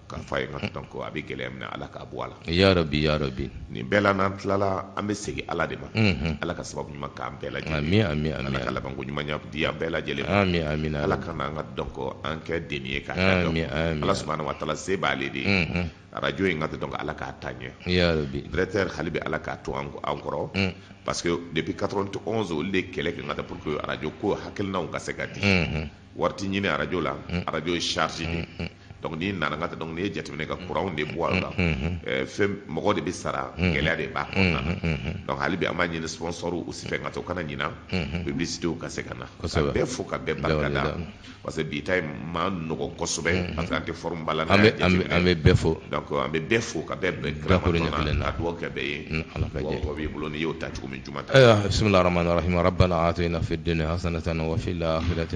K'a fɔ a ye, n ka donc a bɛ gɛlɛya min na, Ala k'a bɔ a la. Ya rabi, ya rabi. Nin bɛɛ la, n'an tilala, an bɛ segin Ala de ma. Ala ka sababu ɲuman k'an bɛɛ lajɛlen. Ami, ami, ami. Ala ka labanko ɲuman di an bɛɛ lajɛlen ma. Ami, ami. Ala ka n'an ka donc an kɛ denni ye k'a kɛ. Ami, ami. Ala subahana wa taala se b'ale de ye. Arajo in ka donc Ala k'a taa ɲɛ. Ya rabi. Directeur, hali bi Ala k'a to an kɔrɔ, parce que depuis 91, olu de kɛlɛ kɛ n ka taa pour que arajo ko hakilinaw ka se ka di. Wari ti ɲini arajo la, arajo ye charge de. Donc n'i nana n ka taa, donc n'i ye jateminɛ ka courant de bɔ a la, fɛn mɔgɔ de bɛ sara, gɛlɛya de b'a kɔnɔna na. Donc hali bi an b'a ɲini sponsor aussi fɛ, n ka taa u kana ɲina, publicité ka se ka na. Ka bɛɛ fo, ka bɛɛ barika da, parce que bi ta in ma nɔgɔn kosɛbɛ, parce que an tɛ forme ba la. An bɛ bɛɛ fo. Donc an bɛ bɛɛ fo, ka bɛɛ bɛn dakuru ɲɛ kelen na. Ka dugawu kɛ bɛɛ ye. Ala ka jɛ. Dugawu b'i bolo, n'i y'o ta cogo min, juma ta. Ayiwa, bisimilahi rahmani rahim. Rabbana atina fid dunya hasanatan wa fil akhirati.